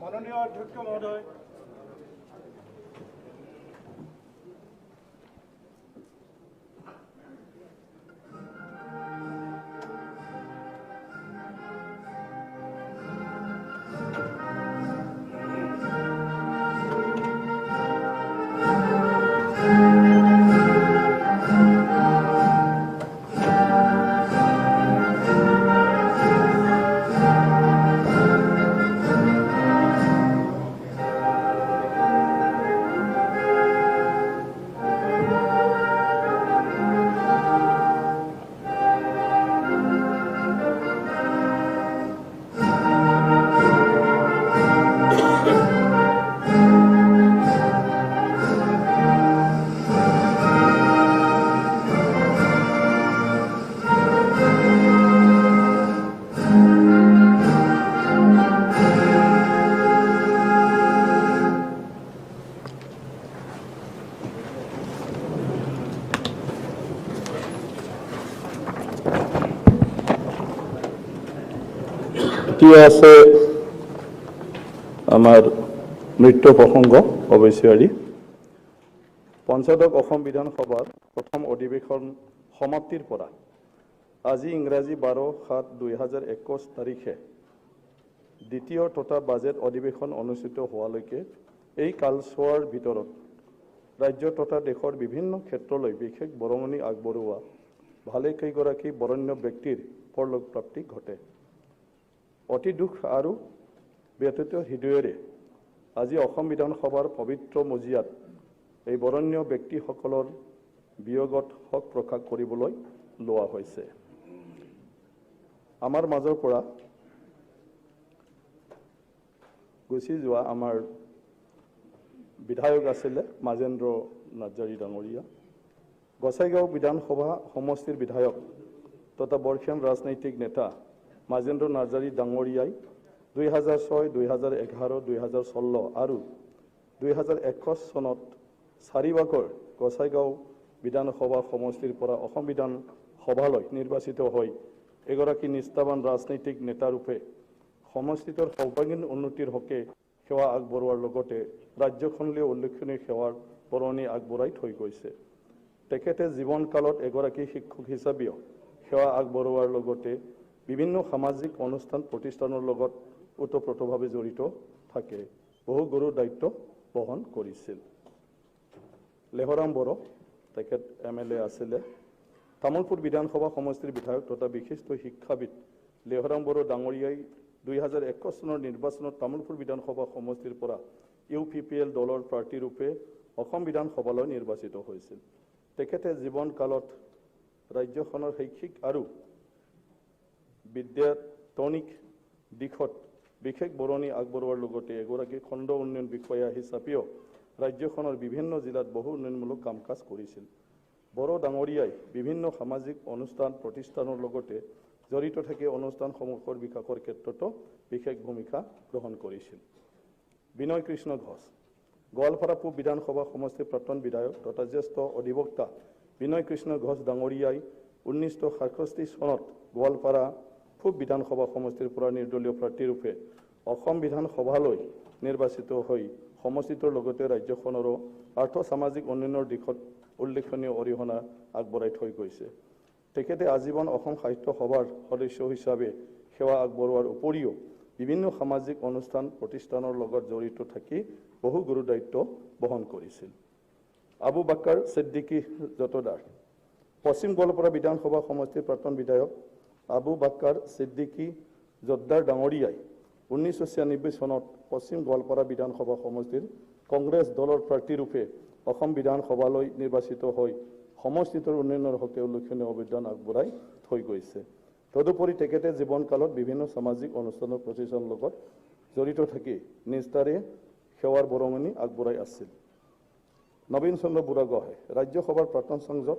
মাননীয় অধ্যক্ষ মহোদয়, এতিয়া আছে আমাৰ নৃত্য প্ৰসংগ। অৱশ্যে পঞ্চদশ অসম বিধানসভাৰ প্ৰথম অধিৱেশন সমাপ্তিৰ পৰা আজি ইংৰাজী 12/7/2021 তাৰিখে দ্বিতীয় তথা বাজেট অধিৱেশন অনুষ্ঠিত হোৱালৈকে এই কালছোৱাৰ ভিতৰত ৰাজ্য তথা দেশৰ বিভিন্ন ক্ষেত্ৰলৈ বিশেষ বৰঙণি আগবঢ়োৱা ভালেকেইগৰাকী বৰেণ্য ব্যক্তিৰ পৰলোকপ্ৰাপ্তি ঘটে। অতি দুখ আৰু ব্যথিত হৃদয়েৰে আজি অসম বিধানসভাৰ পবিত্ৰ মজিয়াত এই বৰেণ্য ব্যক্তিসকলৰ বিয়োগত শোক প্ৰকাশ কৰিবলৈ লোৱা হৈছে। আমাৰ মাজৰ পৰা গুচি যোৱা আমাৰ বিধায়ক আছিলে মাজেন্দ্ৰ নাৰ্জাৰী ডাঙৰীয়া, গোসাইগাঁও বিধানসভা সমষ্টিৰ বিধায়ক তথা বৰ্ষীয়ান ৰাজনৈতিক নেতা মাজেন্দ্ৰ নাৰ্জাৰী ডাঙৰীয়াই 2006, 2011, 2016 আৰু 2021 চনত চাৰিবাৰকৈ গোসাইগাঁও বিধানসভা সমষ্টিৰ পৰা অসম বিধানসভালৈ নিৰ্বাচিত হৈ এগৰাকী নিষ্ঠাবান ৰাজনৈতিক নেতাৰূপে সমষ্টিটোৰ সৰ্বাংগীন উন্নতিৰ হকে সেৱা আগবঢ়োৱাৰ লগতে ৰাজ্যখনলৈ উল্লেখনীয় সেৱাৰ বৰঙণি আগবঢ়াই থৈ গৈছে। তেখেতে জীৱনকালত এগৰাকী শিক্ষক হিচাপেও সেৱা আগবঢ়োৱাৰ লগতে বিভিন্ন সামাজিক অনুষ্ঠান প্ৰতিষ্ঠানৰ লগত ওতপ্ৰোতভাৱে জড়িত থাকে, বহু গুৰু দায়িত্ব বহন কৰিছিল। লেহৰাম বড়ো, তেখেত MLA আছিলে। তামোলপুৰ বিধানসভা সমষ্টিৰ বিধায়ক তথা বিশিষ্ট শিক্ষাবিদ লেহৰাম বড়ো ডাঙৰীয়াই 2021 চনৰ নিৰ্বাচনত তামোলপুৰ বিধানসভা সমষ্টিৰ পৰা UPPL দলৰ প্ৰাৰ্থীৰূপে অসম বিধানসভালৈ নিৰ্বাচিত হৈছিল। তেখেতে জীৱনকালত ৰাজ্যখনৰ শৈক্ষিক আৰু বিদ্যাতনিক দিশত বিশেষ বৰঙণি আগবঢ়োৱাৰ লগতে এগৰাকী খণ্ড উন্নয়ন বিষয়া হিচাপেও ৰাজ্যখনৰ বিভিন্ন জিলাত বহু উন্নয়নমূলক কাম কাজ কৰিছিল। বড়ো ডাঙৰীয়াই বিভিন্ন সামাজিক অনুষ্ঠান প্ৰতিষ্ঠানৰ লগতে জড়িত থাকি অনুষ্ঠানসমূহৰ বিকাশৰ ক্ষেত্ৰতো বিশেষ ভূমিকা গ্ৰহণ কৰিছিল। বিনয় কৃষ্ণ ঘোষ, গোৱালপাৰা পূব বিধানসভা সমষ্টিৰ প্ৰাক্তন বিধায়ক তথা জ্যেষ্ঠ অধিবক্তা বিনয় কৃষ্ণ ঘোষ ডাঙৰীয়াই 1967 চনত গোৱালপাৰা পূব বিধানসভা সমষ্টিৰ পৰা নিৰ্দলীয় প্ৰাৰ্থীৰূপে অসম বিধানসভালৈ নিৰ্বাচিত হৈ সমষ্টিটোৰ লগতে ৰাজ্যখনৰো আৰ্থ-সামাজিক উন্নয়নৰ দিশত উল্লেখনীয় অৰিহণা আগবঢ়াই থৈ গৈছে। তেখেতে আজীৱন অসম সাহিত্য সভাৰ সদস্য হিচাপে সেৱা আগবঢ়োৱাৰ উপৰিও বিভিন্ন সামাজিক অনুষ্ঠান প্ৰতিষ্ঠানৰ লগত জড়িত থাকি বহু গুৰু দায়িত্ব বহন কৰিছিল। আবু বাক্কাৰ ছিদ্দিকী জতদাৰ, পশ্চিম গোৱালপাৰা বিধানসভা সমষ্টিৰ প্ৰাক্তন বিধায়ক আবু বাক্কাৰ ছিদ্দিকী জদ্দাৰ ডাঙৰীয়াই 1996 চনত পশ্চিম গোৱালপাৰা বিধানসভা সমষ্টিৰ কংগ্ৰেছ দলৰ প্ৰাৰ্থীৰূপে অসম বিধানসভালৈ নিৰ্বাচিত হৈ সমষ্টিটোৰ উন্নয়নৰ হকে উল্লেখনীয় অৱদান আগবঢ়াই থৈ গৈছে। তদুপৰি তেখেতে জীৱনকালত বিভিন্ন সামাজিক অনুষ্ঠানৰ প্ৰতিষ্ঠানৰ লগত জড়িত থাকি নিষ্ঠাৰে সেৱাৰ বৰঙণি আগবঢ়াই আছিল। নবীন চন্দ্ৰ বুঢ়াগোহাঁই, ৰাজ্যসভাৰ প্ৰাক্তন সাংসদ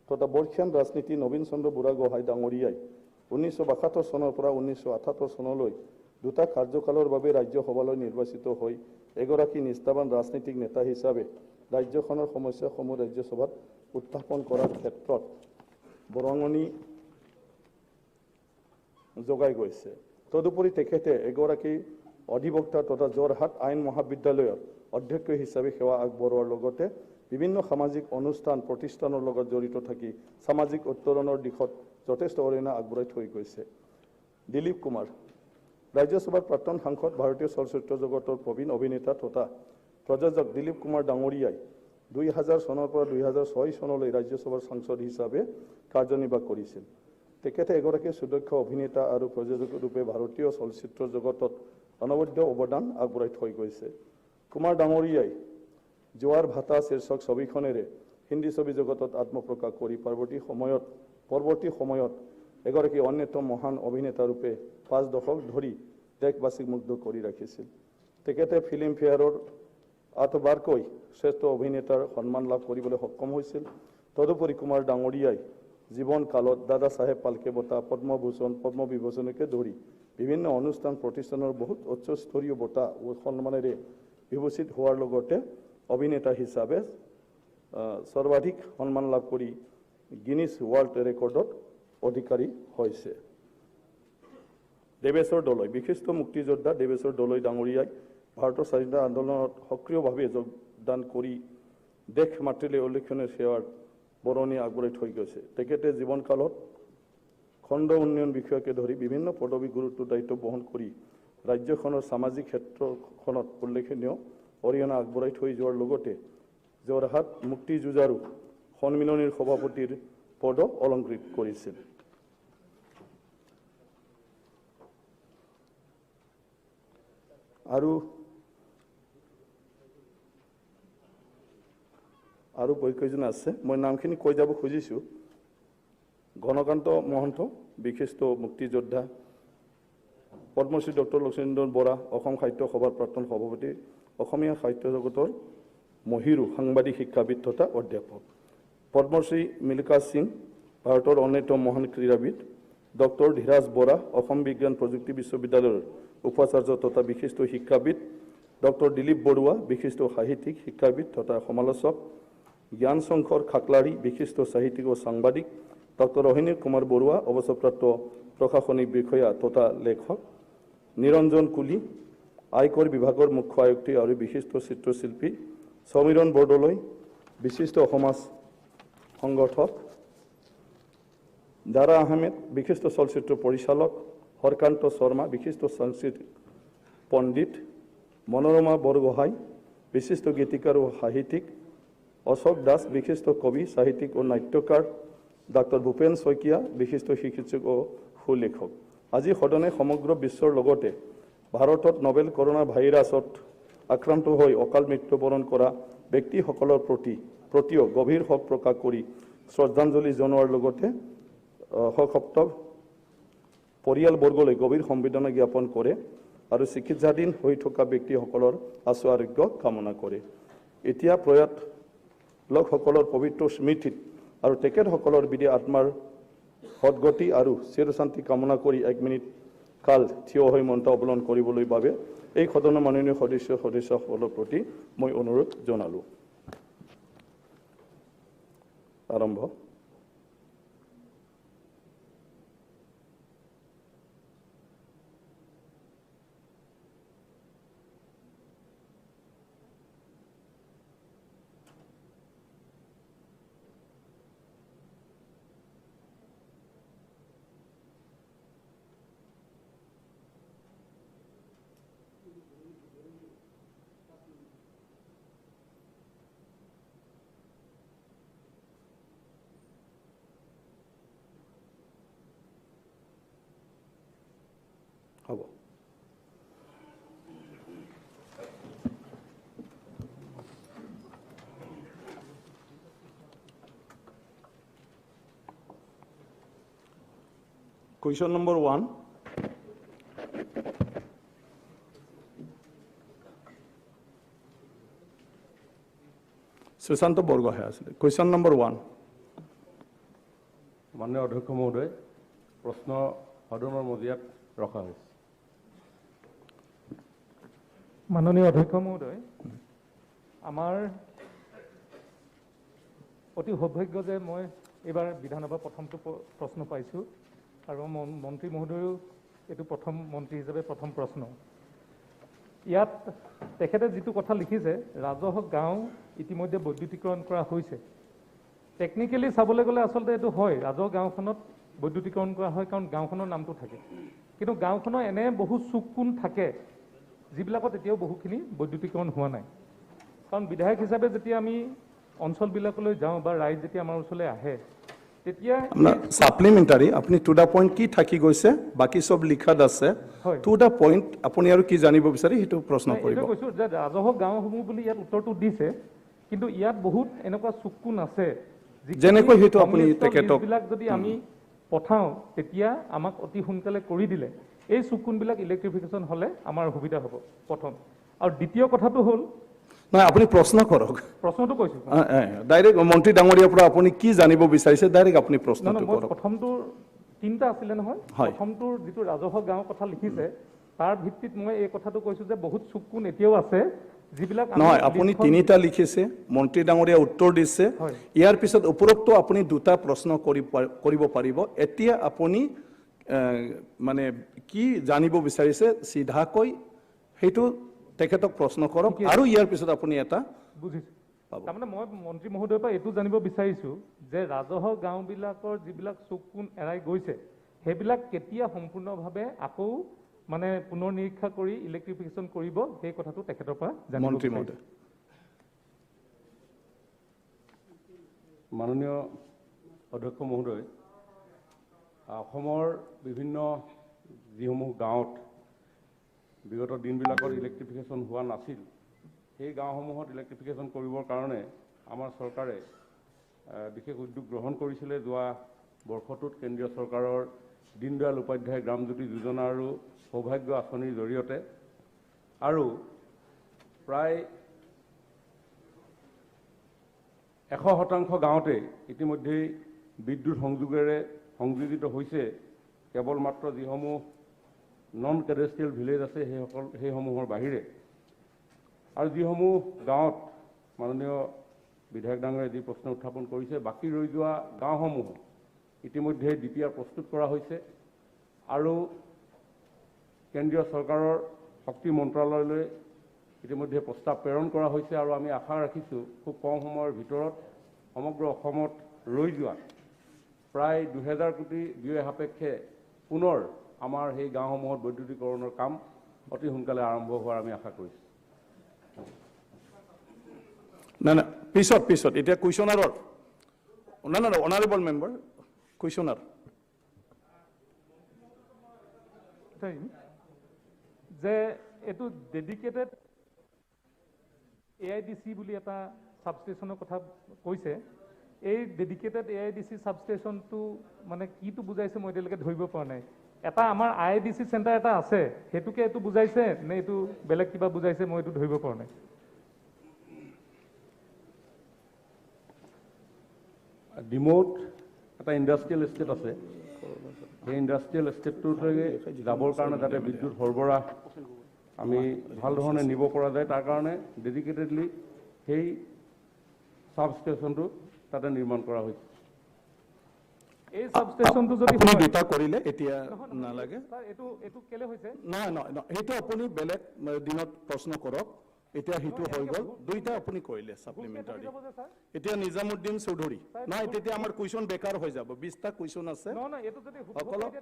তথা বৰ্ষীয়ান ৰাজনীতি নবীন চন্দ্ৰ বুঢ়াগোহাঁই ডাঙৰীয়াই 1972 চনৰ পৰা 1978 চনলৈ দুটা কাৰ্যকালৰ বাবে ৰাজ্যসভালৈ নিৰ্বাচিত হৈ এগৰাকী নিষ্ঠাবান ৰাজনৈতিক নেতা হিচাপে ৰাজ্যখনৰ সমস্যাসমূহ ৰাজ্যসভাত উত্থাপন কৰাৰ ক্ষেত্ৰত বৰঙণি যোগাই গৈছে। তদুপৰি তেখেতে এগৰাকী অধিবক্তা তথা যোৰহাট আইন মহাবিদ্যালয়ৰ অধ্যক্ষ হিচাপে সেৱা আগবঢ়োৱাৰ লগতে বিভিন্ন সামাজিক অনুষ্ঠান প্ৰতিষ্ঠানৰ লগত জড়িত থাকি সামাজিক উত্তৰণৰ দিশত যথেষ্ট অৰিহণা আগবঢ়াই থৈ গৈছে। দিলীপ কুমাৰ, ৰাজ্যসভাৰ প্ৰাক্তন সাংসদ, ভাৰতীয় চলচ্চিত্ৰ জগতৰ প্ৰবীণ অভিনেতা তথা প্ৰযোজক দিলীপ কুমাৰ ডাঙৰীয়াই 2000 চনৰ পৰা 2006 চনলৈ ৰাজ্যসভাৰ সাংসদ হিচাপে কাৰ্যনিৰ্বাহ কৰিছিল। তেখেতে এগৰাকী সুদক্ষ অভিনেতা আৰু প্ৰযোজক ৰূপে ভাৰতীয় চলচ্চিত্ৰ জগতত অনবদ্য অৱদান আগবঢ়াই থৈ গৈছে। কুমাৰ ডাঙৰীয়াই জোৱাৰ ভাটা শীৰ্ষক ছবিখনেৰে হিন্দী ছবি জগতত আত্মপ্ৰকাশ কৰি পৰৱৰ্তী সময়ত এগৰাকী অন্যতম মহান অভিনেতা ৰূপে 5 দশক ধৰি দেশবাসীক মুগ্ধ কৰি ৰাখিছিল। তেখেতে ফিল্মফেয়াৰৰ 8বাৰকৈ শ্ৰেষ্ঠ অভিনেতাৰ সন্মান লাভ কৰিবলৈ সক্ষম হৈছিল। তদুপৰি কুমাৰ ডাঙৰীয়াই জীৱনকালত দাদা চাহেব ফাল্কে বঁটা, পদ্মভূষণ, পদ্মবিভূষণকে ধৰি বিভিন্ন অনুষ্ঠান প্ৰতিষ্ঠানৰ বহুত উচ্চস্তৰীয় বঁটা ও সন্মানেৰে বিভূষিত হোৱাৰ লগতে অভিনেতা হিচাপে সৰ্বাধিক সন্মান লাভ কৰি গিনিছ ৱৰ্ল্ড ৰেকৰ্ডত অধিকাৰী হৈছে। দেৱেশ্বৰ দলৈ, বিশিষ্ট মুক্তিযোদ্ধা দেৱেশ্বৰ দলৈ ডাঙৰীয়াই ভাৰতৰ স্বাধীনতা আন্দোলনত সক্ৰিয়ভাৱে যোগদান কৰি দেশ মাতৃলৈ উল্লেখনীয় সেৱাৰ বৰঙণি আগবঢ়াই থৈ গৈছে। তেখেতে জীৱনকালত খণ্ড উন্নয়ন বিষয়কে ধৰি বিভিন্ন পদবী গুৰুত্ব দায়িত্ব বহন কৰি ৰাজ্যখনৰ সামাজিক ক্ষেত্ৰখনত উল্লেখনীয় অৰিহণা আগবঢ়াই থৈ যোৱাৰ লগতে যোৰহাট মুক্তিযুঁজাৰু সন্মিলনীৰ সভাপতিৰ পদ অলংকৃত কৰিছিল। আৰু আৰু বহুকেইজন আছে, মই নামখিনি কৈ যাব খুজিছোঁ। ঘনকান্ত মহন্ত, বিশিষ্ট মুক্তিযোদ্ধা, পদ্মশ্ৰী ডক্টৰ লক্ষীন্দৰ বৰা, অসম সাহিত্য সভাৰ প্ৰাক্তন সভাপতি, অসমীয়া সাহিত্য জগতৰ মহিৰু সাংবাদিক, শিক্ষাবিদ তথা অধ্যাপক, পদ্মশ্ৰী মিল্খা সিং, ভাৰতৰ অন্যতম মহান ক্ৰীড়াবিদ, ডক্টৰ ধীৰাজ বৰা, অসম বিজ্ঞান প্ৰযুক্তি বিশ্ববিদ্যালয়ৰ উপাচাৰ্য তথা বিশিষ্ট শিক্ষাবিদ, ডক্টৰ দিলীপ বৰুৱা, বিশিষ্ট সাহিত্যিক, শিক্ষাবিদ তথা সমালোচক, জ্ঞানশংকৰ খাকলাৰী, বিশিষ্ট সাহিত্যিক ও সাংবাদিক, ডক্টৰ ৰোহিণী কুমাৰ বৰুৱা, অৱসৰপ্ৰাপ্ত প্ৰশাসনিক বিষয়া তথা লেখক, নিৰঞ্জন কুলি, আয়কৰ বিভাগৰ মুখ্য আয়ুক্ত আৰু বিশিষ্ট চিত্ৰশিল্পী, সমীৰণ বৰদলৈ, বিশিষ্ট সমাজ সংগঠক, দাৰা আহমেদ, বিশিষ্ট চলচ্চিত্ৰ পৰিচালক, হৰকান্ত শৰ্মা, বিশিষ্ট সাংস্কৃতিক পণ্ডিত, মনোৰমা বৰগোহাঁই, বিশিষ্ট গীতিকাৰ ও সাহিত্যিক, অশোক দাস, বিশিষ্ট কবি, সাহিত্যিক ও নাট্যকাৰ, ডাক্তৰ ভূপেন শইকীয়া, বিশিষ্ট চিকিৎসক ও সুলেখক। আজি সদনে সমগ্ৰ বিশ্বৰ লগতে ভাৰতত নভেল কৰোণা ভাইৰাছত আক্ৰান্ত হৈ অকাল মৃত্যুবৰণ কৰা ব্যক্তিসকলৰ প্ৰতিও গভীৰ শোক প্ৰকাশ কৰি শ্ৰদ্ধাঞ্জলি জনোৱাৰ লগতে শোকসপ্ত পৰিয়ালবৰ্গলৈ গভীৰ সম্বেদনা জ্ঞাপন কৰে আৰু চিকিৎসাধীন হৈ থকা ব্যক্তিসকলৰ আশু আৰোগ্য কামনা কৰে। এতিয়া প্ৰয়াত লোকসকলৰ পবিত্ৰ স্মৃতিত আৰু তেখেতসকলৰ বিধি আত্মাৰ সদগতি আৰু চিৰশান্তি কামনা কৰি 1 মিনিট কাল থিয় হৈ মন্ত্ৰ অৱলম্বন কৰিবলৈ বাবে এই সদনৰ মাননীয় সদস্য সদস্যসকলৰ প্ৰতি মই অনুৰোধ জনালোঁ। আৰম্ভ। Question number 1. Sushant Borgohain আছিলে। Question number 1. মাননীয় অধ্যক্ষ মহোদয়, প্ৰশ্ন সদনৰ মজিয়াত ৰখা হৈছে। মাননীয় অধ্যক্ষ মহোদয়, আমাৰ অতি সৌভাগ্য যে মই এইবাৰ বিধানসভা প্ৰথমটো প্ৰশ্ন পাইছোঁ আৰু মন্ত্ৰী মহোদয়েও এইটো প্ৰথম মন্ত্ৰী হিচাপে প্ৰথম প্ৰশ্ন। ইয়াত তেখেতে যিটো কথা লিখিছে, ৰাজহ গাঁও ইতিমধ্যে বৈদ্যুতিকৰণ কৰা হৈছে। টেকনিকেলি চাবলৈ গ'লে আচলতে এইটো হয়, ৰাজহ গাঁওখনত বৈদ্যুতিকৰণ কৰা হয় কাৰণ গাঁওখনৰ নামটো থাকে, কিন্তু গাঁওখনৰ এনে বহু চুক কোণ থাকে যিবিলাকত এতিয়াও বহুখিনি বৈদ্যুতিকৰণ হোৱা নাই। কাৰণ বিধায়ক হিচাপে যেতিয়া আমি অঞ্চলবিলাকলৈ যাওঁ বা ৰাইজ যেতিয়া আমাৰ ওচৰলৈ আহে তেতিয়া আপোনাৰ ছাপ্লিমেণ্টাৰী, আপুনি টু the point কি থাকি গৈছে, বাকী চব লিখাত আছে। টু the point আপুনি আৰু কি জানিব বিচাৰে সেইটো প্ৰশ্ন কৰিব। কৈছোঁ যে ৰাজহ গাঁওসমূহ বুলি ইয়াত উত্তৰটো দিছে, কিন্তু ইয়াত বহুত এনেকুৱা চুক কোণ আছে যেনেকৈ সেইটো আপুনি তেখেতক বিলাক যদি আমি পঠাওঁ তেতিয়া আমাক অতি সোনকালে কৰি দিলে এই চুক কোণবিলাক ইলেক্ট্ৰিফিকেশ্যন হ'লে আমাৰ সুবিধা হ'ব প্ৰথম। আৰু দ্বিতীয় কথাটো হ'ল, নহয় আপুনি প্ৰশ্ন কৰক। প্ৰশ্নটো কৈছোঁ ডাইৰেক্ট মন্ত্ৰী ডাঙৰীয়াৰ পৰা আপুনি কি জানিব বিচাৰিছে ডাইৰেক্ট আপুনি প্ৰশ্নটো কৰক। প্ৰথমটোৰ তিনিটা আছিলে নহয়, প্ৰথমটোৰ যিটো ৰাজহ গাঁৱৰ কথা লিখিছে তাৰ ভিত্তিত মই এই কথাটো কৈছোঁ যে বহুত চুক কোণ এতিয়াও আছে যিবিলাক নহয়। আপুনি তিনিটা লিখিছে, মন্ত্ৰী ডাঙৰীয়া উত্তৰ দিছে, ইয়াৰ পিছত উপৰোক্ত আপুনি দুটা প্ৰশ্ন কৰিব পাৰিব। এতিয়া আপুনি মানে কি জানিব বিচাৰিছে চিধাকৈ সেইটো তেখেতক প্ৰশ্ন কৰক আৰু ইয়াৰ পিছত আপুনি এটা বুজিছোঁ। তাৰমানে মই মন্ত্ৰী মহোদয়ৰ পৰা এইটো জানিব বিচাৰিছোঁ যে ৰাজহ গাঁওবিলাকৰ যিবিলাক চুক কোণ এৰাই গৈছে সেইবিলাক কেতিয়া সম্পূৰ্ণভাৱে আকৌ মানে পুনৰ নিৰীক্ষা কৰি ইলেক্ট্ৰিফিকেশ্যন কৰিব, সেই কথাটো তেখেতৰ পৰা জানিব। মন্ত্ৰী মহোদয়। মাননীয় অধ্যক্ষ মহোদয়, অসমৰ বিভিন্ন যিসমূহ গাঁৱত বিগত দিনবিলাকত ইলেক্ট্ৰিফিকেশ্যন হোৱা নাছিল, সেই গাঁওসমূহত ইলেক্ট্ৰিফিকেশ্যন কৰিবৰ কাৰণে আমাৰ চৰকাৰে বিশেষ উদ্যোগ গ্ৰহণ কৰিছিলে। যোৱা বৰ্ষটোত কেন্দ্ৰীয় চৰকাৰৰ দীনদয়াল উপাধ্যায় গ্ৰামজ্যোতি যোজনা আৰু সৌভাগ্য আঁচনিৰ জৰিয়তে আৰু প্ৰায় 100% গাঁৱতে ইতিমধ্যেই বিদ্যুৎ সংযোগেৰে সংযোজিত হৈছে। কেৱল মাত্ৰ যিসমূহ নন কেডেষ্ট্ৰিয়েল ভিলেজ আছে সেইসমূহৰ বাহিৰে আৰু যিসমূহ গাঁৱত মাননীয় বিধায়ক ডাঙৰীয়াই যি প্ৰশ্ন উত্থাপন কৰিছে, বাকী ৰৈ যোৱা গাঁওসমূহ ইতিমধ্যে DPR প্ৰস্তুত কৰা হৈছে আৰু কেন্দ্ৰীয় চৰকাৰৰ শক্তি মন্ত্ৰালয়লৈ ইতিমধ্যে প্ৰস্তাৱ প্ৰেৰণ কৰা হৈছে আৰু আমি আশা ৰাখিছোঁ খুব কম সময়ৰ ভিতৰত সমগ্ৰ অসমত ৰৈ যোৱা প্ৰায় 2000 কোটি ব্যয় সাপেক্ষে পুনৰ আমাৰ সেই গাঁওসমূহত বৈদ্যুতিকৰণৰ কাম অতি সোনকালে আৰম্ভ হোৱাৰ আমি আশা কৰিছোঁ। নাই নাই, পিছত পিছত এতিয়া কুৱেশ্যনাৰৰ, নাই নাই, অনাৰেবল মেম্বাৰ কুৱেশ্যনাৰ যে এইটো ডেডিকেটেড AIDC বুলি এটা ছাবষ্টেশ্যনৰ কথা কৈছে। এই ডেডিকেটেড AIDC ছাবষ্টেশ্যনটো মানে কিটো বুজাইছে মই এতিয়ালৈকে ধৰিব পৰা নাই। এটা আমাৰ IIDC centre এটা আছে, সেইটোকে এইটো বুজাইছে নে এইটো বেলেগ কিবা বুজাইছে মই এইটো ধৰিব পৰা নাই। ডিমৌত এটা ইণ্ডাষ্ট্ৰিয়েল এষ্টেট আছে, সেই ইণ্ডাষ্ট্ৰিয়েল এষ্টেটটোলৈকে যাবৰ কাৰণে যাতে বিদ্যুৎ সৰবৰাহ আমি ভাল ধৰণে নিব পৰা যায় তাৰ কাৰণে ডেডিকেটেডলি সেই ছাবষ্টেশ্যনটো তাতে নিৰ্মাণ কৰা হৈছে। এই ছাবষ্টেশ্যনটো যদি আপুনি দুটা কৰিলে এতিয়া নালাগে। এইটো এইটো কেলে হৈছে? নহয় নহয়, সেইটো আপুনি বেলেগ দিনত প্ৰশ্ন কৰক, এতিয়া সেইটো হৈ গ'ল। দুইটা আপুনি কৰিলে ছাপ্লিমেণ্টাৰী। এতিয়া নিজামুদ্দিন চৌধুৰী, নহয় তেতিয়া আমাৰ কুৱেশ্যন বেকাৰ হৈ যাব। 20টা কুৱেশ্যন আছে। নহয়, এইটো যদি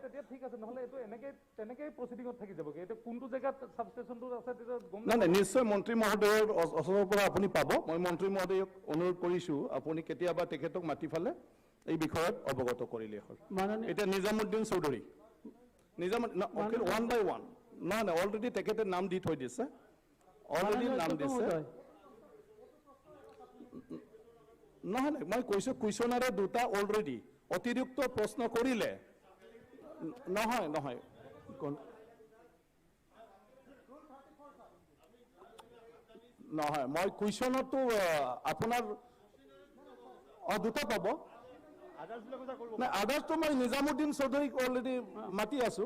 তেতিয়া ঠিক আছে, নহ'লে এইটো এনেকৈ তেনেকৈ প্ৰচিডিঙত থাকি যাবগৈ। এইটো কোনটো জেগাত ছাবষ্টেশ্যনটো আছে তেতিয়া গম নাই নাই, নিশ্চয় মন্ত্ৰী মহোদয়ৰ ওচৰৰ পৰা আপুনি পাব। মই মন্ত্ৰী মহোদয়ক অনুৰোধ কৰিছোঁ আপুনি কেতিয়াবা তেখেতক মাতি ফালে এই বিষয়ত অৱগত কৰিলে হ'ল। এতিয়া Nizamuddin Choudhury, one buy one. নহয় নহয়, অলৰেডি তেখেতে নাম দি থৈ দিছে, অলৰেডি নাম দিছে। নহয় নহয়, মই কৈছোঁ কুৱেশ্যনাৰে দুটা অলৰেডি অতিৰিক্ত প্ৰশ্ন কৰিলে। নহয় নহয়, নহয়, মই কুৱেশ্যনতো আপোনাৰ দুটা পাব। নাই, আদাৰ্ছটো মই নিজামুদ্দিন চৌধুৰীক অলৰেডি মাতি আছো।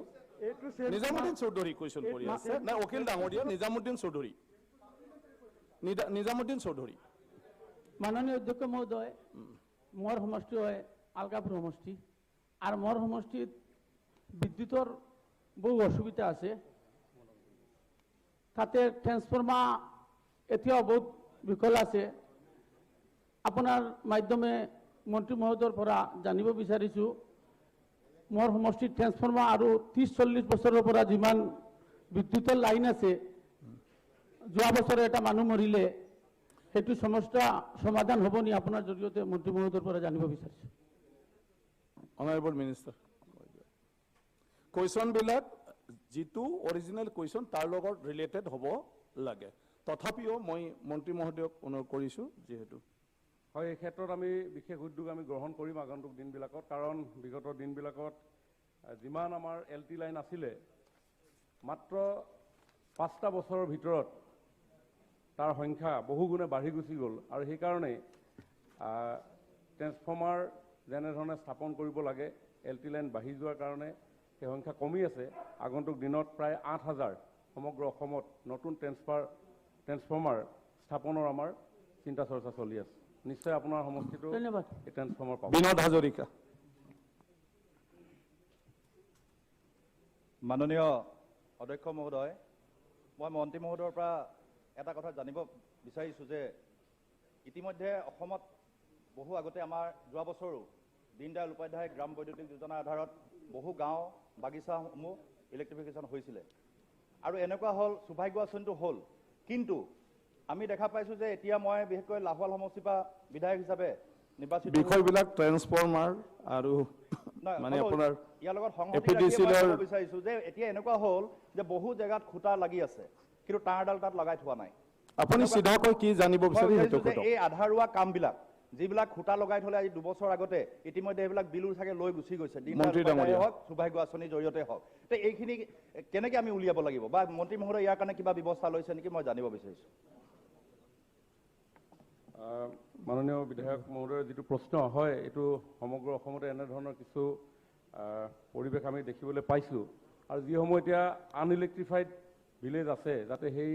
নিজামুদ্দিন চৌধুৰী কুৱেশ্যন কৰি আছে। নাই, অখিল ডাঙৰীয়া, নিজামুদ্দিন চৌধুৰী, নিজামুদ্দিন চৌধুৰী। মাননীয় অধ্যক্ষ মহোদয়, মোৰ সমষ্টি হয় আলগাপুৰ সমষ্টি আৰু মোৰ সমষ্টিত বিদ্যুতৰ বহু অসুবিধা আছে। তাতে ট্ৰেন্সফৰ্মাৰ এতিয়াও বহুত বিকল আছে। আপোনাৰ মাধ্যমে মন্ত্ৰী মহোদয়ৰ পৰা জানিব বিচাৰিছোঁ, মোৰ সমষ্টিত ট্ৰেন্সফৰ্মাৰ আৰু 30-40 বছৰৰ পৰা যিমান বিদ্যুতৰ লাইন আছে, যোৱা বছৰে এটা মানুহ মৰিলে, সেইটো সমস্যা সমাধান হ'ব নি আপোনাৰ জৰিয়তে মন্ত্ৰী মহোদয়ৰ পৰা জানিব বিচাৰিছোঁ। অনাৰেবল মিনিষ্টাৰ, কুৱেশ্যনবিলাক যিটো অৰিজিনেল কুৱেশ্যন তাৰ লগত ৰিলেটেড হ'ব লাগে। তথাপিও মই মন্ত্ৰী মহোদয়ক অনুৰোধ কৰিছোঁ যিহেতু। হয়, এই ক্ষেত্ৰত আমি বিশেষ উদ্যোগ আমি গ্ৰহণ কৰিম আগন্তুক দিনবিলাকত। কাৰণ বিগত দিনবিলাকত যিমান আমাৰ এল টি লাইন আছিলে, মাত্ৰ 5টা বছৰৰ ভিতৰত তাৰ সংখ্যা বহুগুণে বাঢ়ি গুচি গ'ল। আৰু সেইকাৰণেই ট্ৰেন্সফৰ্মাৰ যেনেধৰণে স্থাপন কৰিব লাগে, এল টি লাইন বাঢ়ি যোৱাৰ কাৰণে সেই সংখ্যা কমি আছে। আগন্তুক দিনত প্ৰায় 8,000 সমগ্ৰ অসমত নতুন ট্ৰেন্সফৰ্মাৰ স্থাপনৰ আমাৰ চিন্তা চৰ্চা চলি আছে। নিশ্চয় আপোনাৰ সমষ্টিটো এই ট্ৰেন্সফৰ্মাৰ পাব। বিনোদ হাজৰিকা। মাননীয় অধ্যক্ষ মহোদয়, মই মন্ত্ৰী মহোদয়ৰ পৰা এটা কথা জানিব বিচাৰিছোঁ যে ইতিমধ্যে অসমত বহু আগতে আমাৰ যোৱা বছৰো দীনদয়াল উপাধ্যায় গ্ৰাম বৈদ্যুতিক যোজনাৰ আধাৰত বহু গাঁও বাগিচাসমূহ ইলেক্ট্ৰিফিকেশ্যন হৈছিলে আৰু এনেকুৱা হ'ল, সৌভাগ্য আঁচনিটো হ'ল। কিন্তু আমি দেখা পাইছোঁ যে এতিয়া মই বিশেষকৈ লাহোৱাল সমষ্টিৰ পৰা বিধায়ক হিচাপে নিৰ্বাচিত, বিষয়বিলাক ট্ৰেন্সফৰ্মাৰ আৰু মানে আপোনাৰ ইয়াৰ লগত সংহতি ৰাখি মই ক'ব বিচাৰিছোঁ যে এতিয়া এনেকুৱা হ'ল যে বহু জেগাত খুঁটা লাগি আছে কিন্তু তাঁৰডাল তাত লগাই থোৱা নাই। আপুনি চিধাকৈ কি জানিব বিচাৰি সেইটো কওক। এই আধাৰুৱা কামবিলাক যিবিলাক খুঁটা লগাই থ'লে আজি 2 বছৰ আগতে, ইতিমধ্যে সেইবিলাক বিলো চাগে লৈ গুচি গৈছে, দীনদয়াল হওক, সৌভাগ্য আঁচনিৰ জৰিয়তে হওক। তে এইখিনি কেনেকৈ আমি উলিয়াব লাগিব বা মন্ত্ৰী মহোদয় ইয়াৰ কাৰণে কিবা ব্যৱস্থা লৈছে নেকি মই জানিব বিচাৰিছোঁ। মাননীয় বিধায়ক মহোদয়ৰ যিটো প্ৰশ্ন হয়, এইটো সমগ্ৰ অসমতে এনেধৰণৰ কিছু পৰিৱেশ আমি দেখিবলৈ পাইছোঁ। আৰু যিসমূহ এতিয়া আনইলেক্ট্ৰিফাইড ভিলেজ আছে, যাতে সেই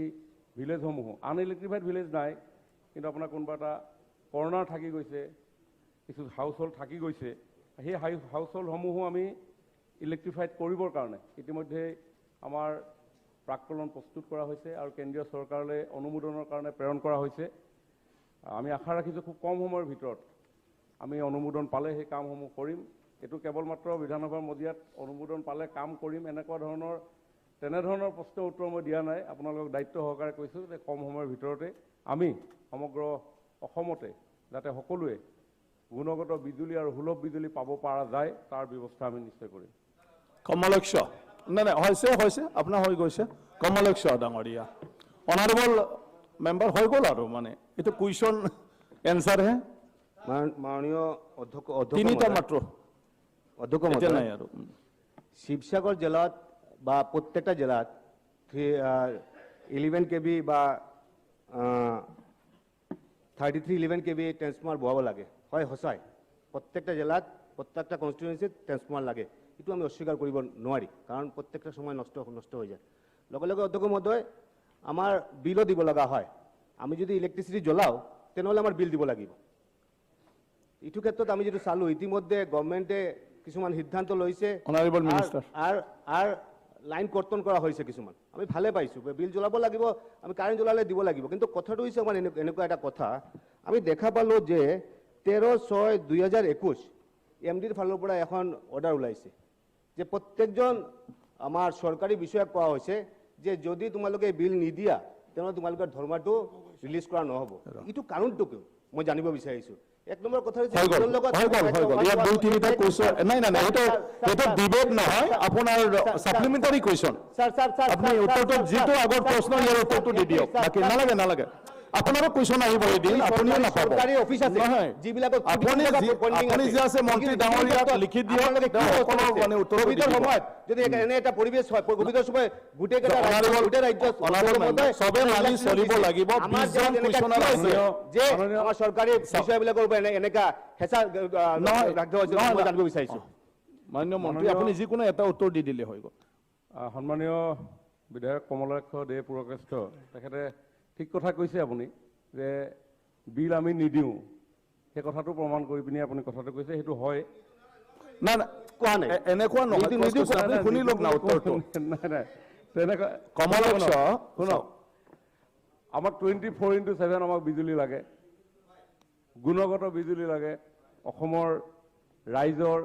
ভিলেজসমূহো আনইলেক্ট্ৰিফাইড ভিলেজ নাই, কিন্তু আপোনাৰ কোনোবা এটা কৰ্ণাৰ থাকি গৈছে, কিছু হাউচ হোল্ড থাকি গৈছে, সেই হাউচ হোল্ডসমূহো আমি ইলেক্ট্ৰিফাইড কৰিবৰ কাৰণে ইতিমধ্যে আমাৰ প্ৰাককলন প্ৰস্তুত কৰা হৈছে আৰু কেন্দ্ৰীয় চৰকাৰলৈ অনুমোদনৰ কাৰণে প্ৰেৰণ কৰা হৈছে। আমি আশা ৰাখিছোঁ খুব কম সময়ৰ ভিতৰত আমি অনুমোদন পালে সেই কামসমূহ কৰিম। এইটো কেৱল মাত্ৰ বিধানসভাৰ মজিয়াত অনুমোদন পালে কাম কৰিম এনেকুৱা ধৰণৰ তেনেধৰণৰ প্ৰশ্নৰ উত্তৰ মই দিয়া নাই। আপোনালোকক দায়িত্ব সহকাৰে কৈছোঁ যে কম সময়ৰ ভিতৰতে আমি সমগ্ৰ অসমতে যাতে সকলোৱে গুণগত বিজুলী আৰু সুলভ বিজুলী পাব পৰা যায় তাৰ ব্যৱস্থা আমি নিশ্চয় কৰিম। কমলক্ষ, নাই নাই, হৈছে হৈছে, আপোনাৰ হৈ গৈছে। কমলক্ষ ডাঙৰীয়া, অনাৰেবল মেম্বাৰ হৈ গ'ল আৰু মানে এইটো কুৱেশ্যন এনচাৰহে। মাননীয় অধ্যক্ষ, তিনিটা মাত্ৰ অধ্যক্ষ এতিয়া নাই আৰু। শিৱসাগৰ জিলাত বা প্ৰত্যেকটা জিলাত 11 কেবি বা 33-11 কেবি ট্ৰেন্সফৰ্মাৰ বহাব লাগে। হয়, সঁচাই প্ৰত্যেকটা জিলাত প্ৰত্যেকটা কনষ্টিটুৱেঞ্চিত ট্ৰেন্সফৰ্মাৰ লাগে, এইটো আমি অস্বীকাৰ কৰিব নোৱাৰি, কাৰণ প্ৰত্যেকটা সময় নষ্ট হৈ যায়। লগে লগে অধ্যক্ষ মহোদয়, আমাৰ বিলো দিব লগা হয়। আমি যদি ইলেক্ট্ৰিচিটি জ্বলাওঁ তেনেহ'লে আমাৰ বিল দিব লাগিব। এইটো ক্ষেত্ৰত আমি যিটো চালোঁ, ইতিমধ্যে গভৰ্ণমেণ্টে কিছুমান সিদ্ধান্ত লৈছে আৰু লাইন কৰ্তন কৰা হৈছে কিছুমান, আমি ভালে পাইছোঁ। বিল জ্বলাব লাগিব, আমি কাৰেণ্ট জ্বলালে দিব লাগিব। কিন্তু কথাটো হৈছে আমাৰ এনেকুৱা এটা কথা আমি দেখা পালোঁ যে 13/6/2021 এম ডিৰ ফালৰ পৰা এখন অৰ্ডাৰ ওলাইছে যে প্ৰত্যেকজন আমাৰ চৰকাৰী বিষয়াক কোৱা হৈছে যে যদি তোমালোকে বিল নিদিয়া তেনেহ'লে তোমালোকৰ ধৰ্মাটো ৰিলিজ কৰা নহ'ব। এইটো কাৰণটো কিয় মই জানিব বিচাৰিছোঁ। এক নম্বৰ কথা হৈছে আপোনাৰো কুৱেশ্যন আহিব এদিন, আপুনিও নাপাব। চৰকাৰী অফিচ আছে যিবিলাকত আপুনি যি আছে মন্ত্ৰী ডাঙৰীয়াক লিখি দিয়ক, মানে উত্তৰ। ক'ভিডৰ সময়ত যদি এনে এটা পৰিৱেশ হয়, ক'ভিডৰ সময়ত গোটেইকেইটা গোটেই ৰাজ্য চবে মানি চলিব লাগিব। যে আমাৰ চৰকাৰী বিষয়াবিলাকৰ ওপৰত এনেকা হেঁচা মই জানিব বিচাৰিছোঁ। মাননীয় মন্ত্ৰী, আপুনি যিকোনো এটা উত্তৰ দি দিলে হৈ গ'ল। সন্মানীয় বিধায়ক কমলাক্ষ দে পুৰকায়স্থ, তেখেতে ঠিক কথা কৈছে। আপুনি যে বিল আমি নিদিওঁ সেই কথাটো প্ৰমাণ কৰি পিনি আপুনি কথাটো কৈছে, সেইটো হয়। নাই নাই, কোৱা নাই, এনেকুৱা নহয়, শুনি লওক না উত্তৰটো। নাই নাই, তেনেকুৱা কমলাক্ষ শুনক, আমাক 24x7 আমাক বিজুলী লাগে, গুণগত বিজুলী লাগে, অসমৰ ৰাইজৰ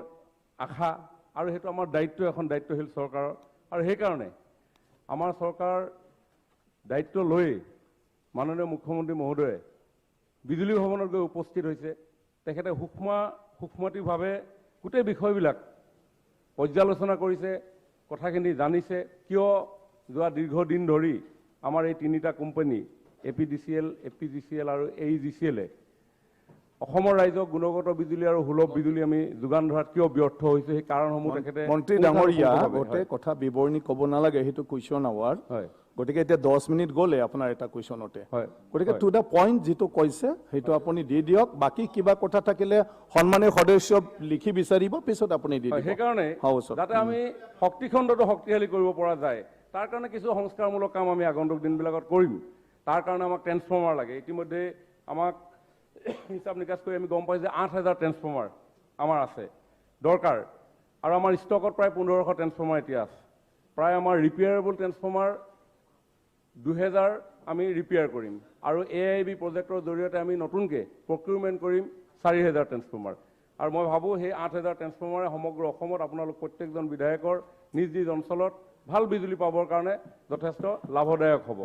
আশা, আৰু সেইটো আমাৰ দায়িত্ব, এখন দায়িত্বশীল চৰকাৰৰ। আৰু সেইকাৰণে আমাৰ চৰকাৰ দায়িত্ব লৈ মাননীয় মুখ্যমন্ত্ৰী মহোদয়ে বিজুলী ভৱনত গৈ উপস্থিত হৈছে। তেখেতে সূক্ষ্মাতিভাৱে গোটেই বিষয়বিলাক পৰ্যালোচনা কৰিছে, কথাখিনি জানিছে। কিয় যোৱা দীৰ্ঘদিন ধৰি আমাৰ এই তিনিটা company A P D C L, A P G C L আৰু এ ই জি চি এলে অসমৰ ৰাইজক গুণগত বিজুলী আৰু সুলভ বিজুলী আমি যোগান ধৰাত কিয় ব্যৰ্থ হৈছোঁ, সেই কাৰণসমূহ তেখেতে। মন্ত্ৰী ডাঙৰীয়া, গোটেই কথা বিৱৰণী ক'ব নালাগে, সেইটো কুৱেশ্যন আৱাৰ। হয়, গতিকে এতিয়া 10 মিনিট গ'লে আপোনাৰ এটা কুৱেশ্যনতে। হয়, গতিকে টু the point যিটো কৈছে সেইটো আপুনি দি দিয়ক। বাকী কিবা কথা থাকিলে সন্মানীয় সদস্য লিখি বিচাৰিব, পিছত আপুনি দি দিব। সেইকাৰণে যাতে আমি শক্তিখণ্ডটো শক্তিশালী কৰিব পৰা যায়, তাৰ কাৰণে কিছু সংস্কাৰমূলক কাম আমি আগন্তুক দিনবিলাকত কৰিম। তাৰ কাৰণে আমাক ট্ৰেন্সফৰ্মাৰ লাগে। ইতিমধ্যে আমাক হিচাপ নিকাচ কৰি আমি গম পাইছোঁ যে 8000 ট্ৰেন্সফৰ্মাৰ আমাৰ আছে দৰকাৰ, আৰু আমাৰ ষ্টকত প্ৰায় 1500 ট্ৰেন্সফৰ্মাৰ এতিয়া আছে। প্ৰায় আমাৰ ৰিপেয়াৰেবল ট্ৰেন্সফৰ্মাৰ 2000 আমি ৰিপেয়াৰ কৰিম, আৰু এ I B প্ৰজেক্টৰ জৰিয়তে আমি নতুনকৈ প্ৰকিউৰমেণ্ট কৰিম 4000 ট্ৰেন্সফৰ্মাৰ। আৰু মই ভাবোঁ সেই 8000 ট্ৰেন্সফৰ্মাৰে সমগ্ৰ অসমত আপোনালোক প্ৰত্যেকজন বিধায়কৰ নিজ নিজ অঞ্চলত ভাল বিজুলী পাবৰ কাৰণে যথেষ্ট লাভদায়ক হ'ব।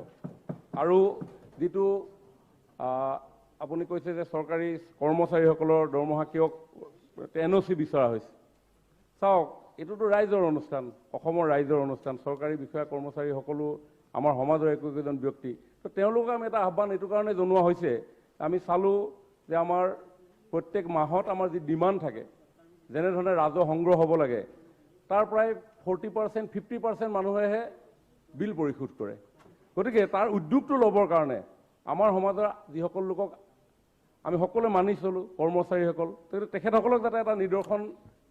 আৰু যিটো আপুনি কৈছে যে চৰকাৰী কৰ্মচাৰীসকলৰ দৰমহা কিয় এন অ' চি বিচৰা হৈছে, চাওক এইটোতো ৰাইজৰ অনুষ্ঠান, অসমৰ ৰাইজৰ অনুষ্ঠান। চৰকাৰী বিষয়া কৰ্মচাৰীসকলো আমাৰ সমাজৰ একো একোজন ব্যক্তি, তো তেওঁলোকক আমি এটা আহ্বান এইটো কাৰণে জনোৱা হৈছে। আমি চালোঁ যে আমাৰ প্ৰত্যেক মাহত আমাৰ যি ডিমাণ্ড থাকে, যেনেধৰণে ৰাজহ সংগ্ৰহ হ'ব লাগে, তাৰ প্ৰায় 40% 50% মানুহেহে বিল পৰিশোধ কৰে। গতিকে তাৰ উদ্যোগটো ল'বৰ কাৰণে আমাৰ সমাজৰ যিসকল লোকক আমি সকলোৱে মানি চলোঁ, কৰ্মচাৰীসকল, তেখেতসকলক যাতে এটা নিদৰ্শন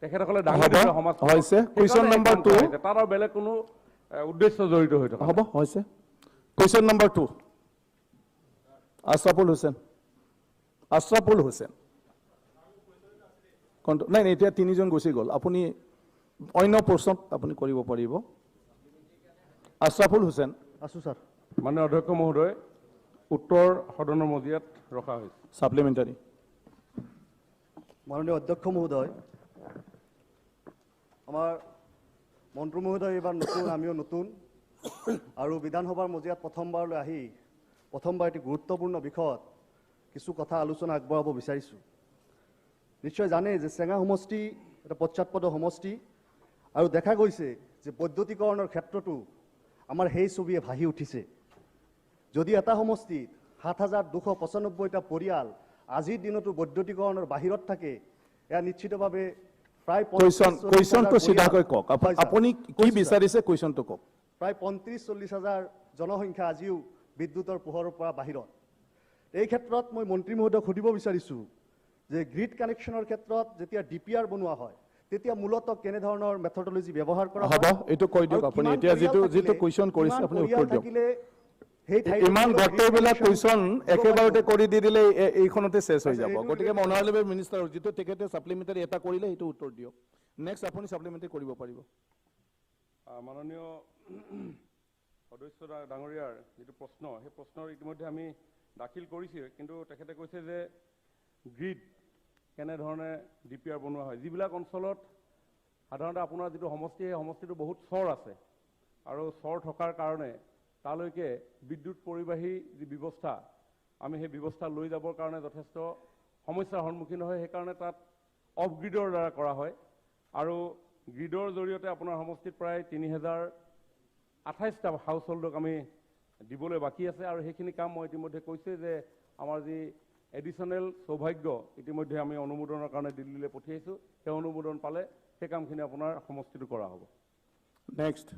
তেখেতসকলে দাঙি ধৰে সমাজ হৈছে। কুৱেশ্যন নম্বৰ 2, তাত আৰু বেলেগ কোনো উদ্দেশ্য জড়িত হৈ থকা হ'ব হৈছে। Question number 2, Ashraful Hussain. Ashraful Hussain নাই নাই, এতিয়া তিনিজন গুচি গ'ল, আপুনি অন্য প্ৰশ্ন আপুনি কৰিব পাৰিব। আশ্ৰাফুল হুছেইন। আছোঁ ছাৰ। মাননীয় অধ্যক্ষ মহোদয়, উত্তৰ সদনৰ মজিয়াত ৰখা হৈছে। ছাপ্লিমেণ্টাৰী। মাননীয় অধ্যক্ষ মহোদয়, আমাৰ মন্ত্ৰী মহোদয় এইবাৰ নতুন, আমিও নতুন, আৰু বিধানসভাৰ মজিয়াত প্ৰথমবাৰলৈ আহি প্ৰথমবাৰ এটি গুৰুত্বপূৰ্ণ বিষয়ত কিছু কথা আলোচনা আগবঢ়াব বিচাৰিছোঁ। নিশ্চয় জানে যে চেঙা সমষ্টি এটা পশ্চাৎপদ সমষ্টি, আৰু দেখা গৈছে যে বৈদ্যুতিকৰণৰ ক্ষেত্ৰতো আমাৰ সেই ছবিয়ে ভাহি উঠিছে। যদি এটা সমষ্টিত 7295টা পৰিয়াল আজিৰ দিনতো বৈদ্যুতিকৰণৰ বাহিৰত থাকে, এয়া নিশ্চিতভাৱে প্ৰায় কুৱেশ্যনটো চিধাকৈ কওক, আপুনি কি বিচাৰিছে কুৱেশ্যনটো কওক। প্ৰায় 35-40 হাজাৰ জনসংখ্যা আজিও বিদ্যুতৰ পোহৰৰ পৰা বাহিৰত। এই ক্ষেত্ৰত মই মন্ত্ৰী মহোদয়ক সুধিব বিচাৰিছোঁ যে গ্ৰীড কানেকশ্যনৰ ক্ষেত্ৰত যেতিয়া ডি পি আৰ বনোৱা হয়, তেতিয়া মূলতঃ কেনেধৰণৰ মেথডলজি ব্যৱহাৰ কৰা হ'ব, এইটো কৈ দিয়ক আপুনি। এতিয়া যিটো যিটো কুৱেশ্যন কৰিছে আপুনি উত্তৰ দিয়ক। ইমান গোটেইবিলাক কুৱেশ্যন একেবাৰতে কৰি দি দিলে এইখনতে শেষ হৈ যাব। গতিকে মই অনাৰেবল মিনিষ্টাৰ যিটো তেখেতে ছাপ্লিমেণ্টাৰী এটা কৰিলে সেইটো উত্তৰ দিয়ক। নেক্সট আপুনি ছাপ্লিমেণ্টাৰী কৰিব পাৰিব। মাননীয় সদস্য ডাঙৰীয়াৰ যিটো প্ৰশ্ন, সেই প্ৰশ্নৰ ইতিমধ্যে আমি দাখিল কৰিছোঁ, কিন্তু তেখেতে কৈছে যে গ্ৰীড কেনেধৰণে ডি পি আৰ বনোৱা হয়। যিবিলাক অঞ্চলত সাধাৰণতে আপোনাৰ যিটো সমষ্টি, সেই সমষ্টিটো বহুত চৰ আছে, আৰু চৰ থকাৰ কাৰণে তালৈকে বিদ্যুৎ পৰিবাহী যি ব্যৱস্থা, আমি সেই ব্যৱস্থা লৈ যাবৰ কাৰণে যথেষ্ট সমস্যাৰ সন্মুখীন হয়। সেইকাৰণে তাত অফ গ্ৰীডৰ দ্বাৰা কৰা হয়, আৰু গ্ৰীডৰ জৰিয়তে আপোনাৰ সমষ্টিত প্ৰায় 3028টা হাউচ হোল্ডক আমি দিবলৈ বাকী আছে আৰু সেইখিনি কাম মই ইতিমধ্যে কৈছোঁ যে আমাৰ যি এডিশ্যনেল সৌভাগ্য ইতিমধ্যে আমি অনুমোদনৰ কাৰণে দিল্লীলৈ পঠিয়াইছোঁ, সেই অনুমোদন পালে সেই কামখিনি আপোনাৰ সমষ্টিটো কৰা হ'ব। নেক্সট।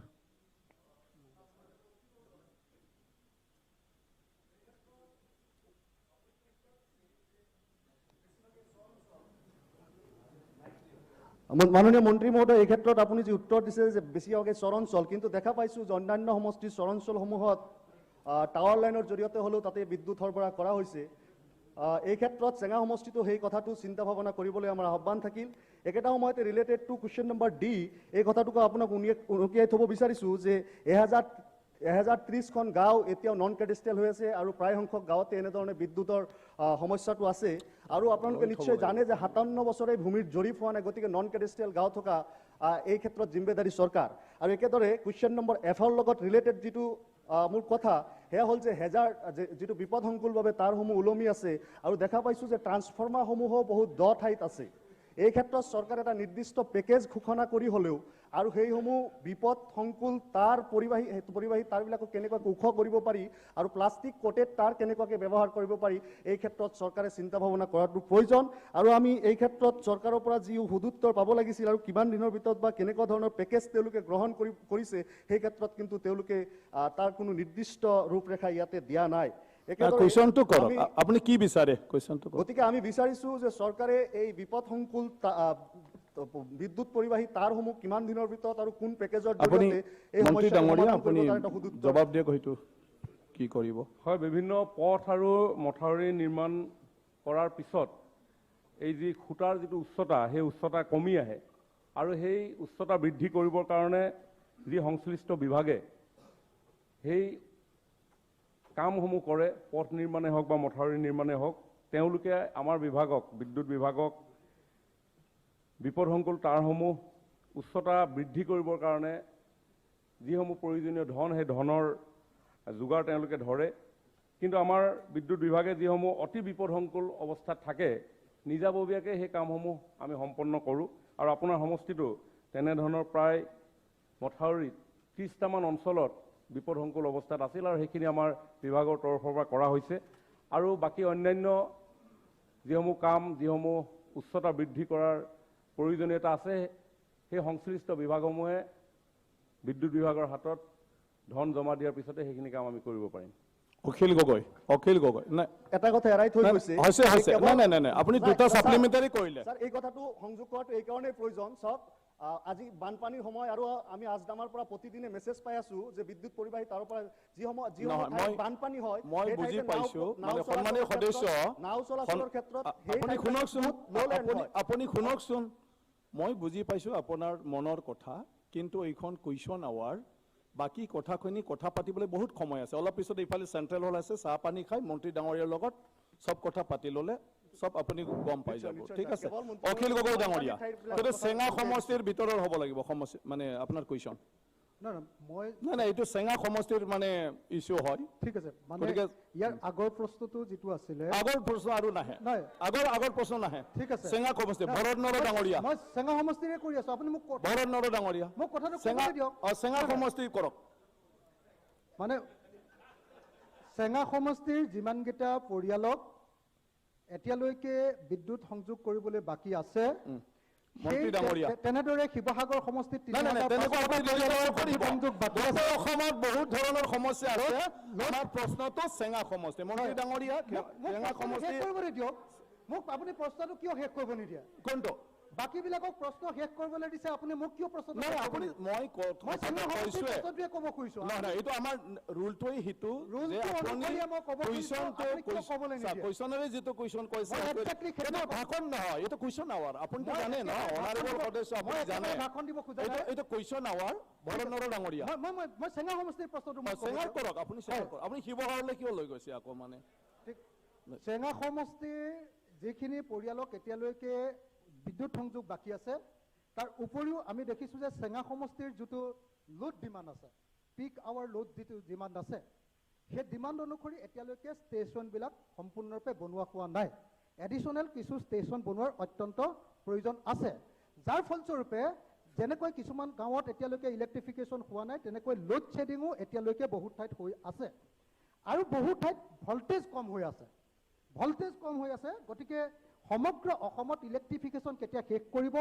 মাননীয় মন্ত্ৰী মহোদয়, এই ক্ষেত্ৰত আপুনি যি উত্তৰ দিছে যে বেছিভাগে চৰ অঞ্চল, কিন্তু দেখা পাইছোঁ যে অন্যান্য সমষ্টিৰ চৰ অঞ্চলসমূহত টাৱাৰ লাইনৰ জৰিয়তে হ'লেও তাতে বিদ্যুৎ সৰবৰাহ কৰা হৈছে। এই ক্ষেত্ৰত চেঙা সমষ্টিটো সেই কথাটো চিন্তা ভাৱনা কৰিবলৈ আমাৰ আহ্বান থাকিল। একেটা সময়তে related to question number D, এই কথাটোকো আপোনাক উনুকিয়াই থ'ব বিচাৰিছোঁ যে 1030খন গাঁও এতিয়াও নন কেডেষ্টেল হৈ আছে আৰু প্ৰায় সংখ্যক গাঁৱতে এনেধৰণে বিদ্যুতৰ সমস্যাটো আছে। আৰু আপোনালোকে নিশ্চয় জানে যে 57 বছৰে ভূমিৰ জৰীপ হোৱা নাই, গতিকে নন কেডেষ্টেল গাঁও থকা এই ক্ষেত্ৰত জিম্মেদাৰী চৰকাৰ। আৰু একেদৰে কুৱেশ্যন নম্বৰ এফৰ লগত ৰিলেটেড যিটো মোৰ কথা, সেয়া হ'ল যে হেজাৰ যিটো বিপদসংকুলভাৱে তাঁৰসমূহ ওলমি আছে আৰু দেখা পাইছোঁ যে ট্ৰান্সফৰ্মাৰসমূহো বহুত দ ঠাইত আছে। এই ক্ষেত্ৰত চৰকাৰে এটা নিৰ্দিষ্ট পেকেজ ঘোষণা কৰি হ'লেও আৰু সেইসমূহ বিপদসংকুল তাঁৰ পৰিবাহী তাঁৰবিলাকক কেনেকুৱাকৈ ওখ কৰিব পাৰি আৰু প্লাষ্টিক কোটেড তাঁৰ কেনেকুৱাকৈ ব্যৱহাৰ কৰিব পাৰি, এই ক্ষেত্ৰত চৰকাৰে চিন্তা ভাৱনা কৰাটো প্ৰয়োজন। আৰু আমি এই ক্ষেত্ৰত চৰকাৰৰ পৰা যি সুদুত্তৰ পাব লাগিছিল আৰু কিমান দিনৰ ভিতৰত বা কেনেকুৱা ধৰণৰ পেকেজ তেওঁলোকে গ্ৰহণ কৰিছে, সেই ক্ষেত্ৰত কিন্তু তেওঁলোকে তাৰ কোনো নিৰ্দিষ্ট ৰূপৰেখা ইয়াতে দিয়া নাই। কুৱেশ্যনটো কৰক, আপুনি কি বিচাৰে কুৱেশ্যনটো? গতিকে আমি বিচাৰিছোঁ যে চৰকাৰে এই বিপদসংকুল বিদ্যুৎ পৰিবাহী তাঁৰসমূহ কিমান দিনৰ ভিতৰত আৰু কোন পেকেজৰ জৰিয়তে এই মন্ত্ৰী ডাঙৰীয়া আপুনি জবাব দিয়ক, সেইটো কি কৰিব? হয়, বিভিন্ন পথ আৰু মথাউৰি নিৰ্মাণ কৰাৰ পিছত এই যি খুঁটাৰ যিটো উচ্চতা, সেই উচ্চতা কমি আহে আৰু সেই উচ্চতা বৃদ্ধি কৰিবৰ কাৰণে যি সংশ্লিষ্ট বিভাগে সেই কামসমূহ কৰে, পথ নিৰ্মাণেই হওক বা মথাউৰি নিৰ্মাণেই হওক, তেওঁলোকে আমাৰ বিভাগক, বিদ্যুৎ বিভাগক বিপদসংকুল তাঁৰসমূহ উচ্চতা বৃদ্ধি কৰিবৰ কাৰণে যিসমূহ প্ৰয়োজনীয় ধন, সেই ধনৰ যোগাৰ তেওঁলোকে ধৰে। কিন্তু আমাৰ বিদ্যুৎ বিভাগে যিসমূহ অতি বিপদসংকুল অৱস্থাত থাকে, নিজাববীয়াকৈ সেই কামসমূহ আমি সম্পন্ন কৰোঁ। আৰু আপোনাৰ সমষ্টিটো তেনেধৰণৰ প্ৰায় মথাউৰিত 30টামান অঞ্চলত বিপদসংকুল অৱস্থাত আছিল আৰু সেইখিনি আমাৰ বিভাগৰ তৰফৰ পৰা কৰা হৈছে। আৰু বাকী অন্যান্য যিসমূহ কাম, যিসমূহ উচ্চতা বৃদ্ধি কৰাৰ প্ৰয়োজনীয়তা আছে, সেই সংশ্লিষ্ট বিভাগসমূহে বিদ্যুৎ বিভাগৰ হাতত ধন জমা দিয়াৰ পিছতে সেইখিনি কাম আমি কৰিব পাৰিম। অখিল গগৈ, অখিল গগৈ, নাই এটা কথা এৰাই থৈ গৈছে। হৈছে, হৈছে, নাই নাই নাই নাই, আপুনি দুটা ছাপ্লিমেণ্টাৰী কৰিলে। ছাৰ, এই কথাটো সংযোগ কৰাটো এই কাৰণেই প্ৰয়োজন। চাওক, আজি বানপানীৰ সময় আৰু আমি আজদামাৰ পৰা প্ৰতিদিনে মেছেজ পাই আছো যে বিদ্যুৎ পৰিবাহী তাৰৰ পৰা যিসমূহ বানপানী হয়, মই বুজি পাইছো। মানে সন্মানীয় সদস্য, নাও চলাচলৰ ক্ষেত্ৰত আপুনি শুনকচোন, আপুনি শুনকচোন, মই বুজি পাইছো আপোনাৰ মনৰ কথা, কিন্তু এইখন কুৱেশ্যন আৱাৰ, বাকী কথাখিনি কথা পাতিবলৈ বহুত সময় আছে। অলপ পিছত এইফালে চেণ্ট্ৰেল হল আছে, চাহ পানী খাই মন্ত্ৰী ডাঙৰীয়াৰ লগত চব কথা পাতি ল'লে চব আপুনি গম পাই যাব। ঠিক আছে, অখিল গগৈ ডাঙৰীয়া, কিন্তু চেঙা সমষ্টিৰ ভিতৰৰ হ'ব লাগিব সমষ্টি, মানে আপোনাৰ কুৱেশ্যন। নাই নাই, এইটো চেঙা সমষ্টিৰ মানে ইছ্যু হয়। ঠিক আছে, মানে ইয়াৰ আগৰ প্ৰশ্নটো যিটো আছিলে, আগৰ প্ৰশ্ন আৰু নাহে, আগৰ প্ৰশ্ন নাহে। ঠিক আছে, চেঙা সমষ্টি, ভৰত নৰ ডাঙৰীয়া। মই চেঙা সমষ্টিৰে কৰি আছো, আপুনি মোক ভৰত নৰ ডাঙৰীয়া, মোক কথাটো ক'বলৈ দিয়ক। চেঙা সমষ্টি কৰক। মানে চেঙা সমষ্টিৰ যিমানকেইটা পৰিয়ালক এতিয়ালৈকে বিদ্যুৎ সংযোগ কৰিবলৈ বাকী আছে, তেনেদৰে শিৱসাগৰ সমষ্টিত অসমত বহুত ধৰণৰ সমস্যা আছে। আমাৰ প্ৰশ্নটো চেঙা সমষ্টি, মন্ত্ৰী ডাঙৰীয়া, চেঙা সমষ্টি কৰিবলৈ দিয়ক মোক। আপুনি প্ৰশ্নটো কিয় শেষ কৰিব নিদিয়ে? কোনটো? বাকীবিলাকক প্ৰশ্ন শেষ কৰিবলৈ দিছে, আপুনি মোক কিয় প্ৰশ্ন? আপুনি মই প্ৰশ্নটোৱে ক'ব খুজিছো। নহয় নহয়, এইটো আমাৰ ৰুলটোৱেই সেইটো যে আপুনি কুৱেশ্যনেৰে যিটো কুৱেশ্যন কৈছে, এইটো ভাষণ নহয়, এইটো কুৱেশ্যন আৱাৰ। আপুনিতো জানে ন, অনাৰেবল সদস্য, আপুনি জানে ভাষণ দিব খোজা নাই। এইটো কুৱেশ্যন আৱাৰ। ভৰত নৰ ডাঙৰীয়া, মই চেঙা সমষ্টিৰ প্ৰশ্নটো চেঙাৰ কৰক, আপুনি চেঙাৰ কৰক। আপুনি শিৱসাগৰলৈ কিয় লৈ গৈছে আকৌ? মানে চেঙা সমষ্টিৰ যিখিনি পৰিয়ালক এতিয়ালৈকে বিদ্যুৎ সংযোগ বাকী আছে, তাৰ উপৰিও আমি দেখিছোঁ যে চেঙা সমষ্টিৰ যিটো লোড ডিমাণ্ড আছে, পিক আৱাৰ লোড যিটো ডিমাণ্ড আছে, সেই ডিমাণ্ড অনুসৰি এতিয়ালৈকে ষ্টেচনবিলাক সম্পূৰ্ণৰূপে বনোৱা হোৱা নাই। এডিশ্যনেল কিছু ষ্টেচন বনোৱাৰ অত্যন্ত প্ৰয়োজন আছে, যাৰ ফলস্বৰূপে যেনেকৈ কিছুমান গাঁৱত এতিয়ালৈকে ইলেক্ট্ৰিফিকেশ্যন হোৱা নাই, তেনেকৈ লোড শ্বেডিঙো এতিয়ালৈকে বহুত ঠাইত হৈ আছে। আৰু বহু ঠাইত ভল্টেজ কম হৈ আছে, ভল্টেজ কম হৈ আছে। গতিকে সমগ্ৰ অসমত ইলেক্ট্ৰিফিকেশ্যন কেতিয়া শেষ কৰিব,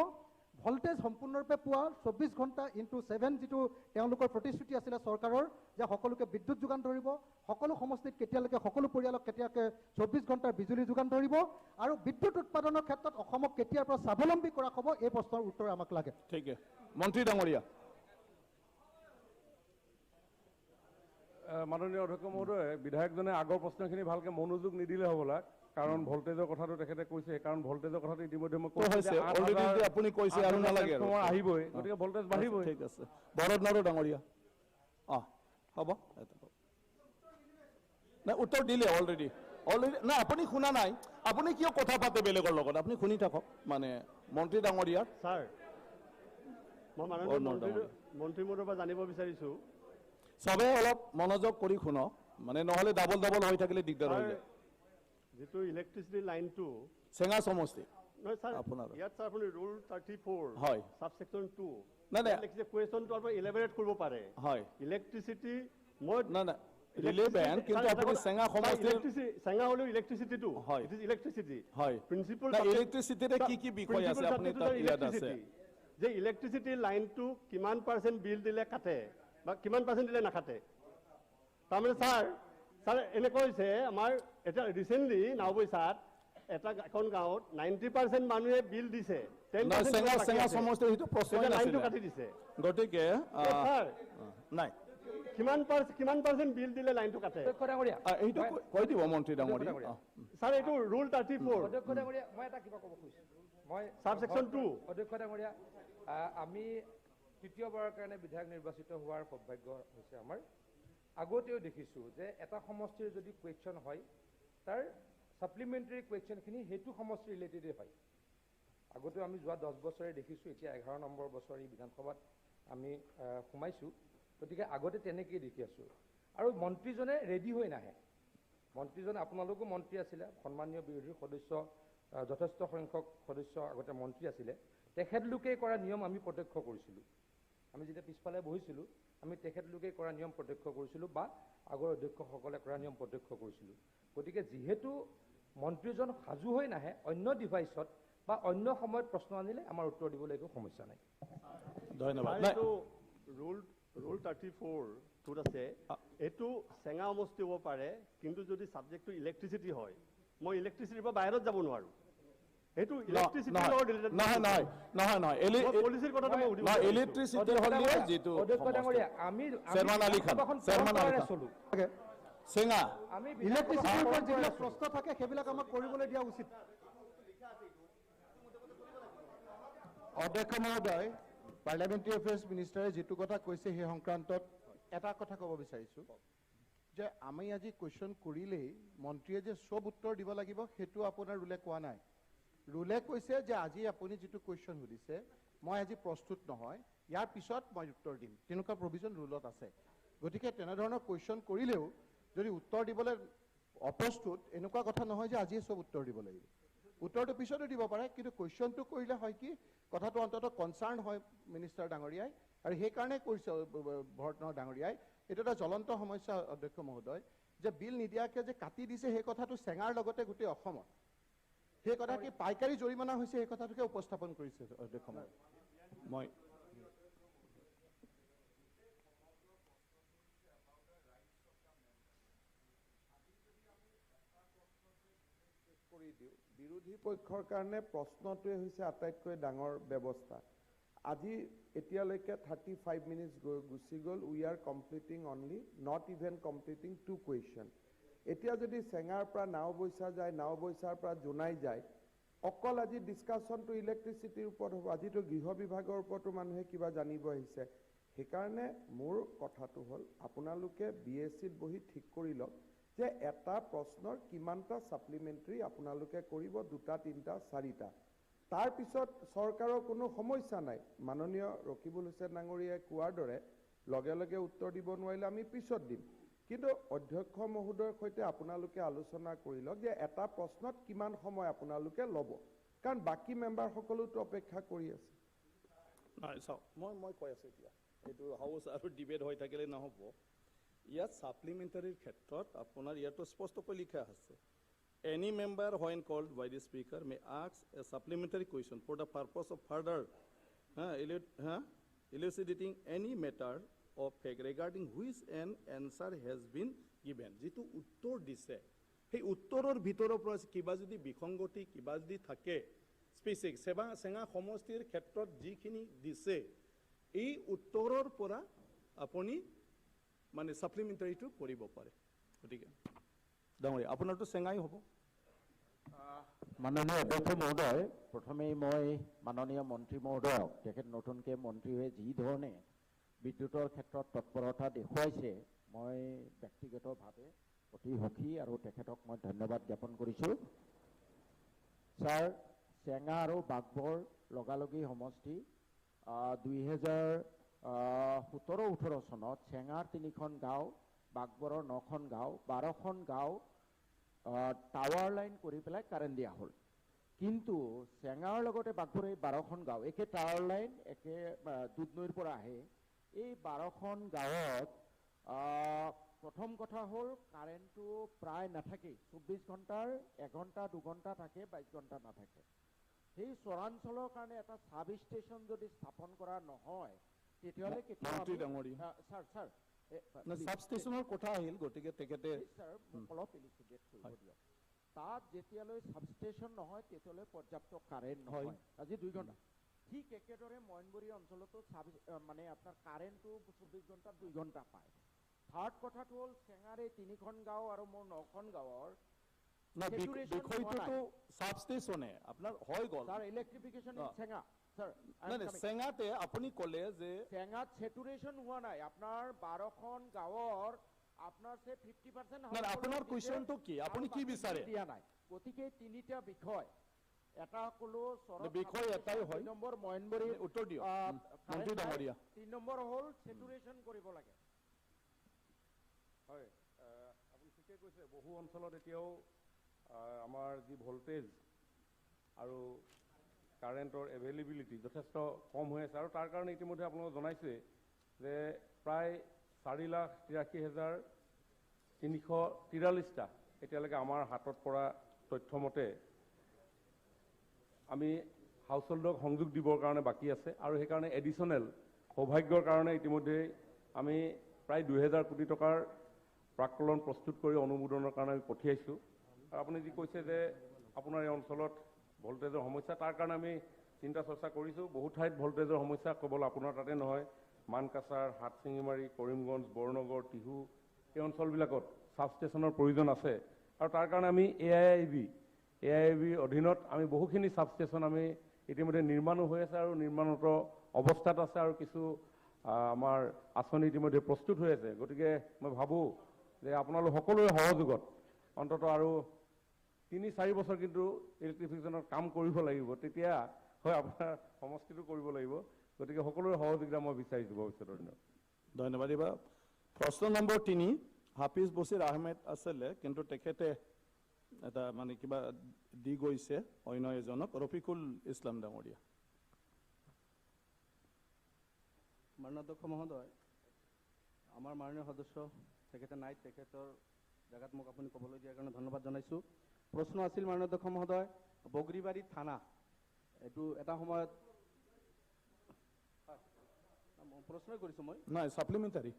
ভল্টেজ সম্পূৰ্ণৰূপে পোৱা 24 ঘণ্টা ইনটু 7 যিটো তেওঁলোকৰ প্ৰতিশ্ৰুতি আছিলে চৰকাৰৰ যে সকলোকে বিদ্যুৎ যোগান ধৰিব, সকলো সমষ্টিত কেতিয়ালৈকে সকলো পৰিয়ালক কেতিয়াকে 24 ঘণ্টাৰ বিজুলী যোগান ধৰিব আৰু বিদ্যুৎ উৎপাদনৰ ক্ষেত্ৰত অসমক কেতিয়াৰ পৰা স্বাৱলম্বী কৰা হ'ব, এই প্ৰশ্নৰ উত্তৰ আমাক লাগে। ঠিক আছে মন্ত্ৰী ডাঙৰীয়া। মাননীয় অধ্যক্ষ মহোদয়, বিধায়কজনে আগৰ প্ৰশ্নখিনি ভালকে মনোযোগ নিদিলে হ'বলা, কাৰণ ভল্টেজৰ কথাটো তেখেতে কৈছে, কাৰণ ভল্টেজৰ কথাটো ইতিমধ্যে মই কৈছে অলৰেডি, আপুনি কৈছে আৰু নালাগে, আহিবই, গতিকে ভল্টেজ বাঢ়িবই। ঠিক আছে ভৰত নাৰো ডাঙৰীয়া। হ'ব, নাই উত্তৰ দিলে অলৰেডি, অলৰেডি। নাই আপুনি শুনা নাই, আপুনি কিয় কথা পাতে বেলেগৰ লগত, আপুনি শুনি থাকক। মানে মন্ত্ৰী ডাঙৰীয়া। ছাৰ, মই মাননীয় মন্ত্ৰী মহোদয়ৰ পৰা জানিব বিচাৰিছোঁ, চবে অলপ মনোযোগ কৰি শুনক, মানে নহ'লে ডাবল ডাবল হৈ থাকিলে দিগদাৰ হৈ যায়। যিটো ইলেক্ট্ৰিচিটি লাইনটো চেঙা সমষ্টি নহয় ছাৰ, আপোনাৰ ইয়াত ছাৰ আপুনি ৰুল 34 হয় সাবসেকশ্যন 2 নাই নাই লিখিছে, কুৱেশ্যনটো আপুনি ইলেবৰেট কৰিব পাৰে। হয় ইলেক্ট্ৰিচিটি মই নাই নাই ৰিলেভেন্ট, কিন্তু আপুনি চেঙা সমষ্টি চেঙা হ'লেও ইলেক্ট্ৰিচিটিটো হয়, it is electricity হয় প্ৰিন্সিপাল। ইলেক্ট্ৰিচিটিৰে কি কি বিষয় আছে আপুনি তাত ইয়াত আছে যে ইলেক্ট্ৰিচিটি লাইনটো কিমান পাৰ্চেণ্ট বিল দিলে কাটে বা কিমান পাৰ্চেণ্ট দিলে নাকাটে। তাৰমানে ছাৰ, ছাৰ এনেকুৱা হৈছে, আমাৰ এতিয়া ৰিচেণ্টলি নাওবৈচাত এটা এখন গাঁৱত 90% মানুহে বিল দিছে, লাইনটো কাটি দিছে। গতিকে নাই কিমান পাৰ্চেণ্ট বিল দিলে লাইনটো কাটে এইটো কৈ দিব মন্ত্ৰী ডাঙৰীয়া। ছাৰ এইটো ৰুল 34। অধ্যক্ষ ডাঙৰীয়া, মই এটা কিবা ক'ব খুজিছোঁ, মই সাবসেকশ্যন 2। অধ্যক্ষ ডাঙৰীয়া, আমি তৃতীয়বাৰৰ কাৰণে বিধায়ক নিৰ্বাচিত হোৱাৰ সৌভাগ্য হৈছে আমাৰ। আগতেও দেখিছোঁ যে এটা সমষ্টিৰ যদি কুৱেশ্যন হয়, তাৰ ছাপ্লিমেণ্টেৰী কুৱেশ্যনখিনি সেইটো সমষ্টিৰ ৰিলেটেডেই হয়। আগতেও আমি যোৱা 10 বছৰে দেখিছোঁ, এতিয়া 11 নম্বৰ বছৰ এই বিধানসভাত আমি সোমাইছোঁ, গতিকে আগতে তেনেকেই দেখি আছোঁ। আৰু মন্ত্ৰীজনে ৰেডি হৈ নাহে। মন্ত্ৰীজন, আপোনালোকো মন্ত্ৰী আছিলে, সন্মানীয় বিৰোধীৰ সদস্য, যথেষ্ট সংখ্যক সদস্য আগতে মন্ত্ৰী আছিলে, তেখেতলোকে কৰা নিয়ম আমি প্ৰত্যক্ষ কৰিছিলোঁ। আমি যেতিয়া পিছফালে বহিছিলোঁ, আমি তেখেতলোকে কৰা নিয়ম প্ৰত্যক্ষ কৰিছিলোঁ বা আগৰ অধ্যক্ষসকলে কৰা নিয়ম প্ৰত্যক্ষ কৰিছিলোঁ। গতিকে যিহেতু মন্ত্ৰীজন সাজু হৈ নাহে, অন্য ডিভাইচত বা অন্য সময়ত প্ৰশ্ন আনিলে আমাৰ উত্তৰ দিবলৈ একো সমস্যা নাই। ধন্যবাদ। ৰুল 34 আছে, এইটো চেঙা সমষ্টি হ'ব পাৰে, কিন্তু যদি ছাবজেক্টটো ইলেক্ট্ৰিচিটি হয়, মই ইলেক্ট্ৰিচিটিৰ পৰা বাহিৰত যাব নোৱাৰোঁ। এইটো ইলেক্ট্ৰিচিটিৰ লগত ৰিলেটেড নহয়, নহয় নহয় নহয় ইলেক্ট্ৰিচিটি হ'লেও যিটো আমি শ্বেৰমান আলী খান, শ্বেৰমান আলী খান চেঙা ইলেক্ট্ৰিচিটিৰ ওপৰত যিবিলাক প্ৰশ্ন থাকে সেইবিলাক আমাক কৰিবলৈ দিয়া উচিত। অধ্যক্ষ মহোদয়, পাৰ্লিয়ামেণ্টাৰী এফেয়াৰ্ছ মিনিষ্টাৰে যিটো কথা কৈছে সেই সংক্ৰান্তত এটা কথা ক'ব বিচাৰিছোঁ যে আমি আজি কুৱেশ্যন কৰিলেই মন্ত্ৰীয়ে যে চব উত্তৰ দিব লাগিব সেইটো আপোনাৰ ৰুলে কোৱা নাই। ৰুলে কৈছে যে আজি আপুনি যিটো কুৱেশ্যন সুধিছে মই আজি প্ৰস্তুত নহয়, ইয়াৰ পিছত মই উত্তৰ দিম, তেনেকুৱা প্ৰভিজন ৰুলত আছে। গতিকে তেনেধৰণৰ কুৱেশ্যন কৰিলেও যদি উত্তৰ দিবলৈ অপ্ৰস্তুত, এনেকুৱা কথা নহয় যে আজিয়ে চব উত্তৰ দিব লাগিব, উত্তৰটো পিছতো দিব পাৰে, কিন্তু কুৱেশ্যনটো কৰিলে হয় কি কথাটো অন্ততঃ কনচাৰ্ণ হয় মিনিষ্টাৰ ডাঙৰীয়াই, আৰু সেইকাৰণে কৰিছে ভৰত নাথ ডাঙৰীয়াই। এইটো এটা জ্বলন্ত সমস্যা অধ্যক্ষ মহোদয়, যে বিল নিদিয়াকৈ যে কাটি দিছে সেই কথাটো চেঙাৰ লগতে গোটেই অসমত সেই কথা কি পাইকাৰী জৰিমনা হৈছে সেই কথাটোকে উপস্থাপন কৰিছে অধ্যক্ষ মহোদয়। মই কৰি দিওঁ, বিৰোধী পক্ষৰ কাৰণে প্ৰশ্নটোৱে হৈছে আটাইতকৈ ডাঙৰ ব্যৱস্থা। আজি এতিয়ালৈকে 35 মিনিটছ গুচি গ'ল, we are completing only not even completing 2 question. এতিয়া যদি চেঙাৰ পৰা নাওবৈচা যায়, নাওবৈচাৰ পৰা জোনাই যায়, অকল আজি ডিছকাশ্যনটো ইলেক্ট্ৰিচিটিৰ ওপৰত হ'ব, আজিতো গৃহ বিভাগৰ ওপৰতো মানুহে কিবা জানিব আহিছে। সেইকাৰণে মোৰ কথাটো হ'ল আপোনালোকে বি এছ চিত বহি ঠিক কৰি লওক যে এটা প্ৰশ্নৰ কিমানটা ছাপ্লিমেণ্টাৰী আপোনালোকে কৰিব, 2টা 3টা 4টা। তাৰপিছত চৰকাৰৰ কোনো সমস্যা নাই। মাননীয় ৰকিবুল হুছেইন ডাঙৰীয়াই কোৱাৰ দৰে লগে লগে উত্তৰ দিব নোৱাৰিলে আমি পিছত দিম, কিন্তু অধ্যক্ষ মহোদয়ৰ সৈতে আপোনালোকে আলোচনা কৰি লওক যে এটা প্ৰশ্নত কিমান সময় আপোনালোকে ল'ব, কাৰণ বাকী মেম্বাৰসকলেওতো অপেক্ষা কৰি আছে। নহয় চাওক, মই কৈ আছোঁ এতিয়া এইটো হাউচ আৰু ডিবেট হৈ থাকিলে নহ'ব। ইয়াত ছাপ্লিমেণ্টাৰীৰ ক্ষেত্ৰত আপোনাৰ ইয়াতো স্পষ্টকৈ লিখা আছে, any member when called by the speaker may ask a supplementary question for the purpose of further elucidating any matter of fact regarding which an answer has been given. যিটো উত্তৰ দিছে সেই উত্তৰৰ ভিতৰৰ পৰা কিবা যদি বিসংগতি কিবা যদি থাকে, স্পেচিফিক চেঙা সমষ্টিৰ ক্ষেত্ৰত যিখিনি দিছে এই উত্তৰৰ পৰা আপুনি মানে ছাপ্লিমেণ্টাৰীটো কৰিব পাৰে। গতিকে ডাঙৰীয়া আপোনাৰতো চেঙাই হ'ব। মাননীয় অধ্যক্ষ মহোদয়, প্ৰথমেই মই মাননীয় মন্ত্ৰী মহোদয়ক, তেখেত নতুনকৈ মন্ত্ৰী হৈ যি ধৰণে বিদ্যুতৰ ক্ষেত্ৰত তৎপৰতা দেখুৱাইছে, মই ব্যক্তিগতভাৱে অতি সুখী আৰু তেখেতক মই ধন্যবাদ জ্ঞাপন কৰিছোঁ। ছাৰ, চেঙা আৰু বাঘবৰ লগালগি সমষ্টি 2017-18 চনত চেঙাৰ 3খন গাঁও, বাঘবৰৰ 9খন গাঁও, 12খন গাঁও টাৱাৰ লাইন কৰি পেলাই কাৰেণ্ট দিয়া হ'ল। কিন্তু চেঙাৰ লগতে বাঘবৰ এই 12খন গাঁও একে টাৱাৰ লাইন, একে দুধনৈৰ পৰা আহে। এই 12খন গাঁৱত প্ৰথম কথা হ'ল কাৰেণ্টটো প্ৰায় নাথাকেই, 24 ঘণ্টাৰ 1 ঘণ্টা 2 ঘণ্টা থাকে, 22 ঘণ্টা নাথাকে। সেই চৰাঞ্চলৰ কাৰণে এটা ছাব ষ্টেচন যদি স্থাপন কৰা নহয় তেতিয়াহ'লে ছাৰ ছাৰ ছাব ষ্টেচনৰ কথা আহিল, গতিকে তেখেতে অলপ ইলিচিডেট কৰিব দিয়ক। তাত যেতিয়ালৈ ছাব ষ্টেচন নহয় তেতিয়ালৈ পৰ্যাপ্ত কাৰেণ্ট নহয়, আজি 2 ঘণ্টা। ঠিক একেদৰে মইনবৰী অঞ্চলতো ছাব মানে আপোনাৰ কাৰেণ্টটো 24 ঘণ্টাত 2 ঘণ্টা পায়। থাৰ্ড কথাটো হ'ল চেঙাৰ এই 3খন গাঁও আৰু মোৰ 9খন গাঁৱৰ বিষয়টোতো ছাব ষ্টেচনে আপোনাৰ হৈ গ'ল sir. Electrification in Chenga sir, চেঙাতে আপুনি ক'লে যে চেঙাত চেটুৰেশ্যন হোৱা নাই, আপোনাৰ 12খন গাঁৱৰ আপোনাৰ 50%। আপোনাৰ কুৱেশ্যনটো কি, আপুনি কি বিচাৰে দিয়া নাই। গতিকে 3টা বিষয়, এটা ক'লো বিষয় এটাই হয়, 2 নম্বৰ মইনবৰী উত্তৰ দিয়ক মন্ত্ৰী ডাঙৰীয়া, 3 নম্বৰ হ'ল চেটুৰেশ্যন কৰিব লাগে। হয়, আপুনি ঠিকে কৈছে, বহু অঞ্চলত এতিয়াও আমাৰ যি ভল্টেজ আৰু কাৰেণ্টৰ এভেইলেবিলিটি যথেষ্ট কম হৈ আছে আৰু তাৰ কাৰণে ইতিমধ্যে আপোনালোকক জনাইছে যে প্ৰায় 4,83,343টা এতিয়ালৈকে আমাৰ হাতত পৰা তথ্য মতে আমি হাউচ হোল্ডক সংযোগ দিবৰ কাৰণে বাকী আছে আৰু সেইকাৰণে এডিশ্যনেল সৌভাগ্যৰ কাৰণে ইতিমধ্যে আমি প্ৰায় 2000 কোটি টকাৰ প্ৰাককলন প্ৰস্তুত কৰি অনুমোদনৰ কাৰণে আমি পঠিয়াইছোঁ। আৰু আপুনি যি কৈছে যে আপোনাৰ এই অঞ্চলত ভল্টেজৰ সমস্যা, তাৰ কাৰণে আমি চিন্তা চৰ্চা কৰিছোঁ। বহু ঠাইত ভল্টেজৰ সমস্যা কেৱল আপোনাৰ তাতে নহয়, মানকাছাৰ, হাটশিঙিমাৰী, কৰিমগঞ্জ, বৰনগৰ, টিহু এই অঞ্চলবিলাকত ছাব ষ্টেচনৰ প্ৰয়োজন আছে আৰু তাৰ কাৰণে আমি এ I বিৰ অধীনত আমি বহুখিনি ছাব ষ্টেচন আমি ইতিমধ্যে নিৰ্মাণো হৈ আছে আৰু নিৰ্মাণত অৱস্থাত আছে আৰু কিছু আমাৰ আঁচনি ইতিমধ্যে প্ৰস্তুত হৈ আছে। গতিকে মই ভাবোঁ যে আপোনালোক সকলোৰে সহযোগত অন্ততঃ আৰু 3-4 বছৰ কিন্তু ইলেক্ট্ৰিফিকেশ্যনৰ কাম কৰিব লাগিব, তেতিয়া হয় আপোনাৰ সমষ্টিটো কৰিব লাগিব। গতিকে সকলোৰে সহযোগিতা মই বিচাৰিছোঁ ভৱিষ্যতৰ দিনত। ধন্যবাদ। এইবাৰ প্ৰশ্ন নম্বৰ 3, হাফিজ বছিৰ আহমেদ আছিলে, কিন্তু তেখেতে এটা মানে কিবা দি গৈছে অন্য এজনক, ৰফিকুল ইছলাম ডাঙৰীয়া। মাননীয় অধ্যক্ষ মহোদয়, আমাৰ মাননীয় সদস্য তেখেতে নাই, তেখেতৰ জেগাত মোক আপুনি ক'বলৈ দিয়াৰ কাৰণে ধন্যবাদ জনাইছোঁ। প্ৰশ্ন আছিল মাননীয় অধ্যক্ষ মহোদয়, বগৰীবাৰী থানা এইটো এটা সময়ত প্ৰশ্নই কৰিছোঁ মই, নাই ছাপ্লিমেণ্টাৰী।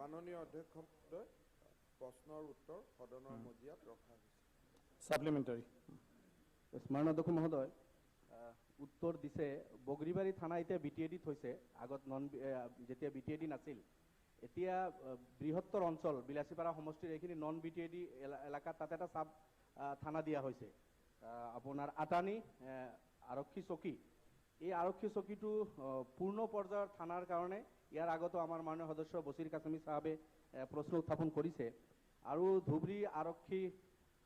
মাননীয় অধ্যক্ষ মহোদয়, প্ৰশ্নৰ উত্তৰ সদনৰ মজিয়াত ৰখা হৈছে। ছাপ্লিমেণ্টাৰী। মাননীয় অধ্যক্ষ মহোদয়, উত্তৰ দিছে বগৰীবাৰী থানা এতিয়া বি টি এ ডিত হৈছে, আগত নন যেতিয়া বি টি এ ডি নাছিল। এতিয়া বৃহত্তৰ অঞ্চল বিলাসীপাৰা সমষ্টিৰ এইখিনি non B T A D এলেকাত তাত এটা চাব থানা দিয়া হৈছে। আপোনাৰ আটানী আৰক্ষী চকী, এই আৰক্ষী চকীটো পূৰ্ণ পৰ্যায়ৰ থানাৰ কাৰণে ইয়াৰ আগতো আমাৰ মাননীয় সদস্য বছিৰ কাছামী চাহাবে প্ৰশ্ন উত্থাপন কৰিছে আৰু ধুবুৰী আৰক্ষী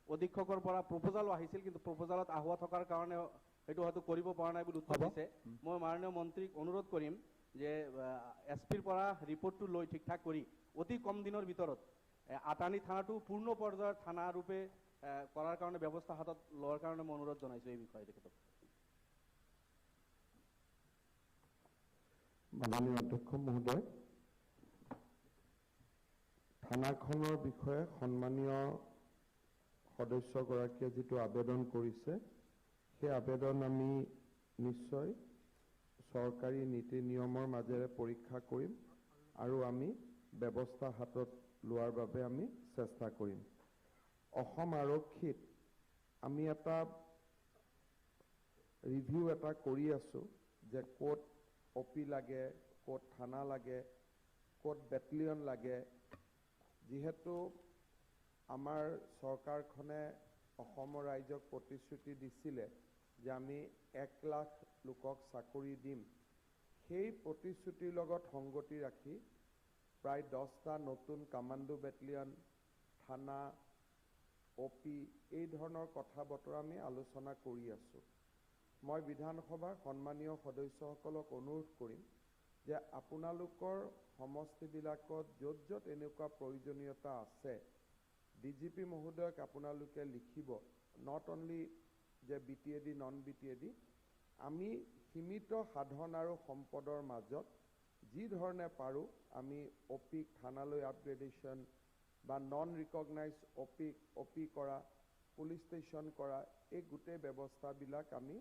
অধীক্ষকৰ পৰা প্ৰপ'জালো আহিছিল, কিন্তু প্ৰপ'জালত আহোৱা থকাৰ কাৰণে সেইটো হয়তো কৰিব পৰা নাই বুলি উত্তৰ দিছে। মই মাননীয় মন্ত্ৰীক অনুৰোধ কৰিম যে এছ পিৰ পৰা ৰিপৰ্টটো লৈ ঠিক ঠাক কৰি অতি কম দিনৰ ভিতৰত আটানী থানাটো পূৰ্ণ পৰ্যায়ৰ থানা ৰূপে কৰাৰ কাৰণে ব্যৱস্থা হাতত লোৱাৰ কাৰণে মই অনুৰোধ জনাইছোঁ এই বিষয়ে তেখেতক। মাননীয় অধ্যক্ষ মহোদয়, থানাখনৰ বিষয়ে সন্মানীয় সদস্যগৰাকীয়ে যিটো আবেদন কৰিছে, সেই আবেদন আমি নিশ্চয় চৰকাৰী নীতি নিয়মৰ মাজেৰে পৰীক্ষা কৰিম আৰু আমি ব্যৱস্থা হাতত লোৱাৰ বাবে আমি চেষ্টা কৰিম। অসম আৰক্ষীত আমি এটা ৰিভিউ এটা কৰি আছোঁ যে ক'ত অ' পি লাগে, ক'ত থানা লাগে, ক'ত বেটেলিয়ন লাগে। যিহেতু আমাৰ চৰকাৰখনে অসমৰ ৰাইজক প্ৰতিশ্ৰুতি দিছিলে যে আমি 1 লাখ লোকক চাকৰি দিম, সেই প্ৰতিশ্ৰুতিৰ লগত সংগতি ৰাখি প্ৰায় 10টা নতুন কামাণ্ডো বেটেলিয়ন, থানা, অ' পি এই ধৰণৰ কথা বতৰা আমি আলোচনা কৰি আছোঁ। মই বিধানসভাৰ সন্মানীয় সদস্যসকলক অনুৰোধ কৰিম যে আপোনালোকৰ সমষ্টিবিলাকত য'ত য'ত এনেকুৱা প্ৰয়োজনীয়তা আছে, ডিজিপি মহোদয়ক আপোনালোকে লিখিব। Not only যে বিটিএডি, নন বিটিএডি, আমি সীমিত সাধন আৰু সম্পদৰ মাজত যি ধৰণে পাৰোঁ আমি অপিক থানালৈ আপগ্ৰেডেশ্যন বা নন ৰিকগনাইজ অপিক অপি কৰা, পুলিচ ষ্টেচন কৰা, এই গোটেই ব্যৱস্থাবিলাক আমি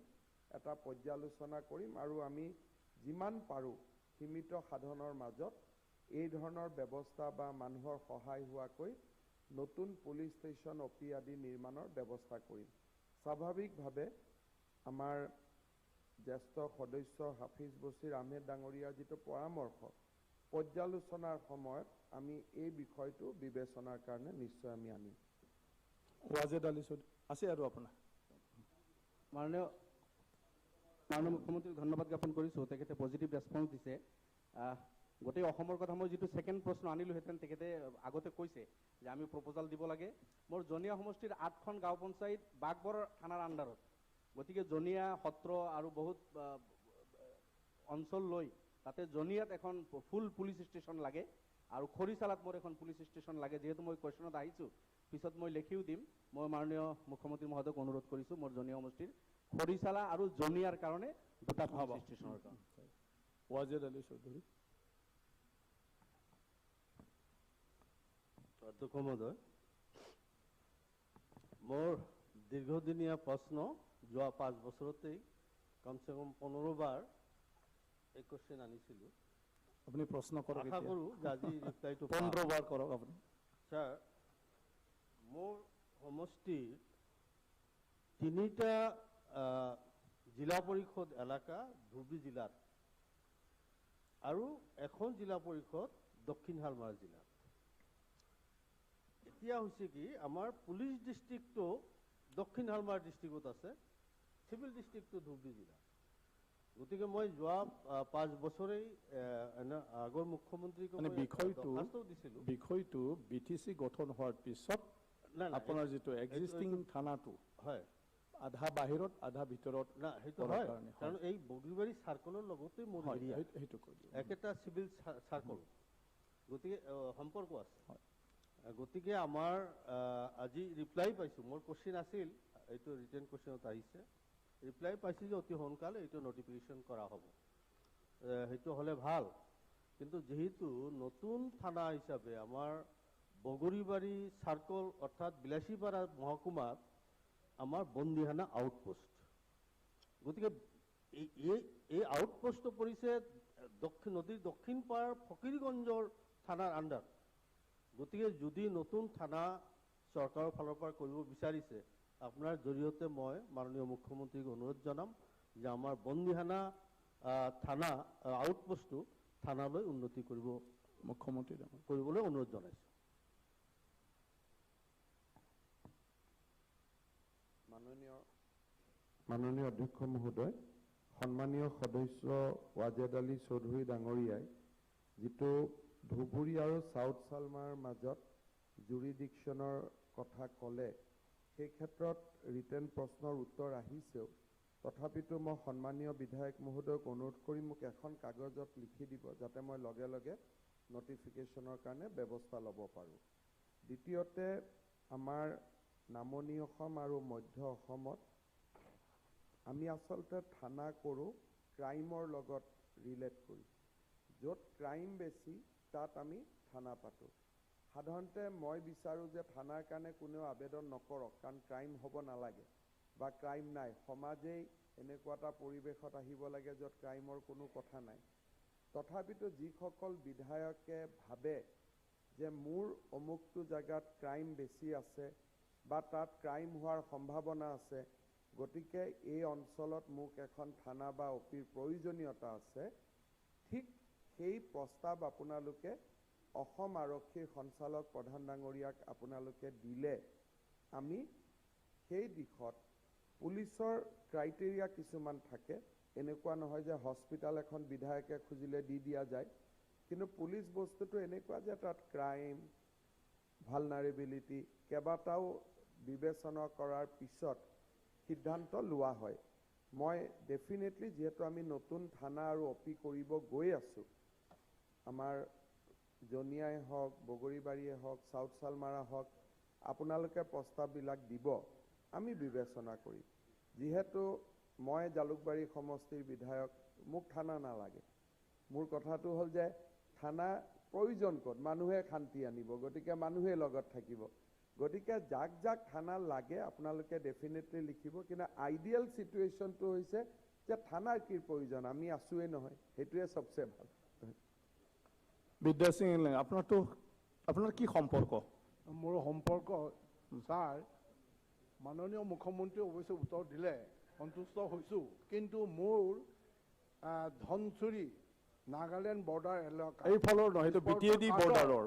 এটা পৰ্যালোচনা কৰিম আৰু আমি যিমান পাৰোঁ সীমিত সাধনৰ মাজত এই ধৰণৰ ব্যৱস্থা বা মানুহৰ সহায় হোৱাকৈ নতুন পুলিচ ষ্টেচন, অপি আদি নিৰ্মাণৰ ব্যৱস্থা কৰিম। স্বাভাৱিকভাৱে আমাৰ জ্যেষ্ঠ সদস্য হাফিজ বছিৰ আহমেদ ডাঙৰীয়াৰ যিটো পৰামৰ্শ, পৰ্যালোচনাৰ সময়ত আমি এই বিষয়টো বিবেচনাৰ কাৰণে নিশ্চয় আমি আনিম। ৱাজেদ আলী চৌধুৰী আছে আৰু আপোনাৰ। মাননীয় মাননীয় মুখ্যমন্ত্ৰীক ধন্যবাদ জ্ঞাপন কৰিছোঁ, তেখেতে পজিটিভ ৰেছপন্স দিছে। গোটেই অসমৰ কথা মই যিটো ছেকেণ্ড প্ৰশ্ন আনিলোহেঁতেন, তেখেতে আগতে কৈছে যে আমি প্ৰপ'জাল দিব লাগে। মোৰ জনীয়া সমষ্টিৰ আঠখন গাঁও পঞ্চায়ত বাঘবৰ থানাৰ আণ্ডাৰত, গতিকে জনীয়া সত্ৰ আৰু বহুত অঞ্চল লৈ তাতে জনীয়াত এখন ফুল পুলিচ ষ্টেচন লাগে আৰু খৰিচালাত মোৰ এখন পুলিচ ষ্টেচন লাগে। যিহেতু মই কুৱেশ্যনত আহিছোঁ, পিছত মই লিখিও দিম। মই মাননীয় মুখ্যমন্ত্ৰী মহোদয়ক অনুৰোধ কৰিছোঁ মোৰ জনীয়া সমষ্টিৰ খৰিচালা আৰু জনীয়াৰ কাৰণে দুটা পুলিচ ষ্টেচনৰ কাৰণে। ৱাজেদ আলী চৌধুৰী। অধ্যক্ষ মহোদয়, মোৰ দীৰ্ঘদিনীয়া প্ৰশ্ন, যোৱা 5 বছৰতেই কমচে কম 15 বাৰ এই কুৱেশ্যন আনিছিলোঁ। আপুনি প্ৰশ্ন কৰক। আশা কৰোঁ যে আজি ৰিপ্লাইটো। 15 বাৰ কৰক আপুনি। ছাৰ, মোৰ সমষ্টিৰ তিনিটা জিলা পৰিষদ এলেকা ধুবুৰী জিলাত আৰু এখন জিলা পৰিষদ দক্ষিণ শালমাৰা জিলাত। এতিয়া হৈছে কি, আমাৰ পুলিচ ডিষ্ট্ৰিক্টটো দক্ষিণ শালমাৰা ডিষ্ট্ৰিক্টত আছে, চিভিল ডিষ্ট্ৰিক্টটো ধুবুৰী জিলা। গতিকে মই যোৱা 5 বছৰেই আগৰ মুখ্যমন্ত্ৰীক মানে বিষয়টো দৰ্খাস্তও দিছিলোঁ। বিষয়টো বিটিচি গঠন হোৱাৰ পিছত নাই, আপোনাৰ যিটো এক্সিষ্টিং থানাটো আধা বাহিৰত আধা ভিতৰত না, সেইটো কৰাৰ হয়। কাৰণে, হয়। কাৰণ এই বগৰীবাৰী চাৰ্কলৰ লগতে মোৰ এৰিয়া সেইটো কৈ দিয়ক। একেটা চিভিল চাৰ্কল, গতিকে সম্পৰ্ক আছে। গতিকে আমাৰ আজি ৰিপ্লাই পাইছোঁ। মোৰ কুৱেশ্যন আছিল, এইটো ৰিটেন কুৱেশ্যনত আহিছে, ৰিপ্লাই পাইছোঁ যে অতি সোনকালে এইটো নটিফিকেশ্যন কৰা হ'ব। সেইটো হ'লে ভাল, কিন্তু যিহেতু নতুন থানা হিচাপে আমাৰ বগৰীবাৰী চাৰ্কল অৰ্থাৎ বিলাসীপাৰা মহকুমাত আমাৰ বন্দিহানা আউটপোষ্ট, গতিকে এই আউটপোষ্টটো পৰিছে দক্ষিণ নদীৰ দক্ষিণ পাৰ ফকীৰগঞ্জৰ থানাৰ আণ্ডাৰ। গতিকে যদি নতুন থানা চৰকাৰৰ ফালৰ পৰা কৰিব বিচাৰিছে, আপোনাৰ জৰিয়তে মই মাননীয় মুখ্যমন্ত্ৰীক অনুৰোধ জনাম যে আমাৰ বন্দিহানা থানা আউটপোষ্টটো থানালৈ উন্নতি কৰিব মুখ্যমন্ত্ৰী ডাঙৰীয়া। কৰিবলৈ অনুৰোধ জনাইছোঁ। মাননীয় অধ্যক্ষ মহোদয়, সন্মানীয় সদস্য ৱাজেদ আলী চৌধুৰী ডাঙৰীয়াই যিটো ধুবুৰী আৰু চাউথ চালমাৰ মাজত জুৰিডিকশ্যনৰ কথা ক'লে, সেই ক্ষেত্ৰত ৰিটেন প্ৰশ্নৰ উত্তৰ আহিছেও। তথাপিতো মই সন্মানীয় বিধায়ক মহোদয়ক অনুৰোধ কৰি মোক এখন কাগজত লিখি দিব, যাতে মই লগে লগে নটিফিকেশ্যনৰ কাৰণে ব্যৱস্থা ল'ব পাৰোঁ। দ্বিতীয়তে, আমাৰ নামনি অসম আৰু মধ্য অসমত আমি আচলতে থানা কৰোঁ ক্ৰাইমৰ লগত ৰিলেট কৰি। য'ত ক্ৰাইম বেছি তাত আমি থানা পাতোঁ। সাধাৰণতে মই বিচাৰোঁ যে থানাৰ কাৰণে কোনেও আবেদন নকৰক, কাৰণ ক্ৰাইম হ'ব নালাগে বা ক্ৰাইম নাই। সমাজেই এনেকুৱা এটা পৰিৱেশত আহিব লাগে য'ত ক্ৰাইমৰ কোনো কথা নাই। তথাপিতো যিসকল বিধায়কে ভাবে যে মোৰ অমুকটো জেগাত ক্ৰাইম বেছি আছে বা তাত ক্ৰাইম হোৱাৰ সম্ভাৱনা আছে, গতিকে এই অঞ্চলত মোক এখন থানা বা অপিৰ প্ৰয়োজনীয়তা আছে, ঠিক সেই প্ৰস্তাৱ আপোনালোকে অসম আৰক্ষীৰ সঞ্চালক প্ৰধান ডাঙৰীয়াক আপোনালোকে দিলে আমি সেই দিশত পুলিচৰ ক্ৰাইটেৰিয়া কিছুমান থাকে। এনেকুৱা নহয় যে হস্পিটেল এখন বিধায়কে খুজিলে দি দিয়া যায়, কিন্তু পুলিচ বস্তুটো এনেকুৱা যে তাত ক্ৰাইম, ভালনাৰেবিলিটি কেইবাটাও বিবেচনা কৰাৰ পিছত সিদ্ধান্ত লোৱা হয়। মই ডেফিনেটলি যিহেতু আমি নতুন থানা আৰু অপি কৰিব গৈ আছোঁ, আমাৰ জনিয়াই হওক, বগৰীবাৰীয়ে হওক, চাউথ চালমাৰা হওক, আপোনালোকে প্ৰস্তাৱবিলাক দিব, আমি বিবেচনা কৰিম। যিহেতু মই জালুকবাৰী সমষ্টিৰ বিধায়ক, মোক থানা নালাগে। মোৰ কথাটো হ'ল যে থানা প্ৰয়োজন ক'ত, মানুহে শান্তি আনিব, গতিকে মানুহে লগত থাকিব। গতিকে যাক যাক থানা লাগে আপোনালোকে ডেফিনেটলি লিখিব, কিন্তু আইডিয়েল চিটুৱেশ্যনটো হৈছে যে থানাৰ কি প্ৰয়োজন, আমি আছোৱেই নহয়, সেইটোৱে চবচে ভাল। বিদ্যা সিং, আপোনাৰতো আপোনাৰ কি সম্পৰ্ক? মোৰ সম্পৰ্ক ছাৰ, মাননীয় মুখ্যমন্ত্ৰীয়ে অৱশ্যে উত্তৰ দিলে, সন্তুষ্ট হৈছোঁ, কিন্তু মোৰ ধনচুৰি নাগালেণ্ড বৰ্ডাৰ এলেকা এইফালৰ নহয়, এইটো বিটিএডি বৰ্ডাৰৰ,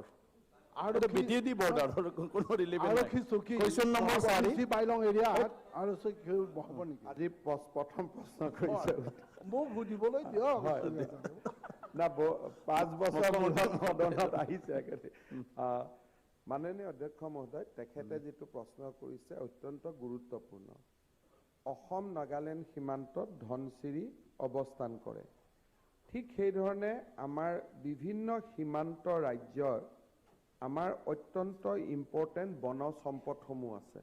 আৰু বিটিএডি বৰ্ডাৰৰ কোনো ৰিলেভেন্ট নাই। আৰক্ষী চকী কুৱেশ্যন নম্বৰ 4 বাইলং এৰিয়াত আৰু চকী হ'ব নেকি? আজি প্ৰথম প্ৰশ্ন কৰিছে, মোক সুধিবলৈ দিয়ক। না, 5 বছৰ মূৰত সদনত আহিছে। মাননীয় অধ্যক্ষ মহোদয়, তেখেতে যিটো প্ৰশ্ন কৰিছে অত্যন্ত গুৰুত্বপূৰ্ণ। অসম নাগালেণ্ড সীমান্তত ধনশিৰি অৱস্থান কৰে, ঠিক সেইধৰণে আমাৰ বিভিন্ন সীমান্ত ৰাজ্যৰ আমাৰ অত্যন্ত ইম্পৰ্টেণ্ট বনজ সম্পদসমূহ আছে।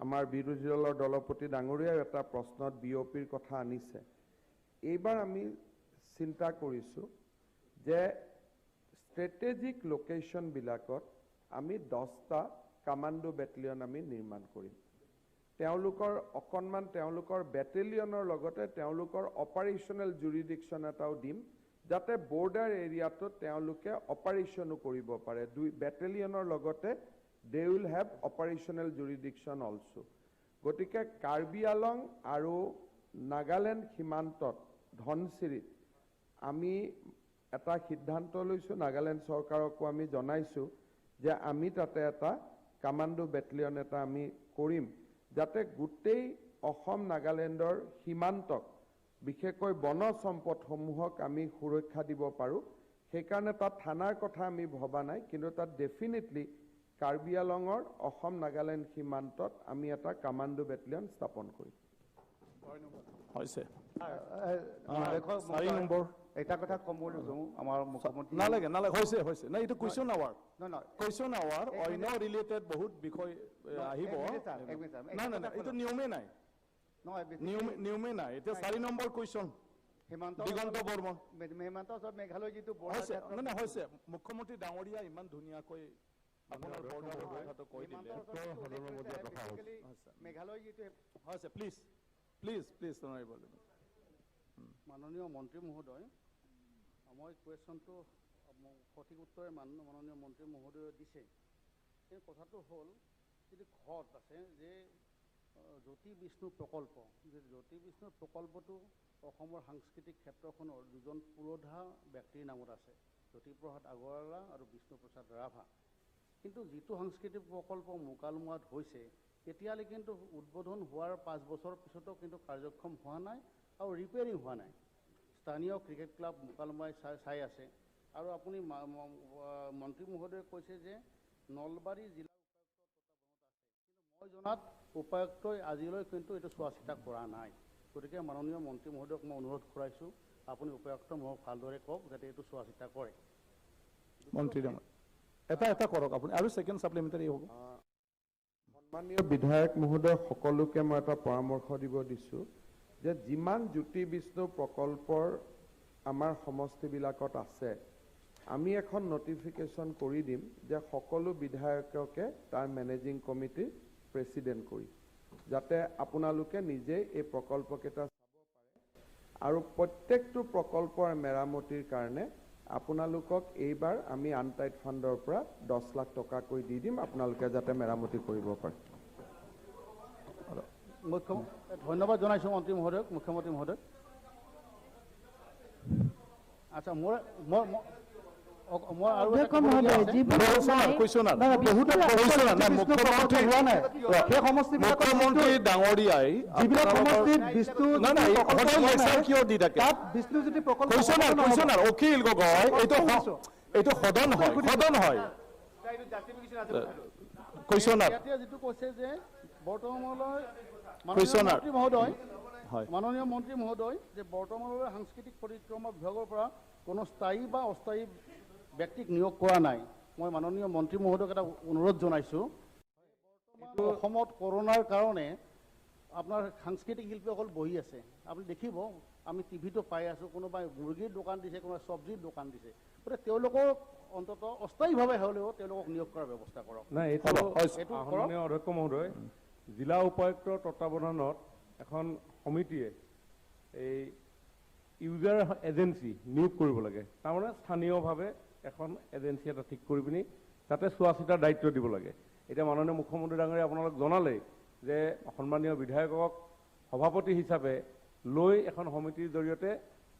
আমাৰ বিৰোধী দলৰ দলপতি ডাঙৰীয়াই এটা প্ৰশ্নত বি অ' পিৰ কথা আনিছে। এইবাৰ আমি চিন্তা কৰিছোঁ যে ষ্ট্ৰেটেজিক লোকেশ্যনবিলাকত আমি 10টা কামাণ্ডো বেটেলিয়ন আমি নিৰ্মাণ কৰিম। তেওঁলোকৰ অকণমান তেওঁলোকৰ বেটেলিয়নৰ লগতে তেওঁলোকৰ অপাৰেশ্যনেল জুৰিডিকশ্যন এটাও দিম, যাতে বৰ্ডাৰ এৰিয়াটোত তেওঁলোকে অপাৰেশ্যনো কৰিব পাৰে। 2 বেটেলিয়নৰ লগতে they will have operational jurisdiction also. গতিকে কাৰ্বি আলং আৰু নাগালেণ্ড সীমান্তত ধনশিৰিত আমি এটা সিদ্ধান্ত লৈছোঁ, নাগালেণ্ড চৰকাৰকো আমি জনাইছোঁ যে আমি তাতে এটা কামাণ্ডো বেটেলিয়ন এটা আমি কৰিম, যাতে গোটেই অসম নাগালেণ্ডৰ সীমান্তক বিশেষকৈ বনজ সম্পদসমূহক আমি সুৰক্ষা দিব পাৰোঁ। সেইকাৰণে তাত থানাৰ কথা আমি ভবা নাই, কিন্তু তাত ডেফিনেটলি কাৰ্বি আলঙৰ অসম নাগালেণ্ড সীমান্তত আমি এটা কামাণ্ডো বেটেলিয়ন স্থাপন কৰিম। হৈছে 4 নম্বৰ এটা কথা ক'ম বুলি আমাৰ মুখ্যমন্ত্ৰী নালাগে নালাগে, হৈছে হৈছে নাই, এইটো কুৱেশ্যন আৱাৰ, কুৱেশ্যন আৱাৰ অন্য ৰিলেটেড বহুত বিষয় আহিব। নাই নাই, এইটো নিয়মেই নাই, নিয়মেই নাই। এতিয়া 4 নম্বৰ কুৱেশ্যন দিগন্ত বৰ্মন। সীমান্ত মেঘালয় যিটো হৈছে নাই হৈছে, মুখ্যমন্ত্ৰী ডাঙৰীয়া ইমান ধুনীয়াকৈ আপোনাৰ বৰ্ডাৰৰ কথাটো কৈ দিলে। মেঘালয় যিটো হৈছে, প্লিজ প্লিজ প্লিজ। মাননীয় মন্ত্ৰী মহোদয়, মই কুৱেশ্যনটো সঠিক উত্তৰে মাননীয় মন্ত্ৰী মহোদয়ে দিছে। কিন্তু কথাটো হ'ল যিটো ঘৰত আছে যে জ্যোতি বিষ্ণু প্ৰকল্প, যে জ্যোতি বিষ্ণু প্ৰকল্পটো অসমৰ সাংস্কৃতিক ক্ষেত্ৰখনৰ দুজন পুৰোধা ব্যক্তিৰ নামত আছে, জ্যোতিপ্ৰসাদ আগৰৱালা আৰু বিষ্ণুপ্ৰসাদ ৰাভা। কিন্তু যিটো সাংস্কৃতিক প্ৰকল্প মুকালমুৱাত হৈছে, এতিয়ালৈ কিন্তু উদ্বোধন হোৱাৰ 5 বছৰৰ পিছতো কিন্তু কাৰ্যক্ষম হোৱা নাই আৰু ৰিপেয়াৰিং হোৱা নাই। স্থানীয় ক্ৰিকেট ক্লাব মুকালমুৱাই চাই আছে। আৰু আপুনি মন্ত্ৰী মহোদয়ে কৈছে যে নলবাৰী জিলা উপায়ুক্ত মই জনাত উপায়ুক্তই আজিলৈ কিন্তু এইটো চোৱা চিতা কৰা নাই। গতিকে মাননীয় মন্ত্ৰী মহোদয়ক মই অনুৰোধ কৰাইছোঁ, আপুনি উপায়ুক্ত মোক ভালদৰে কওক যাতে এইটো চোৱা চিতা কৰে। মন্ত্ৰী এটা এটা কৰক আপুনি, আৰু ছেকেণ্ড ছাপ্লিমেণ্টাৰী হ'ব। সন্মানীয় বিধায়ক মহোদয়, সকলোকে মই এটা পৰামৰ্শ দিব দিছোঁ যে যিমান জ্যোতি বিষ্ণু প্ৰকল্পৰ আমাৰ সমষ্টিবিলাকত আছে, আমি এখন নটিফিকেশ্যন কৰি দিম যে সকলো বিধায়ককে তাৰ মেনেজিং কমিটিৰ প্ৰেচিডেণ্ট কৰি, যাতে আপোনালোকে নিজেই এই প্ৰকল্পকেইটা চাব পাৰে। আৰু প্ৰত্যেকটো প্ৰকল্পৰ মেৰামতিৰ কাৰণে আপোনালোকক এইবাৰ আমি আনটাইড ফাণ্ডৰ পৰা 10 লাখ টকাকৈ দি দিম, আপোনালোকে যাতে মেৰামতি কৰিব পাৰে। ধন্যবাদ জনাইছোঁ মন্ত্ৰী মহোদয়ক, মুখ্যমন্ত্ৰী মহোদয়। আচ্ছা, মোৰ অখিল গগৈ, এইটো সদন হয়, সদন হয়। যিটো কৈছে যে বৰ্তমানলৈ মহোদয়, মাননীয় মন্ত্ৰী মহোদয়, যে বৰ্তমানলৈ সাংস্কৃতিক পৰিক্ৰমা বিভাগৰ পৰা কোনো স্থায়ী বা অস্থায়ী ব্যক্তিক নিয়োগ কৰা নাই। মই মাননীয় মন্ত্ৰী মহোদয়ক এটা অনুৰোধ জনাইছোঁ, অসমত কৰোণাৰ কাৰণে আপোনাৰ সাংস্কৃতিক শিল্পীসকল বহি আছে। আপুনি দেখিব, আমি টিভিতো পাই আছোঁ, কোনোবাই মুৰ্গীৰ দোকান দিছে, কোনোবাই চব্জিৰ দোকান দিছে। গতিকে তেওঁলোকক অন্ততঃ অস্থায়ীভাৱে হ'লেও তেওঁলোকক নিয়োগ কৰাৰ ব্যৱস্থা কৰক। নাই, এইটো অধ্যক্ষ মহোদয়, জিলা উপায়ুক্তৰ তত্বাৱধানত এখন সমিতিয়ে এই ইউজাৰ এজেঞ্চি নিয়োগ কৰিব লাগে। তাৰমানে স্থানীয়ভাৱে এখন এজেঞ্চি এটা ঠিক কৰি পিনি তাতে চোৱা চিতাৰ দায়িত্ব দিব লাগে। এতিয়া মাননীয় মুখ্যমন্ত্ৰী ডাঙৰীয়া আপোনালোক জনালেই যে সন্মানীয় বিধায়কক সভাপতি হিচাপে লৈ এখন সমিতিৰ জৰিয়তে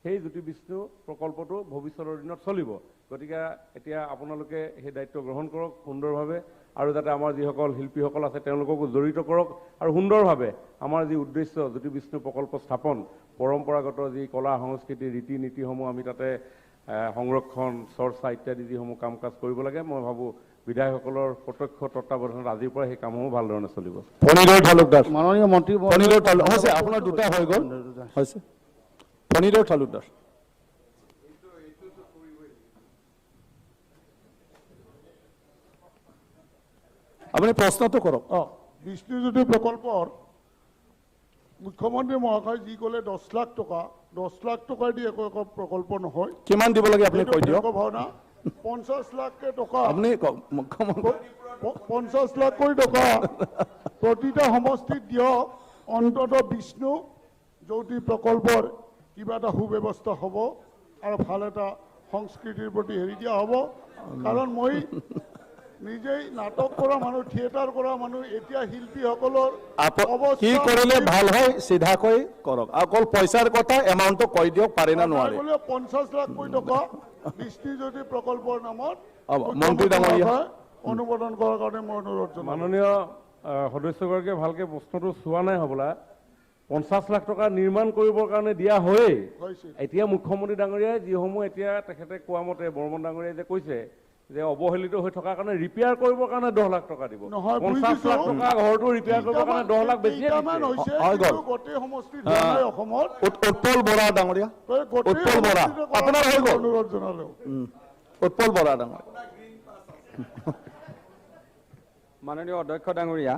সেই জ্যোতি বিষ্ণু প্ৰকল্পটো ভৱিষ্যতৰ দিনত চলিব। গতিকে এতিয়া আপোনালোকে সেই দায়িত্ব গ্ৰহণ কৰক সুন্দৰভাৱে, আৰু যাতে আমাৰ যিসকল শিল্পীসকল আছে তেওঁলোককো জড়িত কৰক, আৰু সুন্দৰভাৱে আমাৰ যি উদ্দেশ্য জ্যোতি বিষ্ণু প্ৰকল্প স্থাপন, পৰম্পৰাগত যি কলা সংস্কৃতি ৰীতি নীতিসমূহ আমি তাতে সংৰক্ষণ চৰ্চা ইত্যাদি যিসমূহ কাম কাজ কৰিব লাগে, মই ভাবোঁ বিধায়কসকলৰ প্ৰত্যক্ষ তত্বাৱধানত আজিৰ পৰা সেই কামসমূহ ভাল ধৰণে চলিব। ফণীধৰ তালুকদাৰ, মাননীয় মন্ত্ৰী ফণীধৰ তালুকদাৰ, হৈছে আপোনাৰ দুটা হৈ গ'ল, হৈছে ফণীধৰ তালুকদাৰ। আপুনি প্ৰশ্নটো কৰক। বিষ্ণুজ্যোতি প্ৰকল্পৰ মুখ্যমন্ত্ৰী মহাশয় যি ক'লে 10 লাখ টকা, 10 লাখ টকা দি একো একো প্ৰকল্প নহয়। কিমান দিব লাগে আপুনি কৈ দিয়ক। ভাওনা 50 লাখকে টকা, আপুনি মুখ্যমন্ত্ৰী 50 লাখকৈ টকা প্ৰতিটা সমষ্টিত দিয়ক, অন্ততঃ বিষ্ণু জ্যোতি প্ৰকল্পৰ কিবা এটা সুব্যৱস্থা হ'ব আৰু ভাল এটা সংস্কৃতিৰ প্ৰতি হেৰি দিয়া হ'ব। কাৰণ মই নিজেই নাটক কৰা মানুহ, থিয়েটাৰ কৰা মানুহ, এতিয়া শিল্পীসকলৰ কি কৰিলে ভাল হয় চিধাকৈ কৰক, অকল পইচাৰ কথা এমাউণ্টটো কৈ দিয়ক, পাৰে না নোৱাৰে। 50 লাখকৈ টকা বিষ্ণুজ্যোতি প্ৰকল্পৰ নামত মন্ত্ৰী ডাঙৰীয়া অনুমোদন কৰাৰ কাৰণে মই অনুৰোধ জনাওঁ। মাননীয় সদস্যগৰাকীয়ে ভালকে প্ৰশ্নটো চোৱা নাই হ'বলা। 50 লাখ টকা নিৰ্মাণ কৰিবৰ কাৰণে দিয়া হয়েই। এতিয়া মুখ্যমন্ত্ৰী ডাঙৰীয়াই যিসমূহ এতিয়া তেখেতে কোৱা মতে বৰ্মন ডাঙৰীয়াই যে কৈছে যে অৱহেলিত হৈ থকাৰ কাৰণে ৰিপেয়াৰ কৰিবৰ কাৰণে 10 লাখ টকা দিব। 50 লাখ টকা ঘৰটো ৰিপেয়াৰ কৰিবৰ কাৰণে 10 লাখ বেছি। উৎপল বৰা ডাঙৰীয়া, উৎপল বৰা আপোনাৰ হৈ গ'ল, উৎপল বৰা ডাঙৰীয়া। মাননীয় অধ্যক্ষ ডাঙৰীয়া,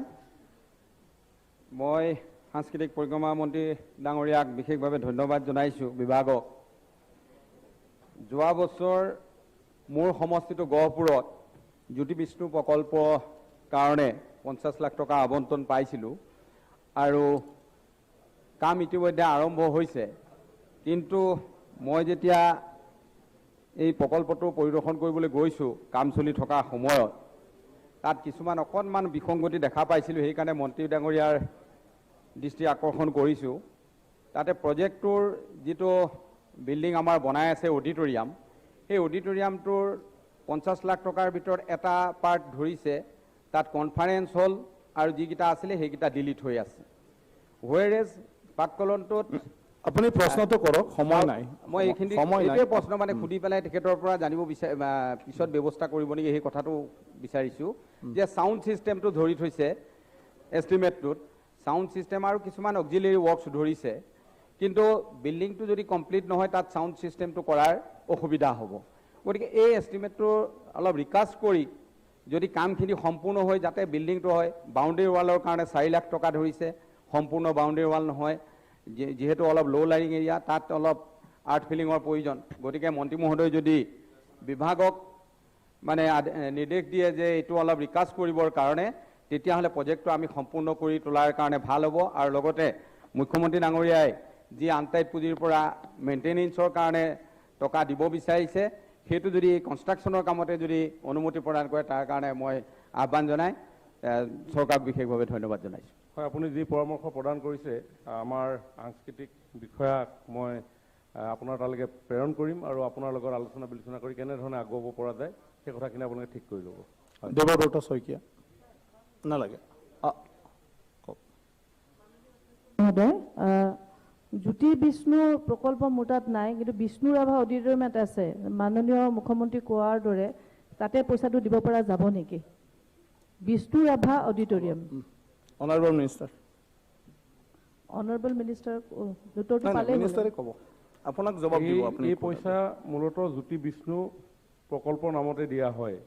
মই সাংস্কৃতিক পৰিক্ৰমা মন্ত্ৰী ডাঙৰীয়াক বিশেষভাৱে ধন্যবাদ জনাইছোঁ বিভাগক। যোৱা বছৰ মোৰ সমষ্টিটো গহপুৰত জ্যোতি বিষ্ণু প্ৰকল্পৰ কাৰণে 50 লাখ টকা আবণ্টন পাইছিলোঁ আৰু কাম ইতিমধ্যে আৰম্ভ হৈছে। কিন্তু মই যেতিয়া এই প্ৰকল্পটো পৰিদৰ্শন কৰিবলৈ গৈছোঁ কাম চলি থকা সময়ত তাত কিছুমান অকণমান বিসংগতি দেখা পাইছিলোঁ, সেইকাৰণে মন্ত্ৰী ডাঙৰীয়াৰ দৃষ্টি আকৰ্ষণ কৰিছোঁ। তাতে প্ৰজেক্টটোৰ যিটো বিল্ডিং আমাৰ বনাই আছে অডিটৰিয়াম, সেই অডিটৰিয়ামটোৰ 50 লাখ টকাৰ ভিতৰত এটা পাৰ্ট ধৰিছে, তাত কনফাৰেন্স হল আৰু যিকেইটা আছিলে সেইকেইটা ডিলিট হৈ আছে। হুৱেৰেজ পাককলনটোত আপুনি প্ৰশ্নটো কৰক, সময় নাই। মই এইখিনি এইটোৱে প্ৰশ্ন মানে সুধি পেলাই তেখেতৰ পৰা জানিব বিচাৰি পিছত ব্যৱস্থা কৰিব নেকি সেই কথাটো বিচাৰিছোঁ যে চাউণ্ড ছিষ্টেমটো ধৰি থৈছে এষ্টিমেটটোত, চাউণ্ড ছিষ্টেম আৰু কিছুমান অক্সিলেৰী ৱৰ্কছ ধৰিছে, কিন্তু বিল্ডিংটো যদি কমপ্লিট নহয় তাত চাউণ্ড ছিষ্টেমটো কৰাৰ অসুবিধা হ'ব। গতিকে এই এষ্টিমেটটো অলপ ৰিকাষ্ট কৰি যদি কামখিনি সম্পূৰ্ণ হৈ যাতে বিল্ডিংটো হয়, বাউণ্ডেৰী ৱালৰ কাৰণে 4 লাখ টকা ধৰিছে, সম্পূৰ্ণ বাউণ্ডেৰী ৱাল নহয় যিহেতু অলপ ল' লাইং এৰিয়া, তাত অলপ আৰ্ট ফিলিঙৰ প্ৰয়োজন। গতিকে মন্ত্ৰী মহোদয় যদি বিভাগক মানে নিৰ্দেশ দিয়ে যে এইটো অলপ ৰিকাষ্ট কৰিবৰ কাৰণে, তেতিয়াহ'লে প্ৰজেক্টটো আমি সম্পূৰ্ণ কৰি তোলাৰ কাৰণে ভাল হ'ব। আৰু লগতে মুখ্যমন্ত্ৰী ডাঙৰীয়াই যি আনটাইড পুঁজিৰ পৰা মেইনটেনেন্সৰ কাৰণে টকা দিব বিচাৰিছে, সেইটো যদি কনষ্ট্ৰাকশ্যনৰ কামতে যদি অনুমতি প্ৰদান কৰে তাৰ কাৰণে মই আহ্বান জনাই চৰকাৰক বিশেষভাৱে ধন্যবাদ জনাইছোঁ। হয়, আপুনি যি পৰামৰ্শ প্ৰদান কৰিছে আমাৰ সাংস্কৃতিক বিষয়াক মই আপোনাৰ তালৈকে প্ৰেৰণ কৰিম আৰু আপোনাৰ লগত আলোচনা বিলোচনা কৰি কেনেধৰণে আগুৱাব পৰা যায় সেই কথাখিনি আপোনালোকে ঠিক কৰি ল'ব। দেৱব্ৰত শইকীয়া। নালাগে। মহোদয়, জ্যোতি বিষ্ণু প্ৰকল্প মোৰ তাত নাই, কিন্তু বিষ্ণু ৰাভা অডিটৰিয়ামত আছে। মাননীয় মুখ্যমন্ত্ৰী কোৱাৰ দৰে তাতে পইচাটো দিব পৰা যাব নেকি? Bishnu Rabha auditorium. Honourable minister. Honourable minister উত্তৰটো পালে মিনিষ্টাৰে ক'ব, আপোনাক জবাব দিব। আপুনি এই পইচা মূলতঃ জ্যোতি বিষ্ণু প্ৰকল্পৰ নামতে দিয়া হয়।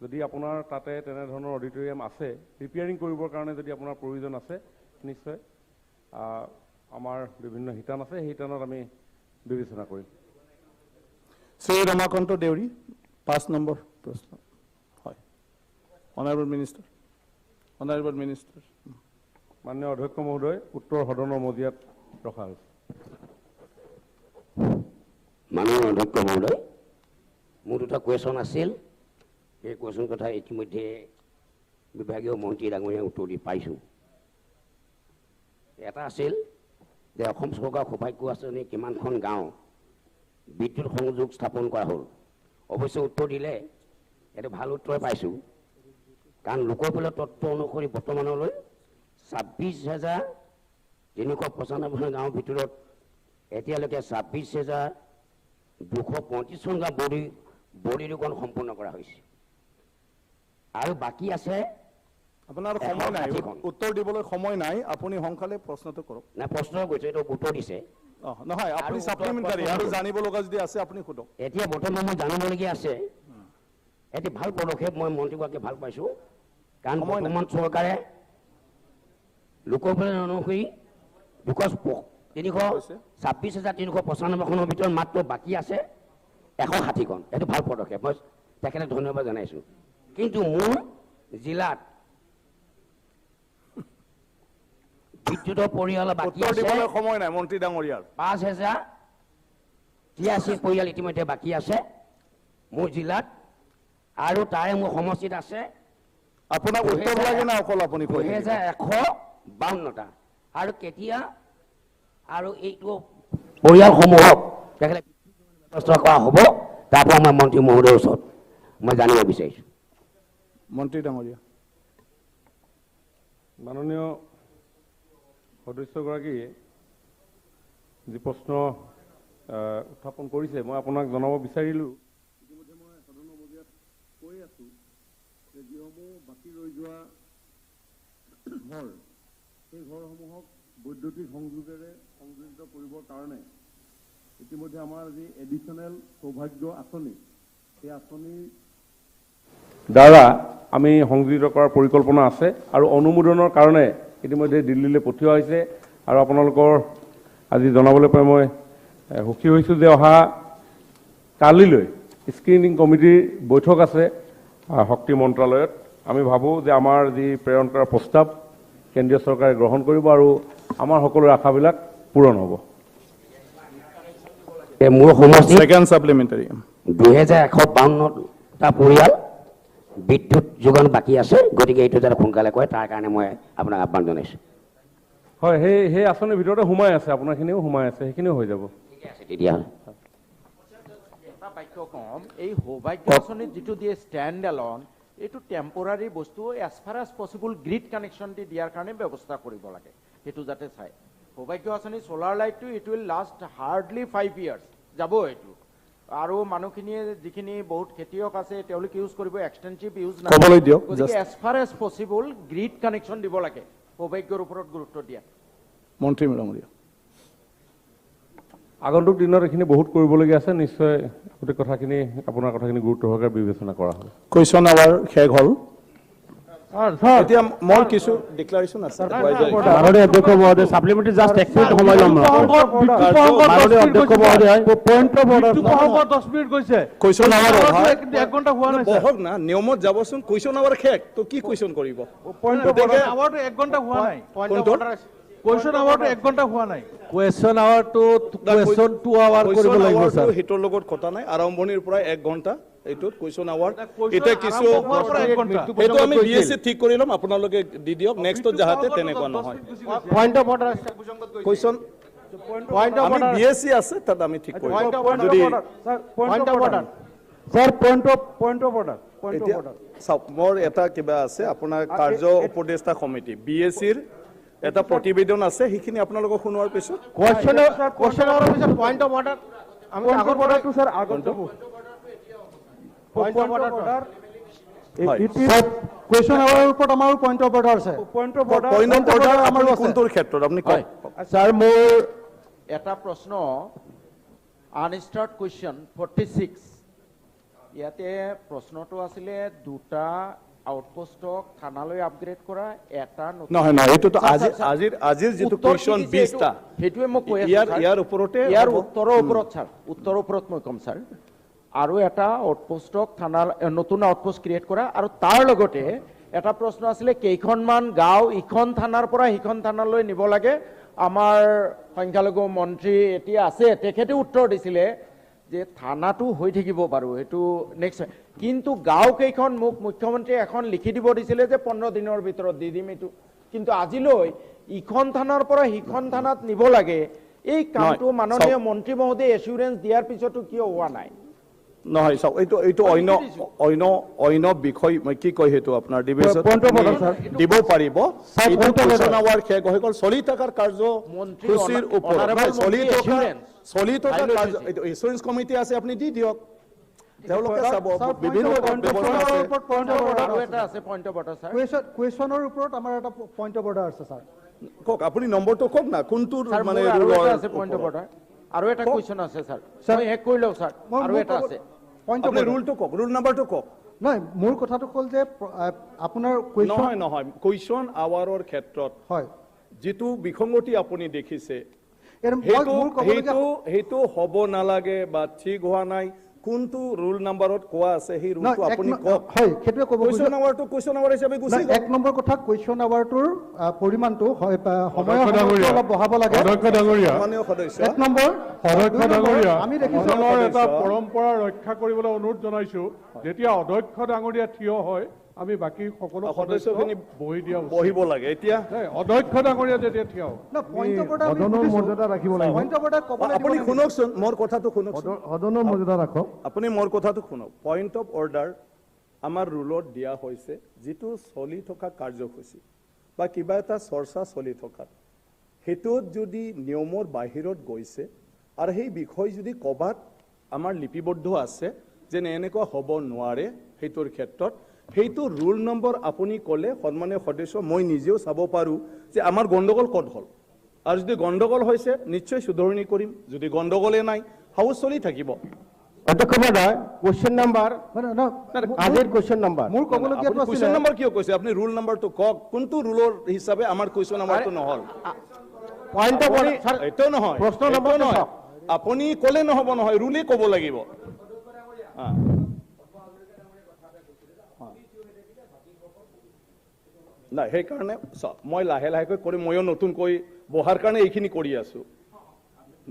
যদি আপোনাৰ তাতে তেনেধৰণৰ অডিটৰিয়াম আছে, ৰিপেয়াৰিং কৰিবৰ কাৰণে যদি আপোনাৰ প্ৰয়োজন আছে, নিশ্চয় আমাৰ বিভিন্ন শিতান আছে, সেই শিতানত আমি বিবেচনা কৰিম। শ্ৰী ৰমাকান্ত দেউৰী, 5 নম্বৰ প্ৰশ্ন। হয়, অনাৰেবল মিনিষ্টাৰ। Honourable minister. মাননীয় অধ্যক্ষ মহোদয়, উত্তৰ সদনৰ মজিয়াত ৰখা হৈছে। মাননীয় অধ্যক্ষ মহোদয়, মোৰ দুটা কুৱেশ্যন আছিল। সেই কুৱেশ্যন কথা ইতিমধ্যে বিভাগীয় মন্ত্ৰী ডাঙৰীয়াই উত্তৰ দি পাইছোঁ। এটা আছিল যে অসম চৰকাৰৰ সৌভাগ্য আঁচনি কিমানখন গাঁও বিদ্যুৎ সংযোগ স্থাপন কৰা হ'ল। অৱশ্যে উত্তৰ দিলে, এইটো ভাল উত্তৰে পাইছোঁ। কাৰণ লোকপিয়লৰ তথ্য অনুসৰি বৰ্তমানলৈ 26,395 গাঁৱৰ ভিতৰত এতিয়ালৈকে 26,235খন গাঁও বৰিদোকৰণ সম্পূৰ্ণ কৰা হৈছে আৰু বাকী আছে। আপোনাৰ সময় নাই, উত্তৰ দিবলৈ সময় নাই, আপুনি সোনকালে প্ৰশ্নটো কৰক। নাই, প্ৰশ্ন কৈছে, এইটো উত্তৰ দিছে। নহয়, আপুনি ছাপ্লিমেণ্টাৰী আৰু জানিব লগা যদি আছে আপুনি সোধক। এতিয়া বৰ্তমান মই জানিবলগীয়া আছে। এটি ভাল পদক্ষেপ, মই মন্ত্ৰীগৰাকী ভাল পাইছোঁ। কাৰণ বৰ্তমান চৰকাৰে লোকপিয়ল অনুসৰি 226,395খনৰ ভিতৰত মাত্ৰ বাকী আছে 160খন। এইটো ভাল পদক্ষেপ, মই তেখেতক ধন্যবাদ জনাইছোঁ। কিন্তু মোৰ জিলাত বিদ্যুতৰ পৰিয়াল বাকী আছে, সময় নাই মন্ত্ৰী ডাঙৰীয়াৰ, 5,083 পৰিয়াল ইতিমধ্যে বাকী আছে মোৰ জিলাত। আৰু তাৰে মোৰ সমষ্টিত আছে, আপোনাক উত্তৰ লাগে না অকল আপুনি 2,152টা। আৰু কেতিয়া আৰু এইটো পৰিয়ালসমূহক তেখেতে ব্যৱস্থা কৰা হ'ব, তাৰ পৰা মই মন্ত্ৰী মহোদয়ৰ ওচৰত মই জানিব বিচাৰিছোঁ। মন্ত্ৰী ডাঙৰীয়া। মাননীয় সদস্যগৰাকীয়ে যি প্ৰশ্ন উত্থাপন কৰিছে, মই আপোনাক জনাব বিচাৰিলোঁ। ইতিমধ্যে মই সদনৰ মজিয়াত কৈ আছোঁ যে যিসমূহ বাকী ৰৈ যোৱা ঘৰ, সেই ঘৰসমূহক বৈদ্যুতিক সংযোগেৰে সংযোজিত কৰিবৰ কাৰণে ইতিমধ্যে আমাৰ যি এডিশ্যনেল সৌভাগ্য আঁচনি, সেই আঁচনিৰ দ্বাৰা আমি সংযোজিত কৰাৰ পৰিকল্পনা আছে আৰু অনুমোদনৰ কাৰণে ইতিমধ্যে দিল্লীলৈ পঠিওৱা হৈছে। আৰু আপোনালোকৰ আজি জনাবলৈ পাই মই সুখী হৈছোঁ যে অহা কালিলৈ স্ক্ৰিনিং কমিটিৰ বৈঠক আছে শক্তি মন্ত্ৰালয়ত। আমি ভাবোঁ যে আমাৰ যি প্ৰেৰণ কৰা প্ৰস্তাৱ কেন্দ্ৰীয় চৰকাৰে গ্ৰহণ কৰিব আৰু আমাৰ সকলোৰে আশাবিলাক পূৰণ হ'ব। মোৰ সমষ্টি ছেকেণ্ড ছাপ্লিমেণ্টাৰী 2,152টা পৰিয়াল বিদ্যুৎ যোগান বাকী আছে, গতিকে এইটো যাতে সোনকালে কৰে তাৰ কাৰণে মই আপোনাক আহ্বান জনাইছোঁ। হয়, সেই আঁচনিৰ ভিতৰতে সোমাই আছে, আপোনাৰখিনিও সোমাই আছে, সেইখিনিও হৈ যাব। ঠিকে আছে তেতিয়াহ'লে। এটা বাক্য কম, এই সৌভাগ্য আঁচনিত যিটো দিয়ে ষ্টেণ্ড এলন, এইটো টেম্পৰাৰী বস্তু, as far as possible grid connection দি দিয়াৰ কাৰণে ব্যৱস্থা কৰিব লাগে, সেইটো যাতে চাই। সৌভাগ্য আঁচনি চ'লাৰ লাইটটো it will last hardly 5 years যাব এইটো। আৰু মানুহখিনিয়ে যিখিনি বহুত খেতিয়ক আছে তেওঁলোকে ইউজ কৰিব, এক্সটেনচিভ ইউজ নাই। গতিকে as far as possible grid connection দিব লাগে, সৌভাগ্যৰ ওপৰত গুৰুত্ব দিয়া। মন্ত্ৰী ডাঙৰীয়া। আগন্তুক দিনত এইখিনি বহুত কৰিবলগীয়া আছে, নিশ্চয় গোটেই কথাখিনি আপোনাৰ কথাখিনি গুৰুত্ব সহকাৰে বিবেচনা কৰা হ'ব। কুৱেশ্যন আৱাৰ শেষ হ'ল। এতিয়া মোৰ কিছু ডিক্লাৰেশ্যন আছে। মাননীয় অধ্যক্ষ মহোদয়, ছাপ্লিমেণ্টাৰী জাষ্ট এক মিনিট সময় ল'ম। মাননীয় অধ্যক্ষ মহোদয়, পইণ্ট অফ অৰ্ডাৰ 10 মিনিট গৈছে। কুৱেশ্যন আৱাৰ এক ঘণ্টা হোৱা নাই। বহক না, নিয়মত যাবচোন। কুৱেশ্যন আৱাৰ শেষ তো কি কুৱেশ্যন কৰিব? পইণ্ট অফ অৰ্ডাৰ আৱাৰটো 1 ঘণ্টা হোৱা নাই। কুৱেশ্যন আৱাৰটো 1 ঘণ্টা হোৱা নাই। কুৱেশ্যন আৱাৰটো কুৱেশ্যন 2 আৱাৰ কৰিব লাগিব ছাৰ। সেইটোৰ লগত কথা নাই। আৰম্ভণিৰ পৰা 1 ঘণ্টা এইটোত কুৱেশ্যন আৱাৰ। এতিয়া কিছু সেইটো আমি বি এছ চি ঠিক কৰি ল'ম, আপোনালোকে দি দিয়ক নেক্সটত যাহাতে তেনেকুৱা নহয়। পইণ্ট অফ অৰ্ডাৰ কুৱেশ্যন আমি বি এছ চি আছে তাত আমি ঠিক কৰি ল'ম। যদি point of order sir, point of order, point of order চাওক, মোৰ এটা কিবা আছে, আপোনাৰ কাৰ্য উপদেষ্টা সমিতি বি এছ চিৰ এটা প্ৰতিবেদন আছে, সেইখিনি আপোনালোকক শুনোৱাৰ পিছত কুৱেশ্যন আৱাৰৰ পিছত পইণ্ট অফ অৰ্ডাৰ আমি আগৰ অৰ্ডাৰটো স্যাৰ আগত যাব। পইণ্ট অফ অৰ্ডাৰ কুৱেশ্যন আৱাৰৰ ওপৰত আমাৰো পইণ্ট অফ অৰ্ডাৰ আছে। Point of order, point of order আমাৰ কোনটোৰ ক্ষেত্ৰত আপুনি কওক। স্যাৰ, মোৰ এটা প্ৰশ্ন আনষ্টাৰ্ট কুৱেশ্যন 46, ইয়াতে প্ৰশ্নটো আছিলে দুটা আউটপোষ্টক থানালৈ আপগ্ৰেড কৰা, এটা নহয় নহয়, এইটোতো আজি আজিৰ আজিৰ যিটো কুৱেশ্যন 20টা সেইটোৱে মই কৈ আছো। ইয়াৰ ওপৰতে, ইয়াৰ উত্তৰৰ ওপৰত ছাৰ, উত্তৰৰ ওপৰত মই ক'ম ছাৰ। আৰু এটা আউটপোষ্টক থানা নতুন আউটপোষ্ট ক্ৰিয়েট কৰা, আৰু তাৰ লগতে এটা প্ৰশ্ন আছিলে কেইখনমান গাঁও ইখন থানাৰ পৰা সিখন থানালৈ নিব লাগে। আমাৰ সংখ্যালঘু মন্ত্ৰী এতিয়া আছে, তেখেতে উত্তৰ দিছিলে যে থানাটো হৈ থাকিব বাৰু সেইটো নেক্সট, কিন্তু গাঁও কেইখন মোক মুখ্যমন্ত্ৰীয়ে এখন লিখি দিব দিছিলে যে 15 দিনৰ ভিতৰত দি দিম এইটো, কিন্তু আজিলৈ ইখন থানাৰ পৰা সিখন থানাত নিব লাগে, এই কামটো মাননীয় মন্ত্ৰী মহোদয়ে এচুৰেঞ্চ দিয়াৰ পিছতো কিয় হোৱা নাই? নহয় চাওক, এইটো এইটো অন্য অন্য অন্য বিষয়, মই কি কয় সেইটো আপোনাৰ দিব পাৰিব। শেষ হৈ গ'ল, চলি থকাৰ কাৰ্যসূচীৰ ওপৰত চলি থকা কাৰ্য ইঞ্চুৰেঞ্চ কমিটি আছে, আপুনি দি দিয়ক, তেওঁলোকে চাব বিভিন্ন ব্যৱস্থা আছে। কুৱেশ্যনৰ ওপৰত আমাৰ এটা পইণ্ট অফ অৰ্ডাৰ আছে ছাৰ। কওক, আপুনি নম্বৰটো কওক না, কোনটো মানে পইণ্ট অফ অৰ্ডাৰ? আৰু এটা কুৱেশ্যন আছে ছাৰ, মই শেষ কৰি লওঁ ছাৰ, আৰু এটা আছে। আপুনি ৰুলটো কওক, ৰুল নাম্বাৰটো কওক। নহয়, মোৰ কথাটো হ'ল যে আপোনাৰ নহয় নহয়, কুৱেশ্যন আৱাৰৰ ক্ষেত্ৰত হয় যিটো বিসংগতি আপুনি দেখিছে সেইটো হ'ব নালাগে বা ঠিক হোৱা নাই, কোনটো ৰুল নাম্বাৰত কোৱা আছে সেই ৰুলটো আপুনি কওক। হয়, সেইটোৱে ক'ব। কুৱেশ্যন আৱাৰটো কুৱেশ্যন আৱাৰ হিচাপে গুচি গ'ল। এক নম্বৰ কথা, কুৱেশ্যন আৱাৰটোৰ পৰিমাণটো সময় অলপ বঢ়াব লাগে। অধ্যক্ষ ডাঙৰীয়া, মাননীয় সদস্য, এক নম্বৰ অধ্যক্ষ ডাঙৰীয়া, আমি দেখিছোঁ এটা পৰম্পৰা ৰক্ষা কৰিবলৈ অনুৰোধ জনাইছোঁ, যেতিয়া অধ্যক্ষ ডাঙৰীয়া থিয় হয় আমি বাকী সকলো সদস্যখিনি বহি দিয়া বহিব লাগে। এতিয়া অধ্যক্ষ ডাঙৰীয়া যেতিয়া থিয় সদনৰ মৰ্যাদা ৰাখিব লাগিব। আপুনি শুনকচোন, মোৰ কথাটো শুনক, সদনৰ মৰ্যাদা ৰাখক। আপুনি মোৰ কথাটো শুনক। পইণ্ট অফ অৰ্ডাৰ আমাৰ ৰুলত দিয়া হৈছে, যিটো চলি থকা কাৰ্যসূচী বা কিবা এটা চৰ্চা চলি থকাত সেইটোত যদি নিয়মৰ বাহিৰত গৈছে আৰু সেই বিষয় যদি ক'ৰবাত আমাৰ লিপিবদ্ধ আছে যে এনেকুৱা হ'ব নোৱাৰে, সেইটোৰ ক্ষেত্ৰত সেইটো ৰুল নম্বৰ আপুনি ক'লে সন্মানীয় সদস্য মই নিজেও চাব পাৰোঁ যে আমাৰ গণ্ডগোল ক'ত হ'ল, আৰু যদি গণ্ডগোল হৈছে নিশ্চয় শুধৰণি কৰিম, যদি গণ্ডগোলে নাই হাউচ চলি থাকিব। অধ্যক্ষ মহোদয়, কুৱেশ্যন নাম্বাৰ আজিৰ কুৱেশ্যন নাম্বাৰ মোৰ ক'বলগীয়াটো আছিল। কুৱেশ্যন নাম্বাৰ কিয় কৈছে আপুনি? ৰুল নাম্বাৰটো কওক, কোনটো ৰুলৰ হিচাপে আমাৰ কুৱেশ্যন নাম্বাৰটো নহ'ল? পইণ্ট অফ অৰ্ডাৰ এইটো নহয়, প্ৰশ্ন নম্বৰ নহয়, আপুনি ক'লে নহ'ব নহয়, ৰুলে ক'ব লাগিব। নাই, সেইকাৰণে চাওক, মই লাহে লাহেকৈ কৰি ময়ো নতুনকৈ বহাৰ কাৰণে এইখিনি কৰি আছোঁ।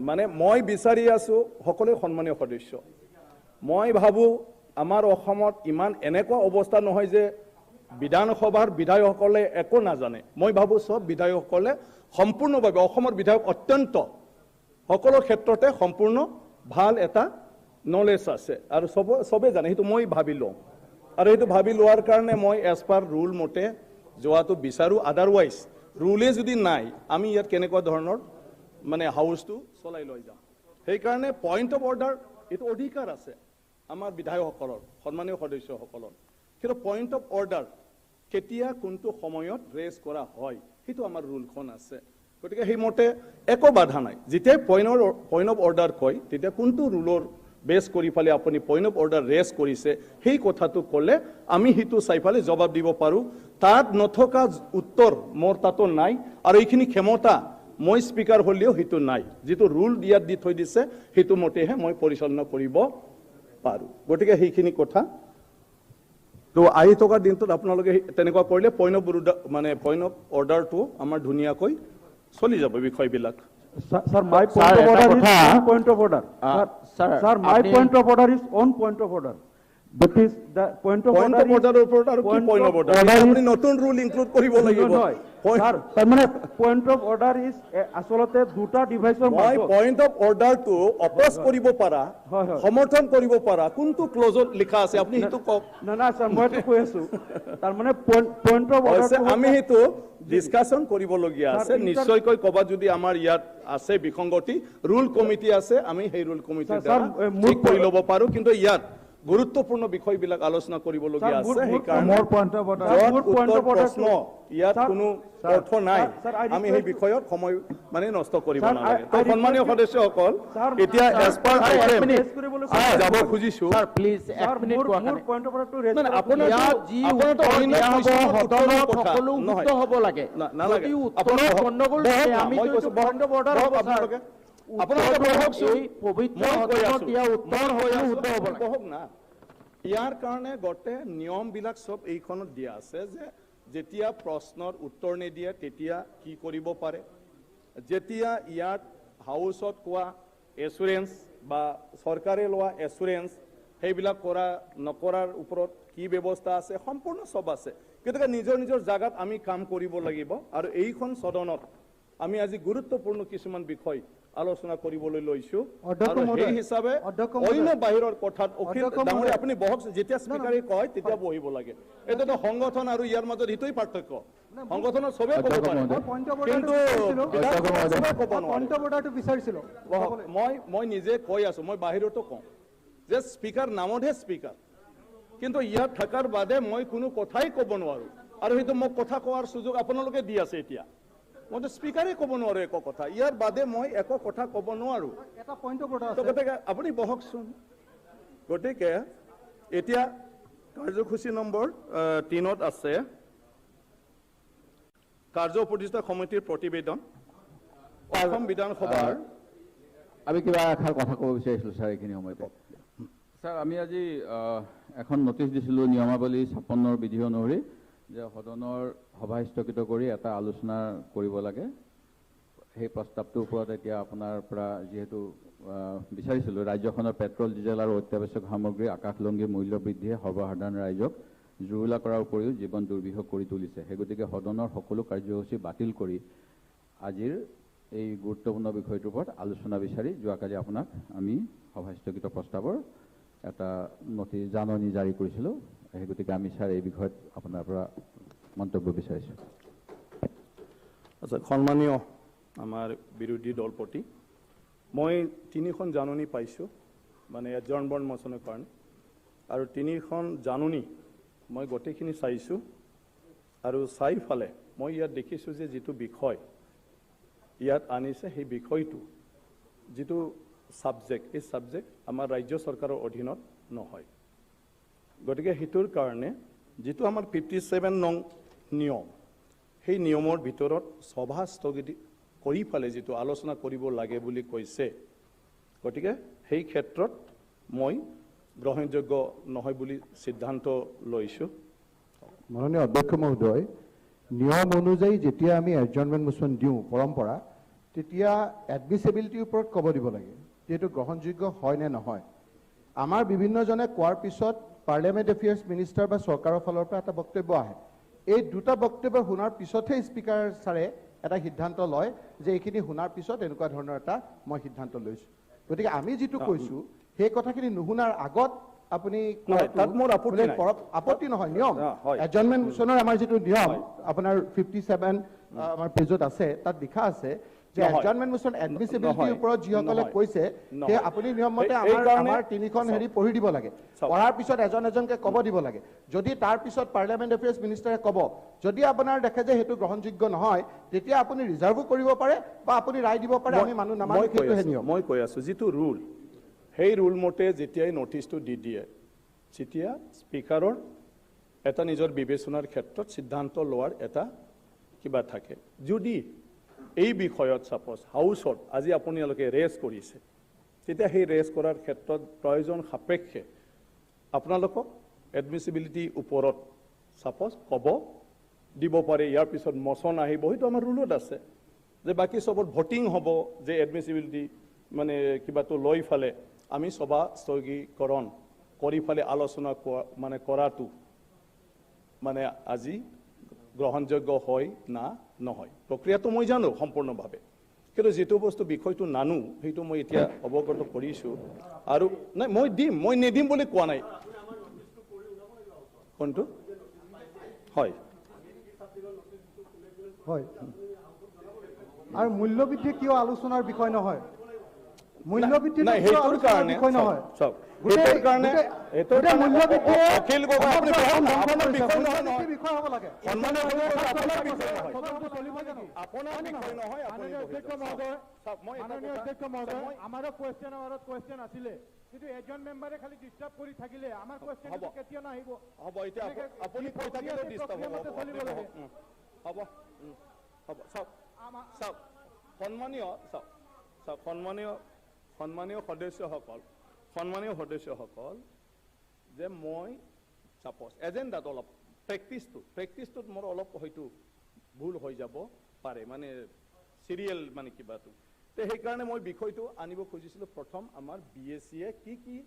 মানে মই বিচাৰি আছোঁ সকলোৱে সন্মানীয় সদস্য, মই ভাবোঁ আমাৰ অসমত ইমান এনেকুৱা অৱস্থা নহয় যে বিধানসভাৰ বিধায়কসকলে একো নাজানে। মই ভাবোঁ চব বিধায়কসকলে সম্পূৰ্ণভাৱে অসমৰ বিধায়ক অত্যন্ত সকলো ক্ষেত্ৰতে সম্পূৰ্ণ ভাল এটা নলেজ আছে আৰু চবে জানে, সেইটো মই ভাবি লওঁ। আৰু সেইটো ভাবি লোৱাৰ কাৰণে মই এজ পাৰ ৰুল মতে যোৱাটো বিচাৰোঁ। আদাৰৱাইজ ৰুলে যদি নাই আমি ইয়াত কেনেকুৱা ধৰণৰ মানে হাউচটো চলাই লৈ যাম। সেইকাৰণে পইণ্ট অফ অৰ্ডাৰ এইটো অধিকাৰ আছে আমাৰ বিধায়কসকলৰ, সন্মানীয় সদস্যসকলৰ, কিন্তু পইণ্ট অফ অৰ্ডাৰ কেতিয়া কোনটো সময়ত ৰেজ কৰা হয় সেইটো আমাৰ ৰুলখন আছে। গতিকে সেইমতে একো বাধা নাই। যেতিয়াই পইণ্ট অফ অৰ্ডাৰ কয় তেতিয়া কোনটো ৰুলৰ বেছ কৰি পেলাই আপুনি পইণ্ট অফ অৰ্ডাৰ ৰেজ কৰিছে, সেই কথাটো ক'লে আমি সেইটো চাই পেলাই জবাব দিব পাৰোঁ। তাত নথকা উত্তৰ মোৰ তাতো নাই, আৰু এইখিনি ক্ষমতা মই স্পীকাৰ হ'লেও সেইটো নাই। যিটো ৰুল ইয়াত দি থৈ দিছে সেইটো মতেহে মই পৰিচালনা কৰিব পাৰোঁ। গতিকে সেইখিনি কথা তো আহি থকা দিনটোত আপোনালোকে তেনেকুৱা কৰিলে পইণ্ট অফ মানে পইণ্ট অফ অৰ্ডাৰটো আমাৰ ধুনীয়াকৈ চলি যাব বিষয়বিলাক। Sir, my point of order is on point of order. Sir, my point of order is on point of order. That is the point of order. Point of order ওপৰত আৰু কি point of order? আপুনি নতুন rule include কৰিব লাগিব। Sir, তাৰমানে point of order is আচলতে দুটা ডিভাইচৰ মই পইণ্ট অফ অৰ্ডাৰটো অপ'জ কৰিব পাৰা, সমৰ্থন কৰিব পাৰা, কোনটো ক্লজত লিখা আছে আপুনি সেইটো কওক। না না ছাৰ, মই কৈ আছো, তাৰমানে পইণ্ট অফ অৰ্ডাৰ আমি সেইটো ডিছকাশ্যন কৰিবলগীয়া আছে। নিশ্চয়কৈ ক'ৰবাত যদি আমাৰ ইয়াত আছে বিসংগতি, ৰুল কমিটি আছে, আমি সেই ৰুল কমিটিৰ দ্বাৰা ঠিক কৰি ল'ব পাৰোঁ। কিন্তু ইয়াত গুৰুত্বপূৰ্ণ বিষয়বিলাক আলোচনা কৰিবলগীয়া আছে, সেইকাৰণে প্ৰশ্ন ইয়াত কোনো অৰ্থ নাই, আমি সেই বিষয়ত সময় মানে নষ্ট কৰিব নালাগে। তো সন্মানীয় সদস্যসকল, এতিয়া এজ পাৰ আইটেম যাব খুজিছো। আপোনালোকে বহকচোন, বহক না। ইয়াৰ কাৰণে গোটেই নিয়মবিলাক চব এইখনত দিয়া আছে যে যেতিয়া প্ৰশ্নৰ উত্তৰ নিদিয়ে তেতিয়া কি কৰিব পাৰে, যেতিয়া ইয়াত হাউচত কোৱা এচুৰেঞ্চ বা চৰকাৰে লোৱা এচুৰেঞ্চ সেইবিলাক কৰা নকৰাৰ ওপৰত কি ব্যৱস্থা আছে, সম্পূৰ্ণ চব আছে। গতিকে নিজৰ নিজৰ জাগাত আমি কাম কৰিব লাগিব। আৰু এইখন সদনত আমি আজি গুৰুত্বপূৰ্ণ কিছুমান বিষয় আলোচনা কৰিবলৈ লৈছো, আৰু সেই হিচাপে অন্য বাহিৰৰ কথাত অখিল ডাঙৰীয়া আপুনি বহক, যেতিয়া স্পীকাৰে কয় তেতিয়া বহিব লাগে। এইটোতো সংগঠন আৰু ইয়াৰ মাজত সেইটোৱেই পাৰ্থক্য। সংগঠনত চবে ক'ব পাৰে, কিন্তু মই নিজে কৈ আছো, মই বাহিৰতো কওঁ যে স্পীকাৰ নামতহে স্পীকাৰ, কিন্তু ইয়াত থকাৰ বাদে মই কোনো কথাই ক'ব নোৱাৰো। আৰু সেইটো মোক কথা কোৱাৰ সুযোগ আপোনালোকে দি আছে। এতিয়া মইতো স্পীকাৰে ক'ব নোৱাৰো একো কথা, ইয়াৰ বাদে মই একো কথা ক'ব নোৱাৰো। গতিকে আপুনি বহকচোন। গতিকে এতিয়া কাৰ্যসূচী নম্বৰ 3ত আছে কাৰ্য উপদেষ্টা সমিতিৰ প্ৰতিবেদন, অসম বিধানসভাৰ। আমি কিবা এষাৰ কথা ক'ব বিচাৰিছিলোঁ ছাৰ এইখিনি সময়তে। ছাৰ, আমি আজি এখন নটিচ দিছিলোঁ নিয়মাৱলী 56 বিধি অনুসৰি যে সদনৰ সভা স্থগিত কৰি এটা আলোচনা কৰিব লাগে। সেই প্ৰস্তাৱটোৰ ওপৰত এতিয়া আপোনাৰ পৰা যিহেতু বিচাৰিছিলোঁ, ৰাজ্যখনৰ পেট্ৰল, ডিজেল আৰু অত্যাৱশ্যক সামগ্ৰীৰ আকাশলংঘী মূল্য বৃদ্ধিয়ে সৰ্বসাধাৰণ ৰাইজক জুৰুলা কৰাৰ উপৰিও জীৱন দুৰ্বিষহ কৰি তুলিছে। সেই গতিকে সদনৰ সকলো কাৰ্যসূচী বাতিল কৰি আজিৰ এই গুৰুত্বপূৰ্ণ বিষয়টোৰ ওপৰত আলোচনা বিচাৰি যোৱাকালি আপোনাক আমি সভা স্থগিত প্ৰস্তাৱৰ এটা নথি জাননী জাৰি কৰিছিলোঁ। সেই গতিকে আমি ছাৰ এই বিষয়ত আপোনাৰ পৰা মন্তব্য বিচাৰিছোঁ। আচ্ছা, সন্মানীয় আমাৰ বিৰোধী দলপতি, মই 3খন জাননী পাইছোঁ মানে এডজৰ্ণমেণ্ট মোচনৰ কাৰণে, আৰু 3খন জাননী মই গোটেইখিনি চাইছোঁ। আৰু চাই ফালে মই ইয়াত দেখিছোঁ যে যিটো বিষয় ইয়াত আনিছে সেই বিষয়টো যিটো ছাবজেক্ট, এই ছাবজেক্ট আমাৰ ৰাজ্য চৰকাৰৰ অধীনত নহয়। গতিকে সেইটোৰ কাৰণে যিটো আমাৰ 57 নং নিয়ম, সেই নিয়মৰ ভিতৰত সভা স্থগিত কৰি ফালে যিটো আলোচনা কৰিব লাগে বুলি কৈছে, গতিকে সেই ক্ষেত্ৰত মই গ্ৰহণযোগ্য নহয় বুলি সিদ্ধান্ত লৈছোঁ। মাননীয় অধ্যক্ষ মহোদয়, নিয়ম অনুযায়ী যেতিয়া আমি এডজৰ্ণমেণ্ট মোচন দিওঁ পৰম্পৰা, তেতিয়া এডমিচিবিলিটিৰ ওপৰত ক'ব দিব লাগে যিহেতু গ্ৰহণযোগ্য হয় নে নহয়। আমাৰ বিভিন্নজনে কোৱাৰ পিছত পাৰ্লিয়ামেণ্ট এফেয়াৰ্ছ মিনিষ্টাৰ বা চৰকাৰৰ ফালৰ পৰা এটা বক্তব্য আহে। এই দুটা বক্তব্য শুনাৰ পিছতহে স্পীকাৰ ছাৰে এটা সিদ্ধান্ত লয় যে এইখিনি শুনাৰ পিছত এনেকুৱা ধৰণৰ এটা মই সিদ্ধান্ত লৈছোঁ। গতিকে আমি যিটো কৈছোঁ সেই কথাখিনি নুশুনাৰ আগত আপুনি আপত্তি নহয়। নিয়ম এডজৰ্ণমেণ্ট মোচনৰ আমাৰ যিটো নিয়ম আপোনাৰ 57 আমাৰ পেজত আছে, তাত লিখা আছে যে এডজৰ্ণমেণ্ট মোচন এডমিচিবিলিটিৰ ওপৰত যিসকলে কৈছে সেই আপুনি নিয়মমতে আমাৰ 3খন হেৰি পঢ়ি দিব লাগে, পঢ়াৰ পিছত এজন এজনকে ক'ব দিব লাগে। যদি তাৰ পিছত পাৰ্লিয়ামেণ্ট এফেয়াৰ্ছ মিনিষ্টাৰে ক'ব, যদি আপোনাৰ দেখে যে সেইটো গ্ৰহণযোগ্য নহয়, তেতিয়া আপুনি ৰিজাৰ্ভো কৰিব পাৰে বা আপুনি ৰায় দিব পাৰে। আমি মানুহ নামানো, সেইটোহে নিয়ম। মই কৈ আছোঁ যিটো ৰুল, সেই ৰুল মতে যেতিয়াই নটিচটো দি দিয়ে তেতিয়া স্পীকাৰৰ এটা নিজৰ বিবেচনাৰ ক্ষেত্ৰত সিদ্ধান্ত লোৱাৰ এটা কিবা থাকে। যদি এই বিষয়ত ছাপ'জ হাউচত আজি আপোনালোকে ৰেজ কৰিছে, তেতিয়া সেই ৰেজ কৰাৰ ক্ষেত্ৰত প্ৰয়োজন সাপেক্ষে আপোনালোকক এডমিচিবিলিটি ওপৰত ছাপ'জ ক'ব দিব পাৰে। ইয়াৰ পিছত মচন আহিব, সেইটো আমাৰ ৰুলত আছে যে বাকী চবত ভোটিং হ'ব যে এডমিচিবিলিটি মানে কিবাটো লৈ ফালে আমি সভা স্থগীকৰণ কৰি ফালে আলোচনা মানে কৰাটো মানে আজি গ্ৰহণযোগ্য হয় না নহয়। প্ৰক্ৰিয়াটো মই জানো সম্পূৰ্ণভাৱে, কিন্তু যিটো বস্তু বিষয়টো নানো সেইটো মই এতিয়া অৱগত কৰিছোঁ। আৰু নাই মই দিম, মই নিদিম বুলি কোৱা নাই। কোনটো হয় হয় আৰু মূল্যবৃদ্ধি কিয় আলোচনাৰ বিষয় নহয়? মূল্যবৃদ্ধি বিষয় নহয়। আমাৰো কুৱেশ্যন আৱাৰত কুৱেশ্যন আছিলে, কিন্তু এজন মেম্বাৰে খালি ডিষ্টাৰ্ব কৰি থাকিলে আমাৰ কুৱেশ্যন কেতিয়া নাহিব? হ'ব, এতিয়া আপুনি কৈ থাকিলেও ডিষ্টাৰ্ব হ'ব। হ'ব, চাওক চাওক সন্মানীয় চাওক চাওক সন্মানীয় সন্মানীয় সদস্যসকল, সন্মানীয় সদস্যসকল, যে মই ছাপ'জ এজেণ্ডাত অলপ প্ৰেক্টিচটোত মোৰ অলপ হয়তো ভুল হৈ যাব পাৰে, মানে চিৰিয়েল মানে কিবাটো, তে সেইকাৰণে মই বিষয়টো আনিব খুজিছিলোঁ। প্ৰথম আমাৰ বি এছ চিয়ে কি কি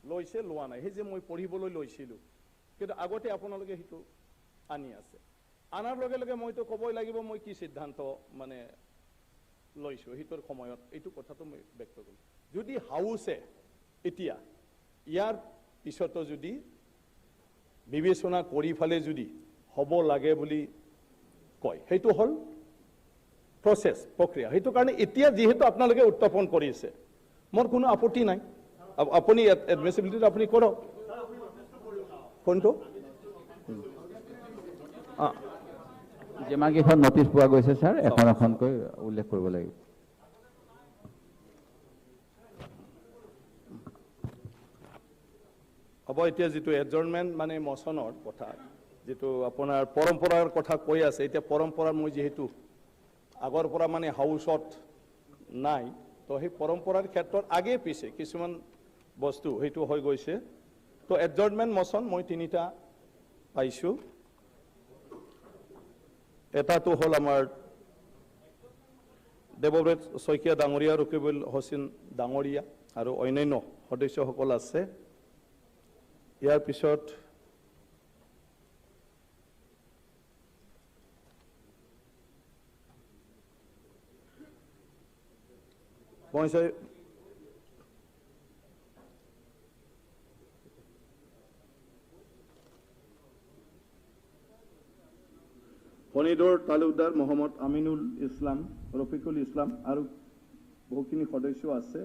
লৈছে লোৱা নাই, সেই যে মই পঢ়িবলৈ লৈছিলোঁ, কিন্তু আগতে আপোনালোকে সেইটো আনি আছে। আনাৰ লগে লগে মইতো ক'বই লাগিব মই কি সিদ্ধান্ত মানে লৈছোঁ সেইটোৰ সময়ত এইটো কথাটো মই ব্যক্ত কৰিম। যদি হাউচে এতিয়া ইয়াৰ পিছতো যদি বিবেচনা কৰি ফালে যদি হ'ব লাগে বুলি কয়, সেইটো হ'ল প্ৰচেছ, প্ৰক্ৰিয়া। সেইটো কাৰণে এতিয়া যিহেতু আপোনালোকে উত্থাপন কৰিছে, মোৰ কোনো আপত্তি নাই। আপুনি এডমিচিবিলিটিটো আপুনি কৰক। কোনটো যিমানকেইখন নটিচ পোৱা গৈছে ছাৰ, এখন এখনকৈ উল্লেখ কৰিব লাগিব। হ'ব, এতিয়া যিটো এডজৰ্ণমেণ্ট মানে মচনৰ কথা, যিটো আপোনাৰ পৰম্পৰাৰ কথা কৈ আছে, এতিয়া পৰম্পৰা মই যিহেতু আগৰ পৰা মানে হাউচত নাই, তো সেই পৰম্পৰাৰ ক্ষেত্ৰত আগে পিছে কিছুমান বস্তু সেইটো হৈ গৈছে। তো এডজৰ্ণমেণ্ট মচন মই তিনিটা পাইছোঁ। এটাটো হ'ল আমাৰ দেৱব্ৰত শইকীয়া ডাঙৰীয়া, ৰকিবুল হোসেন ডাঙৰীয়া আৰু অন্যান্য সদস্যসকল আছে। ইয়াৰ পিছত ফণীধৰ তালুকদাৰ, মহম্মদ আমিনুল ইছলাম, ৰফিকুল ইছলাম আৰু বহুখিনি সদস্য আছে।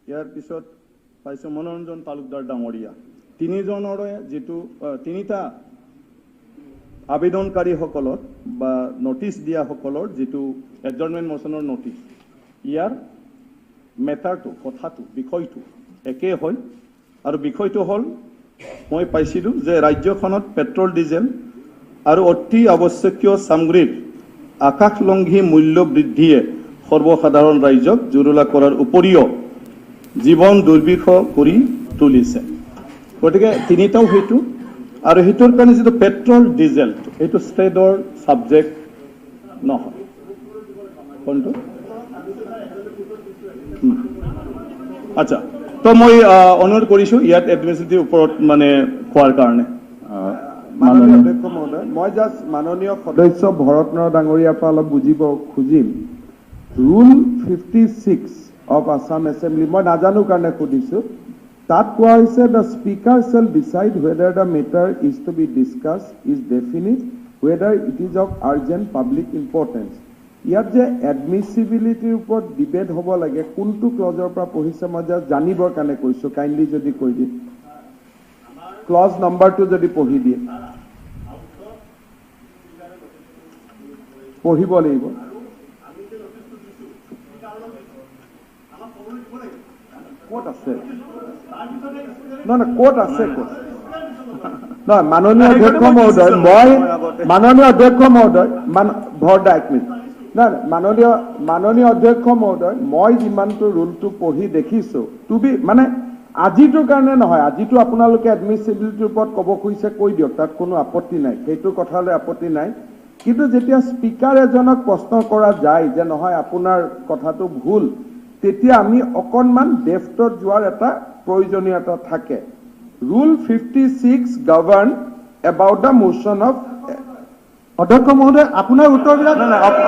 ইয়াৰ পিছত পাইছোঁ মনোৰঞ্জন তালুকদাৰ ডাঙৰীয়া। তিনিজনৰে যিটো তিনিটা আবেদনকাৰীসকলৰ বা নটিচ দিয়াসকলৰ যিটো এডজৰ্ণমেণ্ট মোচনৰ নটিচ, ইয়াৰ মেটাৰটো, কথাটো, বিষয়টো একেই হয়। আৰু বিষয়টো হ'ল মই পাইছিলোঁ যে ৰাজ্যখনত পেট্ৰল, ডিজেল আৰু অতি আৱশ্যকীয় সামগ্ৰীৰ আকাশলংঘী মূল্য বৃদ্ধিয়ে সৰ্বসাধাৰণ ৰাইজক জুৰুলা কৰাৰ উপৰিও জীৱন দুৰ্বিষহ কৰি তুলিছে। গতিকে তিনিটাও সেইটো, আৰু সেইটোৰ কাৰণে যিটো পেট্ৰল ডিজেল এইটো ষ্টেটৰ ছাবজেক্ট নহয়। কোনটো? আচ্ছা, তো মই অনুৰোধ কৰিছোঁ ইয়াত এডমিনিষ্ট্ৰেটিভ ওপৰত মানে কোৱাৰ কাৰণে। মাননীয় অধ্যক্ষ মহোদয়, মই জাষ্ট মাননীয় সদস্য ভৰত নৰহ ডাঙৰীয়াৰ পৰা অলপ বুজিব খুজিম। Rule 56 of Assam assembly, মই নাজানো কাৰণে সুধিছোঁ, তাত কোৱা হৈছে the speaker shall decide whether the matter is to be discuss is definite whether it is of urgent public importance. ইয়াত যে এডমিচিবিলিটিৰ ওপৰত ডিবেট হ'ব লাগে, কোনটো ক্লজৰ পৰা পঢ়িছে মই জাষ্ট জানিবৰ কাৰণে কৈছোঁ, কাইণ্ডলি যদি কৈ দিয়ে, ক্লজ নম্বৰটো যদি পঢ়ি দিয়ে, পঢ়িব লাগিব। ক'ত আছে? নহয় নহয়, ক'ত আছে, ক'ত? নহয়, মাননীয় অধ্যক্ষ মহোদয়, মই মাননীয় অধ্যক্ষ মহোদয়, মান ভৰদা, এক মিনিট। নহয়, মাননীয় অধ্যক্ষ মহোদয়, মই যিমানটো ৰুলটো পঢ়ি দেখিছোঁ, টু বি মানে আজিটোৰ কাৰণে নহয়, আজিটো আপোনালোকে এডমিচিবিলিটিৰ ওপৰত ক'ব খুজিছে কৈ দিয়ক, তাত কোনো আপত্তি নাই, সেইটো কথালৈ আপত্তি নাই। কিন্তু যেতিয়া স্পীকাৰ এজনক প্ৰশ্ন কৰা যায় যে নহয় আপোনাৰ কথাটো ভুল, তেতিয়া আমি অকণমান ডেফ্টত যোৱাৰ এটা প্ৰয়োজনীয়তা থাকে। Rule 56 govern about the motion of অধ্যক্ষ মহোদয়, আপোনাৰ উত্তৰবিলাক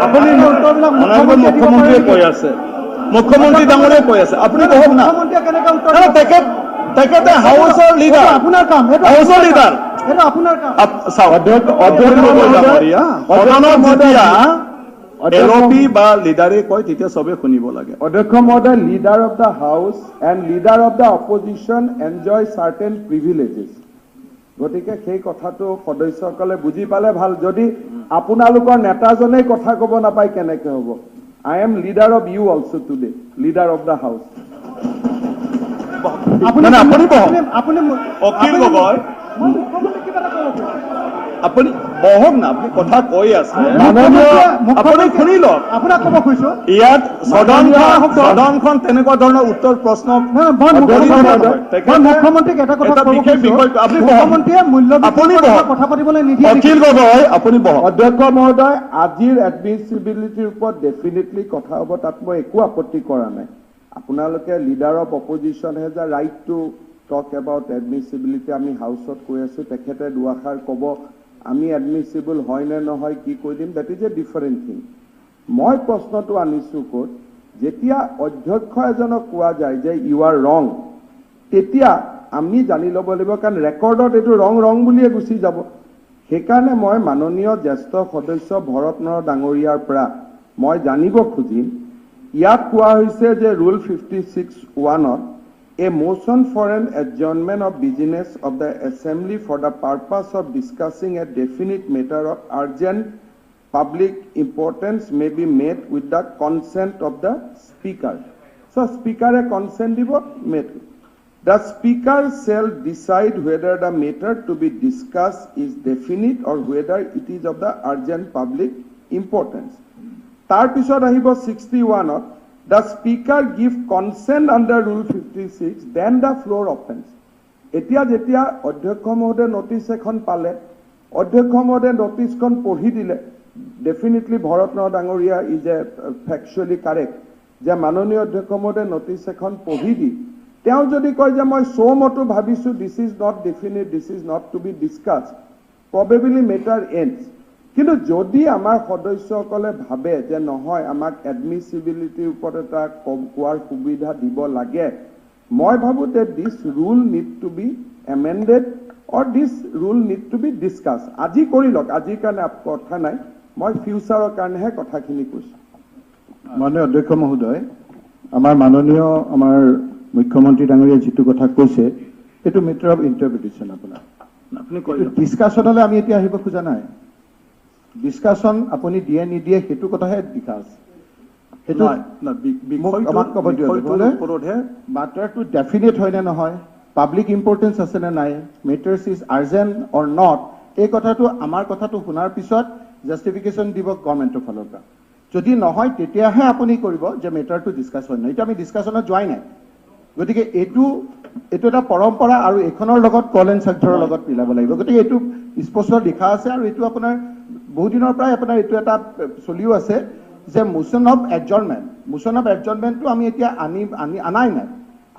আপুনি উত্তৰবিলাক মুখ্যমন্ত্ৰীয়ে দিব পাৰে মুখ্যমন্ত্ৰীয়ে নেকি? কৈ আছে, মুখ্যমন্ত্ৰী ডাঙৰীয়াই কৈ আছে, আপুনি বহক না। মুখ্যমন্ত্ৰীয়ে কেনেকৈ উত্তৰ নাই, দিব? তেখেতে হাউচৰ লিডাৰ। এইটো আপোনাৰ কাম, সেইটো হাউচৰ আপোনাৰ লিডাৰ। কাম। সেইটো আপোনাৰ কাম। চাওক, অধ্যক্ষ মহোদয়, ডাঙৰীয়া, সদনত যেতিয়া অধ্যক্ষ এল পি বা লিডাৰে কয় তেতিয়া চবে শুনিব লাগে। অধ্যক্ষ মহোদয়, leader of the house and leader of the opposition enjoy certain privileges. গতিকে সেই কথাটো সদস্যসকলে বুজি পালে ভাল। যদি আপোনালোকৰ নেতাজনেই কথা ক'ব নাপায় কেনেকে হ'ব? I am leader of you also today, leader of the house. আপুনি নাই, আপুনি বহক। আপুনি অখিল আপুনি গগৈ। মই মুখ্যমন্ত্ৰীক কিবা এটা ক'ব খুজিছোঁ। আপুনি বহক না, আপুনি কথা কৈ আছে, মুখ্যমন্ত্ৰীয়ে আপুনি শুনি লওক। আপোনাক ক'ব খুজিছোঁ। ইয়াত সদনখন তেনেকুৱা ধৰণৰ উত্তৰ প্ৰশ্ন নহয়, মই তেখেতে মই মুখ্যমন্ত্ৰীক এটা কথা এটা ক'ব বিশেষ খুজিছোঁ। বিষয়, আপুনি বহক। মুখ্যমন্ত্ৰীয়ে মূল্য আপুনি বৃদ্ধিৰ কথা বহক। কথা পাতিবলৈ নিদিয়ে নেকি? অখিল গগৈ, আপুনি বহক। অধ্যক্ষ মহোদয়, আজিৰ এডমিচিবিলিটিৰ ওপৰত ডেফিনেটলি কথা হ'ব, তাত মই একো আপত্তি কৰা নাই। আপোনালোকে leader of opposition has a right to talk about admissibility. আমি হাউচত কৈ আছোঁ, তেখেতে দুআষাৰ ক'ব, আমি এডমিচিবল হয় নে নহয় কি কৈ দিম, that is a different thing. মই প্ৰশ্নটো আনিছোঁ ক'ত, যেতিয়া অধ্যক্ষ এজনক কোৱা যায় যে you are wrong, তেতিয়া আমি জানি ল'ব লাগিব, কাৰণ ৰেকৰ্ডত এইটো ৰং ৰং বুলিয়ে গুচি যাব। সেইকাৰণে মই মাননীয় জ্যেষ্ঠ সদস্য ভৰত নৰহ ডাঙৰীয়াৰ পৰা মই জানিব খুজিম, ইয়াত কোৱা হৈছে যে rule 56(1)ত a motion for an adjournment of business of the assembly for the purpose of discussing a definite matter of urgent public importance may be made with the consent of the speaker. So speaker consent দিব made. The speaker shall decide whether the matter to be discussed is definite or whether it is of the urgent public importance. তাৰপিছত আহিব 61ত, the speaker give consent under rule 56, then the floor opens. এতিয়া যেতিয়া অধ্যক্ষ মহোদয়ে notice এখন পালে, অধ্যক্ষ মহোদয়ে নটিচখন পঢ়ি দিলে, ডেফিনেটলি ভৰত নৰহ ডাঙৰীয়া is a ফেকচুৱেলি কাৰেক্ট যে মাননীয় অধ্যক্ষ মহোদয়ে নটিচ এখন পঢ়ি দি তেওঁ যদি কয় যে মই চৌমতো ভাবিছোঁ, this is not definite, this is not to be discuss, probably matter ends. কিন্তু যদি আমাৰ সদস্যসকলে ভাবে যে নহয়, আমাক এডমিচিবিলিটিৰ ওপৰত এটা কোৱাৰ সুবিধা দিব লাগে, মই ভাবোঁ যে this rule need to be amended or this rule need to be discuss. আজি কৰি লওক, আজিৰ কাৰণে কথা নাই, মই ফিউচাৰৰ কাৰণেহে কথাখিনি কৈছোঁ। মাননীয় অধ্যক্ষ মহোদয়, আমাৰ মাননীয় আমাৰ মুখ্যমন্ত্ৰী ডাঙৰীয়াই যিটো কথা কৈছে, এইটো মেটাৰ অফ ইণ্টাৰপ্ৰিটেশ্যন। আপোনাৰ আপুনি কৈ লওক। ডিছকাশ্যনলৈ আমি এতিয়া আহিব খোজা নাই। ডিছকাশ্যন আপুনি দিয়ে নিদিয়ে সেইটো কথাহে লিখা আছে। সেইটো নহয়, নহয়, মোক আমাক ক'ব দিয়ক। বিষয়টোৰ ওপৰতহে মাটাৰটো ডেফিনেট হয় নে নহয়, পাব্লিক ইম্পৰ্টেঞ্চ আছে নে নাই, matters is urgent or not, এই কথাটো আমাৰ কথাটো শুনাৰ পিছত জাষ্টিফিকেশ্যন দিব গভৰ্ণমেণ্টৰ ফালৰ পৰা। যদি নহয় তেতিয়াহে আপুনি কৰিব যে মেটাৰটো ডিছকাছ হয় নাই। এইটো আমি ডিছকাশ্যনত যোৱাই নাই। গতিকে এইটো এটা পৰম্পৰা আৰু এইখনৰ লগত কল এণ্ড চাৰ্টৰ লগত মিলাব লাগিব। গতিকে এইটো স্পষ্ট লিখা আছে আৰু এইটো আপোনাৰ বহুদিনৰ পৰাই আপোনাৰ এইটো এটা চলিও আছে যে motion of adjournment, motion of এডজৰ্ণমেণ্টটো আমি এতিয়া আনি আনি আনাই নাই।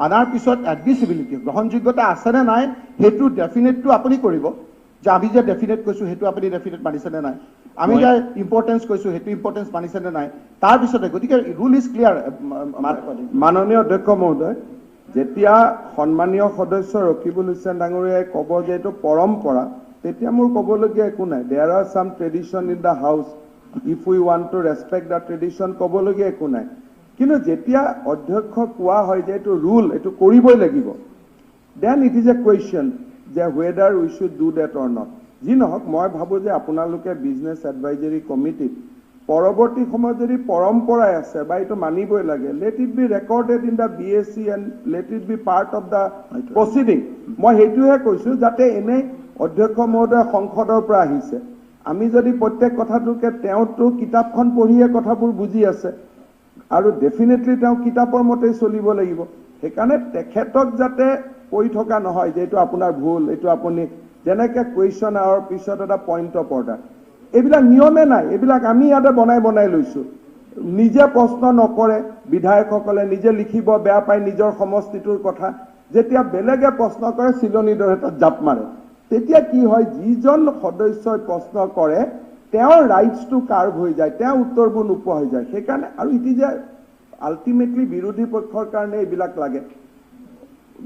আনাৰ পিছত এডমিচিবিলিটি, গ্ৰহণযোগ্যতা আছেনে নাই, সেইটো ডেফিনেটটো আপুনি কৰিব যে আমি যে ডেফিনেট কৈছোঁ সেইটো আপুনি ডেফিনেট মানিছেনে নাই, আমি যে ইম্পৰ্টেঞ্চ কৈছোঁ সেইটো ইম্পৰ্টেঞ্চ মানিছেনে নাই, তাৰপিছতে। গতিকে rule is clear. মাননীয় অধ্যক্ষ মহোদয়, যেতিয়া সন্মানীয় সদস্য ৰকিবুল হুছেইন ডাঙৰীয়াই ক'ব যে এইটো পৰম্পৰা, তেতিয়া মোৰ ক'বলগীয়া একো নাই। There are some tradition in the house, if we want to respect the tradition, ক'বলগীয়া একো নাই। কিন্তু যেতিয়া অধ্যক্ষ কোৱা হয় যে এইটো ৰুল, এইটো কৰিবই লাগিব, then it is a question যে whether we should do that or not. যি নহওক, মই ভাবোঁ যে আপোনালোকে বিজনেছ এডভাইজৰী কমিটিত পৰৱৰ্তী সময়ত যদি পৰম্পৰাই আছে বা এইটো মানিবই লাগে, let it be recorded in the BAC and let it be part of the proceeding. মই সেইটোহে কৈছোঁ, যাতে এনেই অধ্যক্ষ মহোদয় সংসদৰ পৰা আহিছে, আমি যদি প্ৰত্যেক কথাটোকে, তেওঁতো কিতাপখন পঢ়িয়ে কথাবোৰ বুজি আছে আৰু ডেফিনেটলি তেওঁ কিতাপৰ মতেই চলিব লাগিব। সেইকাৰণে তেখেতক যাতে কৈ থকা নহয় যে এইটো আপোনাৰ ভুল, এইটো আপুনি যেনেকে কুৱেশ্যন আৱাৰ পিছত এটা পইণ্ট অফ অৰ্ডাৰ, এইবিলাক নিয়মে নাই, এইবিলাক আমি ইয়াতে বনাই বনাই লৈছোঁ। নিজে প্ৰশ্ন নকৰে বিধায়কসকলে, নিজে লিখিব বেয়া পায় নিজৰ সমষ্টিটোৰ কথা, যেতিয়া বেলেগে প্ৰশ্ন কৰে চিলনীৰ দৰে তাত জাপ মাৰে। তেতিয়া কি হয়, যিজন সদস্যই প্ৰশ্ন কৰে তেওঁৰ ৰাইটছটো কাৰ্ভ হৈ যায়, তেওঁ উত্তৰবোৰ নোপোৱা হৈ যায়। সেইকাৰণে আৰু it is a ultimately বিৰোধী পক্ষৰ কাৰণে এইবিলাক লাগে।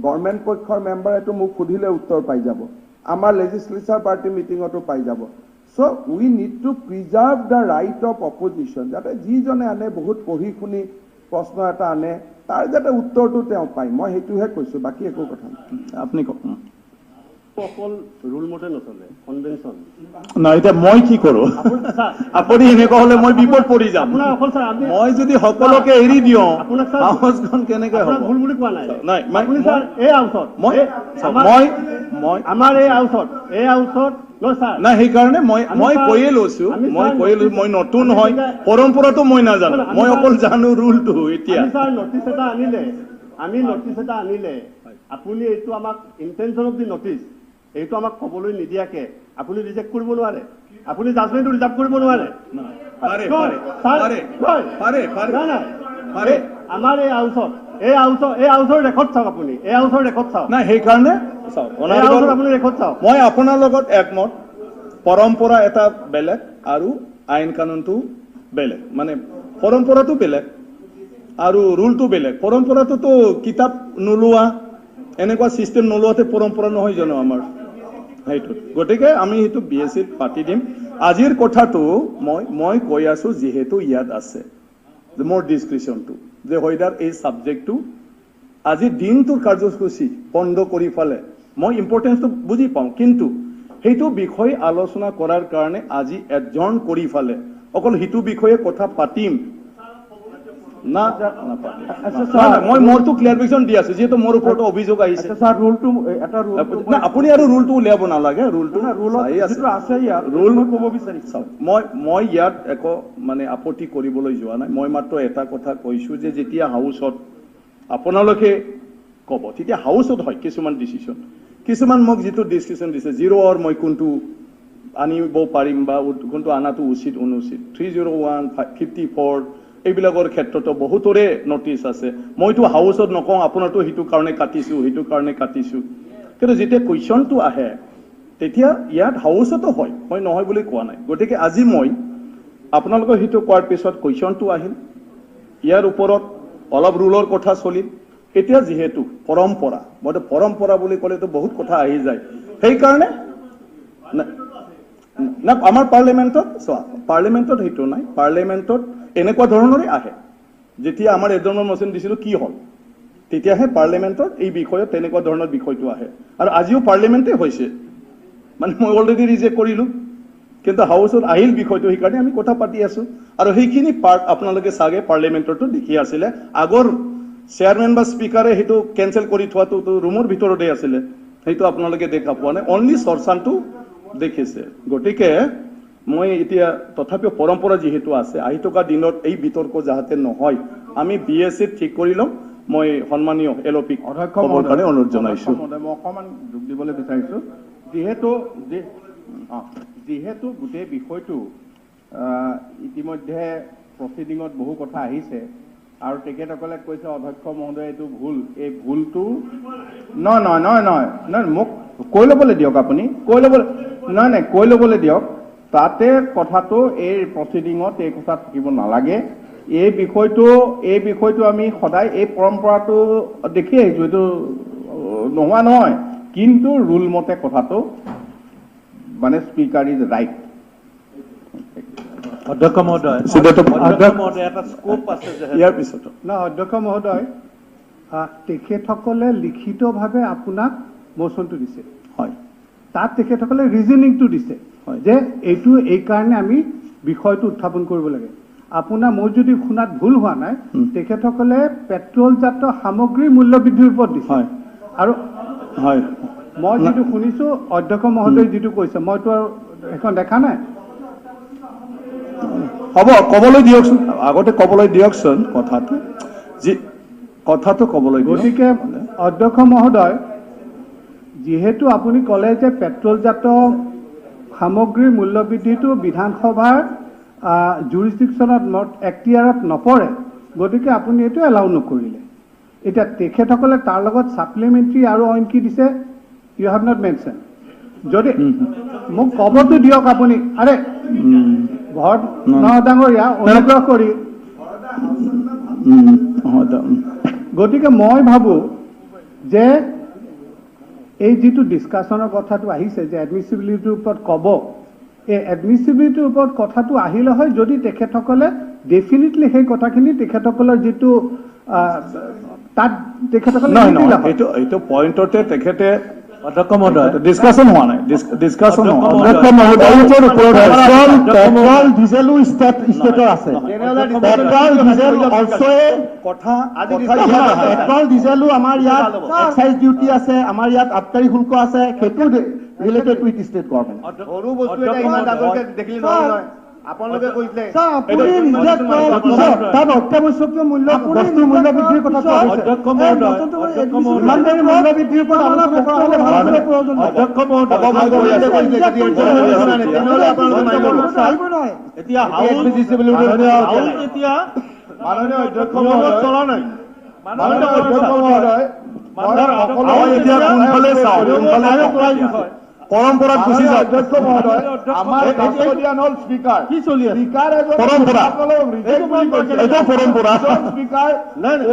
গভৰ্ণমেণ্ট পক্ষৰ মেম্বাৰেতো মোক সুধিলে উত্তৰ পাই যাব, আমাৰ লেজিছলেচাৰ পাৰ্টি মিটিঙতো পাই যাব। So we need to preserve the right of opposition, যাতে যিজনে আনে বহুত পঢ়ি শুনি প্ৰশ্ন এটা আনে, তাৰ যাতে উত্তৰটো তেওঁ পায়। মই সেইটোহে কৈছোঁ, বাকী একো কথা নাই। আপুনি কওক। অকল ৰুল মতে নচলে, কনভেনশ্যন নাই। এতিয়া মই কি কৰোঁ? আপুনি এনেকুৱা হ'লে মই বিপদ পৰি যাম। মই যদি সকলোকে এৰি দিওঁ, হাউচখন কেনেকৈ হ'ব? ভুল বুলি কোৱা নাই। নাই, আপুনি ছাৰ এই হাউচত, মই মই মই আমাৰ এই হাউচত, এই হাউচত নাই, সেইকাৰণে মই মই কৈয়ে লৈছো, মই কৈয়ে লৈছো, মই নতুন হয়, পৰম্পৰাটো মই নাজানো, মই অকল জানো ৰুলটো। এতিয়া ছাৰ নটিচ এটা আনিলে, আমি নটিচ এটা আনিলে আপুনি এইটো আমাক ইণ্টেনশ্যন অফ the notice এইটো আমাক ক'বলৈ নিদিয়াকে আপুনি ৰিজেক্ট কৰিব নোৱাৰে, আপুনি জাজমেণ্টটো ৰিজাৰ্ভ কৰিব নোৱাৰে। আমাৰ এই হাউচত, এই হাউচৰ, এই হাউচৰ ৰেকৰ্ড চাওক আপুনি, এই হাউচৰ ৰেকৰ্ড চাওক। নাই, সেইকাৰণে চাওক, আপুনি ৰেকৰ্ড চাওক। মই আপোনাৰ লগত একমত, পৰম্পৰা এটা বেলেগ আৰু আইন কানুনটো বেলেগ, মানে পৰম্পৰাটো বেলেগ আৰু ৰুলটো বেলেগ। পৰম্পৰাটোতো কিতাপ নোলোৱা, এনেকুৱা চিষ্টেম নোলোৱাতে পৰম্পৰা নহয় জানো আমাৰ সেইটোত। গতিকে আমি সেইটো বি এছ চিত পাতি দিম। আজিৰ কথাটো মই মই কৈ আছোঁ, যিহেতু ইয়াত আছে মোৰ ডিছক্ৰিপশ্যনটো যে হয়দাৰ এই ছাবজেক্টটো আজি দিনটোৰ কাৰ্যসূচী বন্ধ কৰি ফালে মই ইম্পৰ্টেঞ্চটো বুজি পাওঁ, কিন্তু সেইটো বিষয় আলোচনা কৰাৰ কাৰণে আজি এডজৰ্ণ কৰি ফালে অকল সেইটো বিষয়ে কথা পাতিম না নাপাতিম। মই মোৰটো ক্লিয়াৰিফিকেশ্যন দি আছো, যিহেতু মোৰ ওপৰতো অভিযোগ আহিছে। না, আপুনি আৰু ৰুলটো উলিয়াব নালাগে, ৰুলটো আছে ইয়াত। ৰুল ক'ব বিচাৰিছো মই, মই ইয়াত একো মানে আপত্তি কৰিবলৈ যোৱা নাই। মই মাত্ৰ এটা কথা কৈছো যে যেতিয়া হাউচত আপোনালোকে ক'ব, তেতিয়া হাউচত হয় কিছুমান ডিচিশ্যন, কিছুমান মোক যিটো ডিচিশ্যন দিছে জিৰ' আৱাৰ মই কোনটো আনিব পাৰিম বা কোনটো আনাটো উচিত অনুচিত, 301, 54 এইবিলাকৰ ক্ষেত্ৰতো বহুতৰে নটিচ আছে। মইতো হাউচত নকওঁ আপোনাৰতো সেইটো কাৰণে কাটিছোঁ, সেইটো কাৰণে কাটিছোঁ, কিন্তু যেতিয়া কুৱেশ্যনটো আহে তেতিয়া ইয়াত হাউচতো হয়, মই নহয় বুলি কোৱা নাই। গতিকে আজি মই আপোনালোকৰ সেইটো কোৱাৰ পিছত কুৱেশ্যনটো আহিল, ইয়াৰ ওপৰত অলপ ৰুলৰ কথা চলিল। এতিয়া যিহেতু পৰম্পৰা, মইতো পৰম্পৰা বুলি ক'লেতো বহুত কথা আহি যায়, সেইকাৰণে না আমাৰ পাৰ্লিমেণ্টত চোৱা, পাৰ্লিমেণ্টত সেইটো নাই, পাৰ্লিমেণ্টত এনেকুৱা ধৰণৰে আহে। যেতিয়া আমাৰ এজনৰ মচন দিছিলোঁ কি হ'ল, তেতিয়াহে পাৰ্লিমেণ্টত এই বিষয়ত তেনেকুৱা ধৰণৰ বিষয়টো আহে। আৰু আজিও পাৰ্লিমেণ্টে হৈছে, মানে মই অলৰেডি ৰিজেক্ট কৰিলোঁ, কিন্তু হাউচত আহিল বিষয়টো, সেইকাৰণে আমি কথা পাতি আছোঁ। আৰু সেইখিনি পাৰ্ট আপোনালোকে চাগে পাৰ্লিমেণ্টতো দেখি আছিলে, আগৰ চেয়াৰমেন বা স্পীকাৰে সেইটো কেঞ্চেল কৰি থোৱাটো ৰুমৰ ভিতৰতে আছিলে, সেইটো আপোনালোকে দেখা পোৱা নাই, অনলি চৰ্চাটো দেখিছে। গতিকে মই এতিয়া তথাপিও পৰম্পৰা যিহেতু আছে, আহি থকা দিনত এই বিতৰ্ক যাতে নহয় আমি বি এছ চিত ঠিক কৰি ল'ম। মই সন্মানীয় এল অ' পিক ক'বৰ কাৰণে অনুৰোধ জনাইছোঁ। মই অকণমান যোগ দিবলৈ বিচাৰিছোঁ, যিহেতু গোটেই বিষয়টো ইতিমধ্যে প্ৰচিডিঙত বহু কথা আহিছে আৰু তেখেতসকলে কৈছে অধ্যক্ষ মহোদয় এইটো ভুল, এই ভুলটো নহয় নহয় নহয় নহয় নহয় মোক কৈ ল'বলৈ দিয়ক, আপুনি কৈ ল'বলৈ নহয় নাই কৈ ল'বলৈ দিয়ক। তাতে কথাটো এই প্ৰচিডিঙত এই কথা থাকিব নালাগে। এই বিষয়টো আমি সদায় এই পৰম্পৰাটো দেখি আহিছোঁ, এইটো নোহোৱা নহয়, কিন্তু ৰুল মতে কথাটো মানে স্পীকাৰ is right. অধ্যক্ষ মহোদয়, এটা স্কোপ আছে ইয়াৰ পিছত না। অধ্যক্ষ মহোদয়, তেখেতসকলে লিখিতভাৱে আপোনাক মোচনটো দিছে, হয়, তাত তেখেতসকলে ৰিজনিংটো দিছে যে এইটো এইকাৰণে আমি বিষয়টো উত্থাপন কৰিব লাগে। আপোনাৰ মোৰ যদি শুনাত ভুল হোৱা নাই, তেখেতসকলে পেট্ৰলজাত সামগ্ৰীৰ মূল্য বৃদ্ধিৰ ওপৰত দিছে। আৰু হয়, মই যিটো শুনিছোঁ অধ্যক্ষ মহোদয়ে যিটো কৈছে, মইতো আৰু সেইখন দেখা নাই। হ'ব, ক'বলৈ দিয়কচোন, আগতে ক'বলৈ দিয়কচোন কথাটো, যি কথাটো ক'বলৈ। গতিকে অধ্যক্ষ মহোদয়, যিহেতু আপুনি ক'লে যে পেট্ৰলজাত সামগ্ৰীৰ মূল্য বৃদ্ধিটো বিধানসভাৰ জুৰিছডিকশ্যনত এক্টিয়াৰত নপৰে, গতিকে আপুনি এইটো এলাউ নকৰিলে। এতিয়া তেখেতসকলে তাৰ লগত ছাপ্লিমেণ্টাৰী আৰু অইন কি দিছে, ইউ have not mention. যদি মোক ক'বতো দিয়ক আপুনি। আৰে ঘৰত ডাঙৰীয়া, অনুগ্ৰহ কৰি। গতিকে মই ভাবোঁ যে এই যিটো ডিছকাশ্যনৰ কথাটো আহিছে যে এডমিচিবিলিটিৰ ওপৰত ক'ব, এই এডমিচিবিলিটিৰ ওপৰত কথাটো আহিলে হয় যদি তেখেতসকলে ডেফিনেটলি সেই কথাখিনি তেখেতসকলৰ যিটো তাত তেখেতসকলে এইটো পইণ্টতে তেখেতে ডিছকাশ্যন হোৱা নাই, ডিছকাশ্যন পেট্ৰল ডিজেলো ষ্টেটৰ আছে, পেট্ৰল ডিজেল অলছ' কথা, পেট্ৰল ডিজেলো আমাৰ ইয়াত এক্সাইজ ডিউটি আছে, আমাৰ ইয়াত আবকাৰী শুল্ক আছে, সেইটো ৰিলেটেড উইথ ষ্টেট গভৰ্ণমেণ্ট। সৰু বস্তু এটা ইমান ডাঙৰকে দেখিলে নহয়, আপোনালোকে কৈছিলে তাত অত্যাৱশ্যকীয় মূল্য বস্তু মূল্য বৃদ্ধিৰ কথা কোৱা হৈছে। মূল্য বৃদ্ধিৰ ওপৰত আলোচনা কৰা হ'লে ভাল আছিলে। মাননীয় অধ্যক্ষ মহোদয়, মাননীয় অধ্যক্ষ মহোদয়, এতিয়া কোনফালে চাওঁ, পৰম্পৰাত গুচি যাওক। অধ্যক্ষ মহোদয়, আমাৰ কাষ্টডিয়ান হ'ল স্পীকাৰ, কি চলি আছে? স্পীকাৰ এজন পৰম্পৰা, এইটো পৰম্পৰা, স্পীকাৰ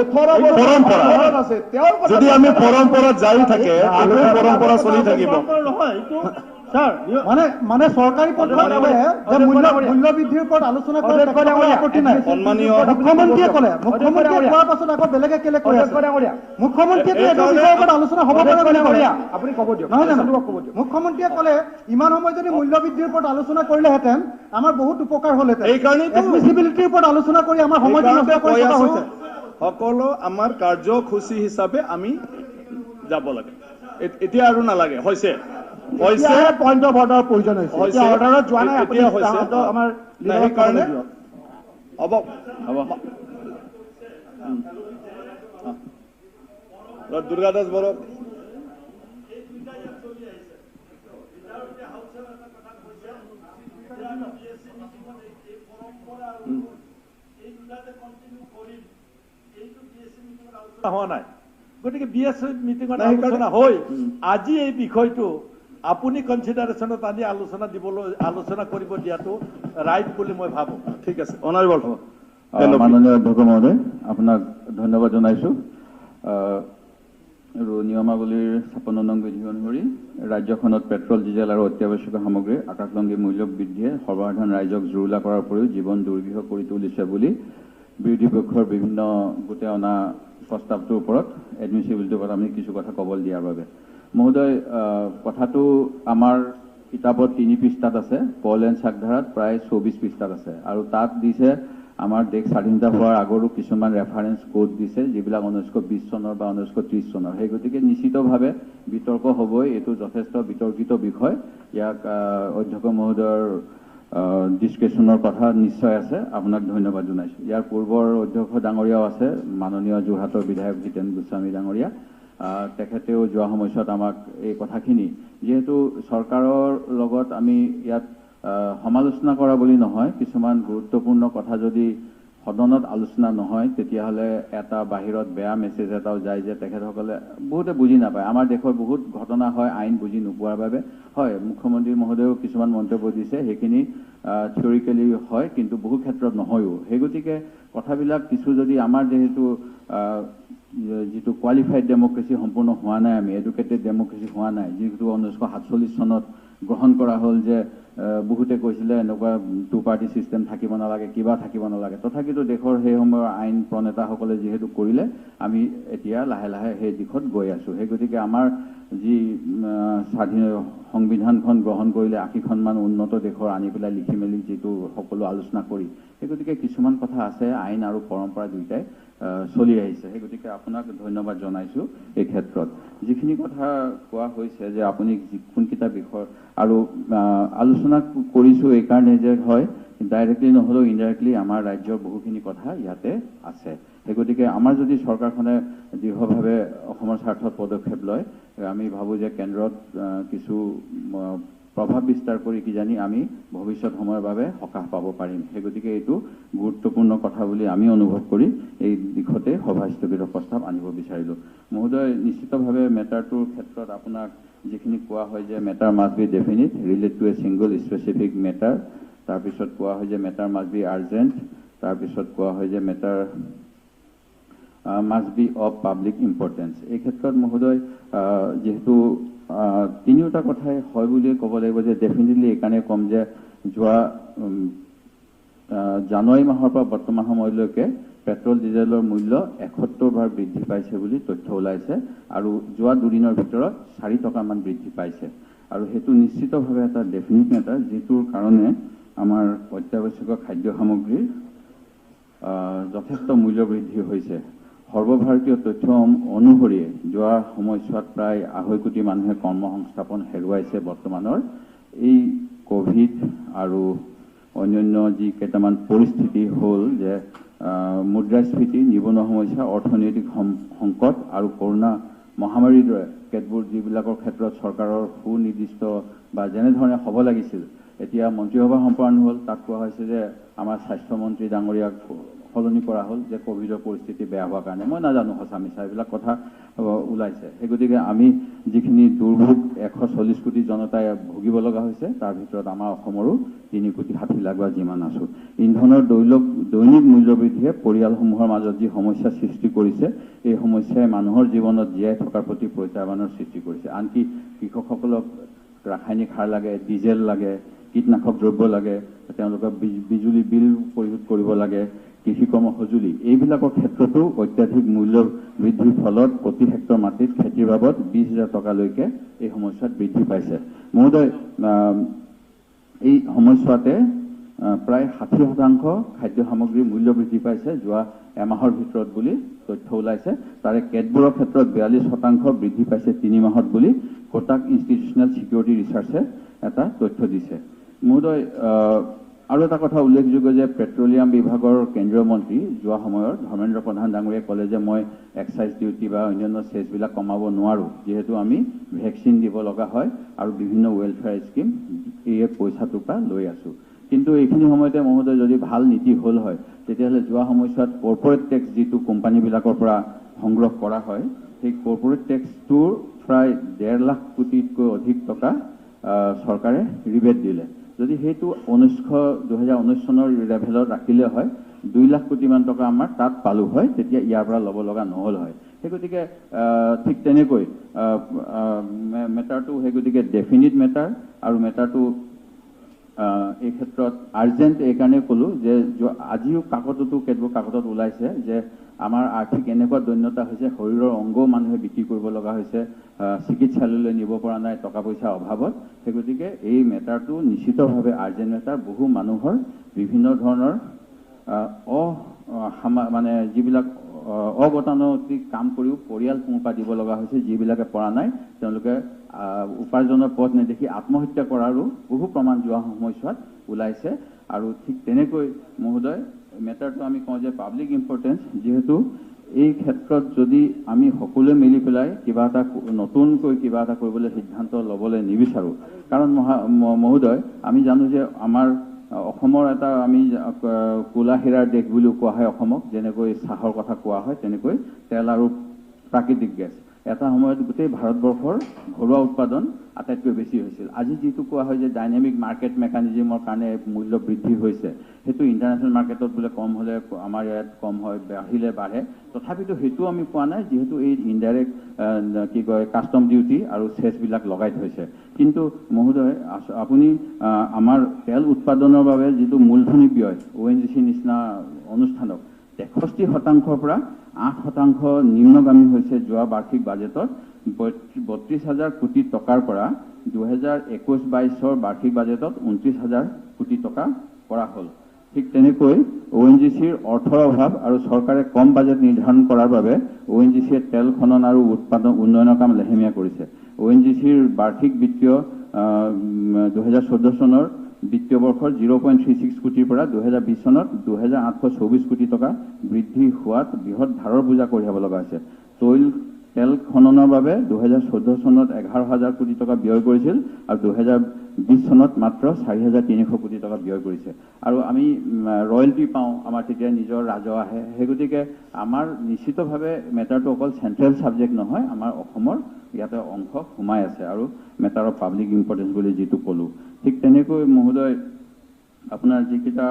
18 পৰম্পৰা আছে, তেওঁৰ যদি আমি পৰম্পৰাত যাই থাকে এইটো পৰম্পৰা চলি থাকিব। নহয় এইটো ছাৰ, মানে মানে চৰকাৰী পক্ষই ক'লে যে মূল্য বৃদ্ধিৰ ওপৰত আলোচনা কৰাৰ আপত্তি নাই। সন্মানীয় মুখ্যমন্ত্ৰীয়ে ক'লে, মুখ্যমন্ত্ৰীয়ে কোৱাৰ পাছত আকৌ বেলেগে কেলে কৈ আছে? মুখ্যমন্ত্ৰীয়ে এইটো বিষয়ৰ ওপৰত আলোচনা হ'ব পাৰে বুলি ক'লে, আপুনি ক'ব দিয়ক নহয় জানো? মুখ্যমন্ত্ৰীয়ে ক'লে ইমান সময় যদি মূল্য বৃদ্ধিৰ ওপৰত আলোচনা কৰিলেহেঁতেন আমাৰ বহুত উপকাৰ হ'লহেঁতেন। এডমিচিবিলিটিৰ ওপৰত আলোচনা কৰি আমাৰ সময়টো নষ্ট কৰি থকা হৈছে। সকলো আমাৰ কাৰ্যসূচী হিচাপে আমি যাব লাগে, এতিয়া আৰু নালাগে। হৈছে পইণ্ট অফ অৰ্ডাৰৰ প্ৰয়োজন হৈছে, অৰ্ডাৰত যোৱা নাই, এতিয়া হৈছে আমাৰ সেইকাৰণে হ'ব। হ'ব, দুৰ্গাদাস বড়ো। হোৱা নাই, গতিকে বি এছ মিটিঙত আলোচনা হৈ আজি এই বিষয়টো আপুনি কনচিডাৰেশ্যনত আনি আলোচনা দিবলৈ, আলোচনা কৰিব দিয়াটো ৰাইট বুলি মই ভাবোঁ। ঠিক আছে, অনাৰেবল মাননীয় অধ্যক্ষ মহোদয়, আপোনাক ধন্যবাদ জনাইছোঁ। আৰু নিয়মাৱলীৰ 56 নং বিধি অনুসৰি ৰাজ্যখনত পেট্ৰল, ডিজেল আৰু অত্যাৱশ্যকীয় সামগ্ৰীৰ আকাশলংঘী মূল্য বৃদ্ধিয়ে সৰ্বসাধাৰণ ৰাইজক জুৰুলা কৰাৰ উপৰিও জীৱন দুৰ্বিষহ কৰি তুলিছে বুলি বিৰোধী পক্ষৰ বিভিন্ন গোটে অনা প্ৰস্তাৱটোৰ ওপৰত এডমিচিবিলিটিৰ ওপৰত আমি কিছু কথা ক'বলৈ দিয়াৰ বাবে মহোদয়, কথাটো আমাৰ কিতাপত 3 পৃষ্ঠাত আছে, পল এণ্ড চাকধাৰাত প্ৰায় 24 পৃষ্ঠাত আছে। আৰু তাত দিছে আমাৰ দেশ স্বাধীনতা হোৱাৰ আগৰো কিছুমান ৰেফাৰেঞ্চ কোড দিছে, যিবিলাক 1920 চনৰ বা 1930 চনৰ। সেই গতিকে নিশ্চিতভাৱে বিতৰ্ক হ'বই, এইটো যথেষ্ট বিতৰ্কিত বিষয়। ইয়াক অধ্যক্ষ মহোদয়ৰ ডিছকাশ্যনৰ কথা নিশ্চয় আছে, আপোনাক ধন্যবাদ জনাইছোঁ। ইয়াৰ পূৰ্বৰ অধ্যক্ষ ডাঙৰীয়াও আছে, মাননীয় যোৰহাটৰ বিধায়ক জিতেন গোস্বামী ডাঙৰীয়া, তেখেতেও যোৱা সময়ছোৱাত আমাক এই কথাখিনি, যিহেতু চৰকাৰৰ লগত আমি ইয়াত সমালোচনা কৰা বুলি নহয়, কিছুমান গুৰুত্বপূৰ্ণ কথা যদি সদনত আলোচনা নহয় তেতিয়াহ'লে এটা বাহিৰত বেয়া মেছেজ এটাও যায় যে তেখেতসকলে বহুতে বুজি নাপায়। আমাৰ দেশৰ বহুত ঘটনা হয় আইন বুজি নোপোৱাৰ বাবে হয়। মুখ্যমন্ত্ৰী মহোদয়েও কিছুমান মন্তব্য দিছে, সেইখিনি থিয়ৰিকেলি হয় কিন্তু বহু ক্ষেত্ৰত নহয়ো। সেই গতিকে কথাবিলাক কিছু যদি আমাৰ যিহেতু যিটো কোৱালিফাইড ডেম'ক্ৰেচি সম্পূৰ্ণ হোৱা নাই, আমি এডুকেটেড ডেম'ক্ৰেচি হোৱা নাই, যিটো 1947 চনত গ্ৰহণ কৰা হ'ল যে বহুতে কৈছিলে এনেকুৱা টু পাৰ্টি ছিষ্টেম থাকিব নালাগে, কিবা থাকিব নালাগে, তথাপিতো দেশৰ সেই সময়ৰ আইন প্ৰণেতাসকলে যিহেতু কৰিলে, আমি এতিয়া লাহে লাহে সেই দিশত গৈ আছোঁ। সেই গতিকে আমাৰ যি স্বাধীন সংবিধানখন গ্ৰহণ কৰিলে 80খনমান উন্নত দেশৰ আনি পেলাই লিখি মেলি যিটো সকলো আলোচনা কৰি, সেই গতিকে কিছুমান কথা আছে, আইন আৰু পৰম্পৰা দুয়োটাই চলি আহিছে। সেই গতিকে আপোনাক ধন্যবাদ জনাইছোঁ এই ক্ষেত্ৰত। যিখিনি কথা কোৱা হৈছে যে আপুনি কোনকেইটা বিষয় আৰু আলোচনা কৰিছোঁ এইকাৰণে যে হয় ডাইৰেক্টলি নহ'লেও ইনডাইৰেক্টলি আমাৰ ৰাজ্যৰ বহুখিনি কথা ইয়াতে আছে। সেই গতিকে আমাৰ যদি চৰকাৰখনে দৃঢ়ভাৱে অসমৰ স্বাৰ্থত পদক্ষেপ লয়, আমি ভাবোঁ যে কেন্দ্ৰত কিছু প্ৰভাৱ বিস্তাৰ কৰি কিজানি আমি ভৱিষ্যত সময়ৰ বাবে সকাহ পাব পাৰিম। সেই গতিকে এইটো গুৰুত্বপূৰ্ণ কথা বুলি আমি অনুভৱ কৰি এই দিশতে সভা স্থগিতৰ প্ৰস্তাৱ আনিব বিচাৰিলোঁ। মহোদয়, নিশ্চিতভাৱে মেটাৰটোৰ ক্ষেত্ৰত আপোনাক যিখিনি কোৱা হয় যে matter must be definite, relate to a single specific matter, তাৰপিছত কোৱা হয় যে মেটাৰ মাষ্ট বি আৰ্জেণ্ট, তাৰপিছত কোৱা হয় যে matter must be of public importance. এই ক্ষেত্ৰত মহোদয় যিহেতু তিনিওটা কথাই হয় বুলিয়ে ক'ব লাগিব যে ডেফিনেটলি এইকাৰণে ক'ম যে যোৱা জানুৱাৰী মাহৰ পৰা বৰ্তমান সময়লৈকে পেট্ৰল ডিজেলৰ মূল্য 71 বাৰ বৃদ্ধি পাইছে বুলি তথ্য ওলাইছে আৰু যোৱা দুদিনৰ ভিতৰত 4 টকামান বৃদ্ধি পাইছে আৰু সেইটো নিশ্চিতভাৱে এটা ডেফিনিট মেটাৰ, যিটোৰ কাৰণে আমাৰ অত্যাৱশ্যকীয় খাদ্য সামগ্ৰীৰ যথেষ্ট মূল্য বৃদ্ধি হৈছে। সৰ্বভাৰতীয় তথ্য অনুসৰিয়ে যোৱা সময়ছোৱাত প্ৰায় 2.5 কোটি মানুহে কৰ্মসংস্থাপন হেৰুৱাইছে। বৰ্তমানৰ এই ক'ভিড আৰু অন্যান্য যি কেইটামান পৰিস্থিতি হ'ল যে মুদ্ৰাস্ফীতি, নিবনুৱা সমস্যা, অৰ্থনৈতিক সংকট আৰু কৰোণা মহামাৰীৰ দৰে কেতবোৰ যিবিলাকৰ ক্ষেত্ৰত চৰকাৰৰ সুনিৰ্দিষ্ট বা যেনেধৰণে হ'ব লাগিছিল, এতিয়া মন্ত্ৰীসভা সম্প্ৰসাৰণ হ'ল, তাত কোৱা হৈছে যে আমাৰ স্বাস্থ্যমন্ত্ৰী ডাঙৰীয়াক সলনি কৰা হ'ল যে ক'ভিডৰ পৰিস্থিতি বেয়া হোৱাৰ কাৰণে। মই নাজানো সঁচা মিছা এইবিলাক কথা ওলাইছে। সেই গতিকে আমি যিখিনি দুৰ্ভোগ 140 কোটি জনতাই ভুগিব লগা হৈছে, তাৰ ভিতৰত আমাৰ অসমৰো 3 কোটি 60 লাখ বা যিমান আছোঁ। ইন্ধনৰ দৈনিক মূল্যবৃদ্ধিয়ে পৰিয়ালসমূহৰ মাজত যি সমস্যা সৃষ্টি কৰিছে, এই সমস্যাই মানুহৰ জীৱনত জীয়াই থকাৰ প্ৰতি প্ৰত্যাহ্বানৰ সৃষ্টি কৰিছে। আনকি কৃষকসকলক ৰাসায়নিক সাৰ লাগে, ডিজেল লাগে, কীটনাশক দ্ৰব্য লাগে, তেওঁলোকৰ বিজুলী বিল পৰিশোধ কৰিব লাগে, কৃষিকৰ্ম সঁজুলি, এইবিলাকৰ ক্ষেত্ৰতো অত্যাধিক মূল্য বৃদ্ধিৰ ফলত প্ৰতি হেক্টৰ মাটিত খেতিৰ বাবদ 20,000 টকালৈকে এই সমস্যাত বৃদ্ধি পাইছে। মহোদয়, এই সময়ছোৱাতে প্ৰায় 60% খাদ্য সামগ্ৰীৰ মূল্য বৃদ্ধি পাইছে যোৱা এমাহৰ ভিতৰত বুলি তথ্য ওলাইছে। তাৰে কেতবোৰৰ ক্ষেত্ৰত 42% বৃদ্ধি পাইছে 3 মাহত বুলি কোটাক ইনষ্টিটিউচনেল ছিকিউৰিটি ৰিচাৰ্চে এটা তথ্য দিছে। মহোদয়, আৰু এটা কথা উল্লেখযোগ্য যে পেট্ৰলিয়াম বিভাগৰ কেন্দ্ৰীয় মন্ত্ৰী যোৱা সময়ত ধৰ্মেন্দ্ৰ প্ৰধান ডাঙৰীয়াই ক'লে যে মই এক্সাইজ ডিউটি বা অন্যান্য চেছবিলাক কমাব নোৱাৰোঁ, যিহেতু আমি ভেকচিন দিব লগা হয় আৰু বিভিন্ন ৱেলফেয়াৰ স্কীম এই পইচাটোৰ পৰা লৈ আছোঁ। কিন্তু এইখিনি সময়তে মহোদয় যদি ভাল নীতি হ'ল হয়, তেতিয়াহ'লে যোৱা সময়ছোৱাত কৰ্পৰেট টেক্স যিটো কোম্পানীবিলাকৰ পৰা সংগ্ৰহ কৰা হয়, সেই কৰ্পৰেট টেক্সটোৰ প্ৰায় 1.5 লাখ কোটিতকৈ অধিক টকা চৰকাৰে ৰিবেট দিলে। যদি সেইটো 2019 চনৰ লেভেলত ৰাখিলে হয়, 2 লাখ কোটিমান টকা আমাৰ তাত পালোঁ হয়, তেতিয়া ইয়াৰ পৰা ল'ব লগা নহ'ল হয়। সেই গতিকে ঠিক তেনেকৈ মেটাৰটো সেই গতিকে ডেফিনিট মেটাৰ আৰু মেটাৰটো এই ক্ষেত্ৰত আৰ্জেণ্ট এইকাৰণেই ক'লোঁ যে আজিও কাকততো কেতবোৰ কাকতত ওলাইছে যে আমাৰ আৰ্থিক এনেকুৱা দৈন্যতা হৈছে, শৰীৰৰ অংগও মানুহে বিক্ৰী কৰিব লগা হৈছে, চিকিৎসালয়লৈ নিব পৰা নাই টকা পইচাৰ অভাৱত। সেই গতিকে এই মেটাৰটো নিশ্চিতভাৱে আৰ্জেণ্ট মেটাৰ। বহু মানুহৰ বিভিন্ন ধৰণৰ মানে যিবিলাক অগতানুগতিক কাম কৰিও পৰিয়াল পোহপাল দিব লগা হৈছে, যিবিলাকে পৰা নাই তেওঁলোকে উপাৰ্জনৰ পথ নেদেখি আত্মহত্যা কৰাৰো বহু প্ৰমাণ যোৱা সময়ছোৱাত ওলাইছে। আৰু ঠিক তেনেকৈ মহোদয়, মেটাৰটো আমি কওঁ যে পাব্লিক ইম্পৰ্টেঞ্চ, যিহেতু এই ক্ষেত্ৰত যদি আমি সকলোৱে মিলি পেলাই কিবা এটা নতুনকৈ কিবা এটা কৰিবলৈ সিদ্ধান্ত ল'বলৈ নিবিচাৰোঁ, কাৰণ মহোদয় আমি জানো যে আমাৰ অসমৰ এটা আমি ক'লা হীৰাৰ দেশ বুলিও কোৱা হয় অসমক, যেনেকৈ চাহৰ কথা কোৱা হয় তেনেকৈ তেল আৰু প্ৰাকৃতিক গেছ এটা সময়ত গোটেই ভাৰতবৰ্ষৰ ঘৰুৱা উৎপাদন আটাইতকৈ বেছি হৈছিল। আজি যিটো কোৱা হয় যে ডাইনামিক মাৰ্কেট মেকানিজিমৰ কাৰণে মূল্য বৃদ্ধি হৈছে, সেইটো ইণ্টাৰনেশ্যনেল মাৰ্কেটত বোলে কম হ'লে আমাৰ ইয়াত কম হয়, বাঢ়িলে বাঢ়ে, তথাপিতো সেইটো আমি পোৱা নাই, যিহেতু এই ইনডাইৰেক্ট কি কয় কাষ্টম ডিউটি আৰু চেছবিলাক লগাই থৈছে। কিন্তু মহোদয়, আপুনি আমাৰ তেল উৎপাদনৰ বাবে যিটো মূলধনী ব্যয় অ' এন জি চিৰ নিচিনা অনুষ্ঠানক 63%ৰ পৰা 8% নিম্নগামী হৈছে। যোৱা বাৰ্ষিক বাজেটত 32 হাজাৰ কোটি টকাৰ পৰা 2021-22ৰ বাৰ্ষিক বাজেটত 29 হাজাৰ কোটি টকা কৰা হ'ল। ঠিক তেনেকৈ অ' এন জি চিৰ অৰ্থৰ অভাৱ আৰু চৰকাৰে কম বাজেট নিৰ্ধাৰণ কৰাৰ বাবে অ' এন জি চিয়ে তেল খনন আৰু উৎপাদন উন্নয়নৰ কাম লেহেমীয়া কৰিছে। অ' এন জি চিৰ বাৰ্ষিক বিত্তীয় 2014 চনৰ বিত্তীয় বৰ্ষৰ 0.36 কোটিৰ পৰা 2020 চনত 2824 কোটি টকা বৃদ্ধি হোৱাত বৃহৎ ধাৰৰ বোজা কঢ়িয়াব লগা হৈছে। তেল খননৰ বাবে 2014 চনত 11 হাজাৰ কোটি টকা ব্যয় কৰিছিল আৰু 2020 চনত মাত্ৰ 4300 কোটি টকা ব্যয় কৰিছে। আৰু আমি ৰয়েলটি পাওঁ, আমাৰ তেতিয়া নিজৰ ৰাজহ আহে। সেই গতিকে আমাৰ নিশ্চিতভাৱে মেটাৰটো অকল চেণ্ট্ৰেল ছাবজেক্ট নহয়, আমাৰ অসমৰ ইয়াতে অংশ সোমাই আছে আৰু মেটাৰ অফ পাব্লিক ইম্পৰ্টেঞ্চ বুলি যিটো ক'লোঁ। ঠিক তেনেকৈ মহোদয়, আপোনাৰ যিকেইটা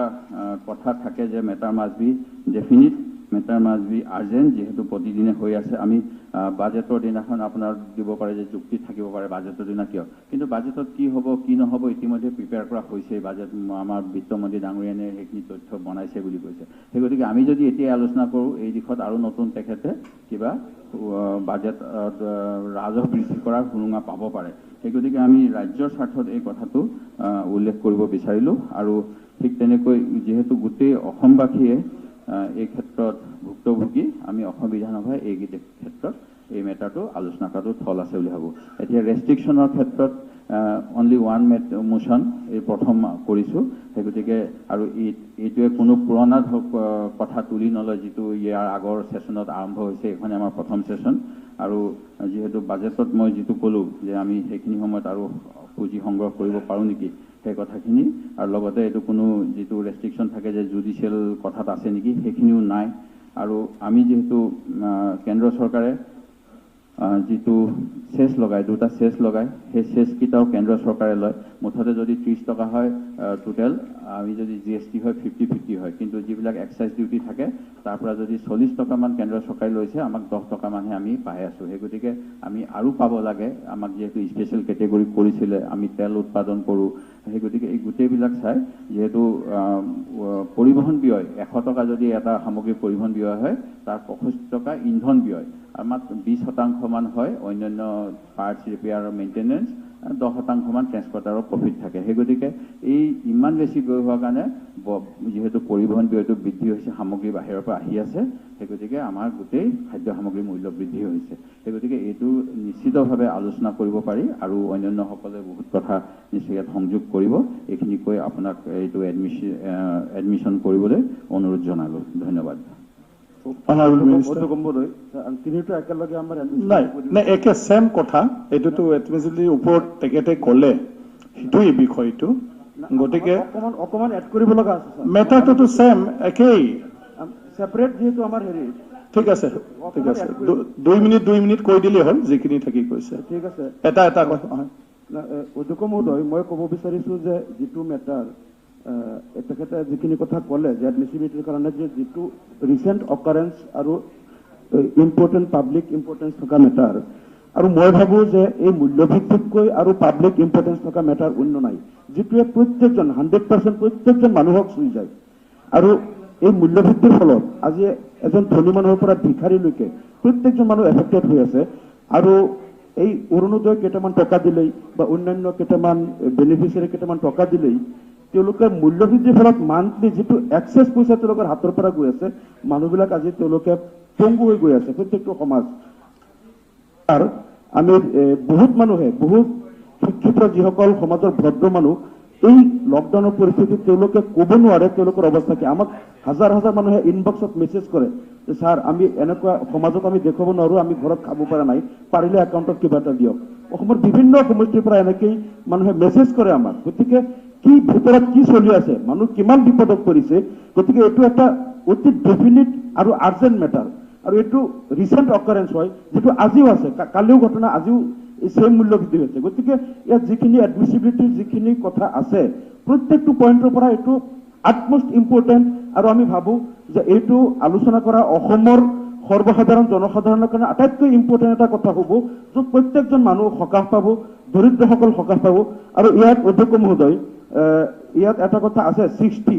কথা থাকে যে matter must be definite, matter must be urgent, যিহেতু প্ৰতিদিনে হৈ আছে। আমি বাজেটৰ দিনাখন আপোনাৰ দিব পাৰে যে যুক্তি থাকিব পাৰে বাজেটৰ দিনা কিয়, কিন্তু বাজেটত কি হ'ব কি নহ'ব ইতিমধ্যে প্ৰিপেয়াৰ কৰা হৈছে। বাজেট আমাৰ বিত্তমন্ত্ৰী ডাঙৰীয়ানে সেইখিনি তথ্য বনাইছে বুলি কৈছে। সেই গতিকে আমি যদি এতিয়া আলোচনা কৰোঁ এই দিশত আৰু নতুন তেখেতে কিবা বাজেট ৰাজহ বৃদ্ধি কৰাৰ সুৰুঙা পাব পাৰে। সেই গতিকে আমি ৰাজ্যৰ স্বাৰ্থত এই কথাটো উল্লেখ কৰিব বিচাৰিলোঁ। আৰু ঠিক তেনেকৈ যিহেতু গোটেই অসমবাসীয়ে এই ক্ষেত্ৰত ভুক্তভোগী, আমি অসম বিধানসভাই এই ক্ষেত্ৰত এই মেটাৰটো আলোচনা কৰাটো থল আছে বুলি ভাবোঁ। এতিয়া ৰেষ্ট্ৰিকশ্যনৰ ক্ষেত্ৰত অনলি ওৱান মোশ্যন এই প্ৰথম কৰিছোঁ। সেই গতিকে আৰু এইটোৱে কোনো পুৰণা কথা তুলি নলয়, যিটো ইয়াৰ আগৰ ছেশ্যনত আৰম্ভ হৈছে। এইখনে আমাৰ প্ৰথম ছেশ্যন। আৰু যিহেতু বাজেটত মই যিটো ক'লোঁ যে আমি সেইখিনি সময়ত আৰু পুঁজি সংগ্ৰহ কৰিব পাৰোঁ নেকি সেই কথাখিনি, আৰু লগতে এইটো কোনো যিটো ৰেষ্ট্ৰিকশ্যন থাকে যে জুডিচিয়েল কথাত আছে নেকি, সেইখিনিও নাই। আৰু আমি যিহেতু কেন্দ্ৰ চৰকাৰে যিটো চেছ লগায়, দুটা চেছ লগায়, সেই চেছকেইটাও কেন্দ্ৰ চৰকাৰে লয়। মুঠতে যদি 30 টকা হয় টোটেল, আমি যদি জিএছটি হয় 50-50 হয়, কিন্তু যিবিলাক এক্সাইজ ডিউটি থাকে তাৰ পৰা যদি 40 টকামান কেন্দ্ৰ চৰকাৰে লৈছে, আমাক 10 টকামানহে আমি পাই আছোঁ। সেই গতিকে আমি আৰু পাব লাগে। আমাক যিহেতু স্পেচিয়েল কেটেগৰী কৰিছিলে, আমি তেল উৎপাদন কৰোঁ। সেই গতিকে এই গোটেইবিলাক চাই যিহেতু পৰিবহণ ব্যয় 100 টকা যদি এটা সামগ্ৰীৰ পৰিবহণ ব্যয় হয়, তাৰ 65 টকা ইন্ধন ব্যয়, আমাক 20 শতাংশমান হয় অন্যান্য পাৰ্টছ ৰিপেয়াৰ মেইনটেনেঞ্চ, 10 শতাংশমান ট্ৰেন্সপৰ্টাৰৰ প্ৰফিট থাকে। সেই গতিকে এই ইমান বেছি ব্যয় হোৱাৰ কাৰণে যিহেতু পৰিবহণ ব্যয়টো বৃদ্ধি হৈছে, সামগ্ৰী বাহিৰৰ পৰা আহি আছে, সেই গতিকে আমাৰ গোটেই খাদ্য সামগ্ৰীৰ মূল্য বৃদ্ধি হৈছে। সেই গতিকে এইটো নিশ্চিতভাৱে আলোচনা কৰিব পাৰি আৰু অন্যান্যসকলে বহুত কথা নিশ্চয় ইয়াত সংযোগ কৰিব। এইখিনি কৈ আপোনাক এইটো এডমিশ্যন কৰিবলৈ অনুৰোধ জনালোঁ। ধন্যবাদ। তিনিটা একেলগে আমাৰ নাই নাই, একে ছেম কথা। এইটোতো এডমিচিবিলিটিৰ ওপৰত তেখেতে ক'লে, সেইটোৱেই বিষয়টো। গতিকে অকণমান অকণমান এড কৰিব লগা আছে। মেটাৰটোতো ছেম, একেই। ছেপাৰেট যিহেতু আমাৰ হেৰি ঠিক আছে, ঠিক আছে, 2 মিনিট 2 মিনিট কৈ দিলেই হ'ল যিখিনি থাকি গৈছে। ঠিক আছে। এটা এটা হয়। অধ্যক্ষ মহোদয়, মই ক'ব বিচাৰিছো যে যিটো মেটাৰ তেখেতে যিখিনি কথা ক'লে যে এডমিচিবিলিটিৰ কাৰণে যে যিটো ৰিচেণ্ট অকাৰেঞ্চ আৰু ইম্পৰ্টেণ্ট পাব্লিক ইম্পৰ্টেঞ্চ থকা মেটাৰ, আৰু মই ভাবোঁ যে এই মূল্যবৃদ্ধিতকৈ আৰু পাব্লিক ইম্পৰ্টেঞ্চ থকা মেটাৰ অন্য নাই, যিটোৱে প্ৰত্যেকজন 100% প্ৰত্যেকজন মানুহক চুই যায়। আৰু এই মূল্যবৃদ্ধিৰ ফলত আজি এজন ধনী মানুহৰ পৰা ভিখাৰীলৈকে প্ৰত্যেকজন মানুহ এফেক্টেড হৈ আছে। আৰু এই অৰুণোদয় কেইটামান টকা দিলেই বা অন্যান্য কেইটামান বেনিফিচিয়াৰী কেইটামান টকা দিলেই তেওঁলোকে মূল্যবৃদ্ধিৰ ফলত মান্থলি যিটো এক্সেছ পইচা তেওঁলোকৰ হাতৰ পৰা গৈ আছে, মানুহবিলাক আজি তেওঁলোকে পংগু হৈ গৈ আছে প্ৰত্যেকটো সমাজ। আৰু আমি বহুত মানুহে, বহুত শিক্ষিত যিসকল সমাজৰ ভদ্ৰ মানুহ, এই লকডাউনৰ পৰিস্থিতিত তেওঁলোকে ক'ব নোৱাৰে তেওঁলোকৰ অৱস্থা কি। আমাক হাজাৰ হাজাৰ মানুহে ইনবক্সত মেছেজ কৰে যে ছাৰ, আমি এনেকুৱা সমাজত আমি দেখুৱাব নোৱাৰো, আমি ঘৰত খাব পৰা নাই, পাৰিলে একাউণ্টত কিবা এটা দিয়ক। অসমৰ বিভিন্ন সমষ্টিৰ পৰা এনেকেই মানুহে মেছেজ কৰে আমাক। গতিকে কি ভিতৰত কি চলি আছে, মানুহ কিমান বিপদত পৰিছে, গতিকে এইটো এটা অতি ডেফিনিট আৰু আৰ্জেণ্ট মেটাৰ। আৰু এইটো ৰিচেণ্ট অকাৰেঞ্চ হয়, যিটো আজিও আছে, কালিও ঘটনা, আজিও ছেম মূল্য বৃদ্ধি হৈছে। গতিকে ইয়াত যিখিনি এডমিচিবিলিটিৰ যিখিনি কথা আছে, প্ৰত্যেকটো পইণ্টৰ পৰা এইটো আটমষ্ট ইম্পৰ্টেণ্ট। আৰু আমি ভাবোঁ যে এইটো আলোচনা কৰা অসমৰ সৰ্বসাধাৰণ জনসাধাৰণৰ কাৰণে আটাইতকৈ ইম্পৰ্টেণ্ট এটা কথা হ'ব, য'ত প্ৰত্যেকজন মানুহ সকাহ পাব, দৰিদ্ৰসকল সকাহ পাব। আৰু ইয়াত অধ্যক্ষ মহোদয়, ইয়াত এটা কথা আছে, 60,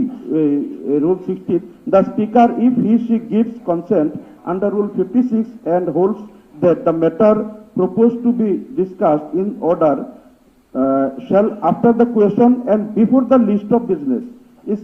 rule 60ত, "The Speaker, if he she gives consent, under Rule 56 and holds that the matter proposed to be discussed in order shall, after the question and before the list of business is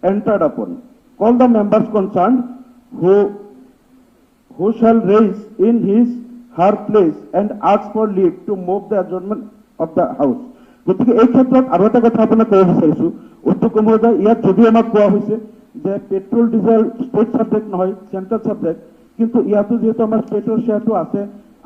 entered upon, call the members concerned who shall raise in his her place and ask for leave to move the adjournment of the house. গতিকে এই ক্ষেত্ৰত আৰু এটা কথা আপোনাক ক'ব বিচাৰিছো, অধ্যক্ষ মহোদয়, ইয়াত যদিও আমাক কোৱা হৈছে যে পেট্ৰল ডিজেল ষ্টেট ছাবজেক্ট নহয়, চেণ্ট্ৰেল ছাবজেক্ট, কিন্তু ইয়াতো যিহেতু আমাৰ ষ্টেটৰ শ্বেয়াৰটো আছে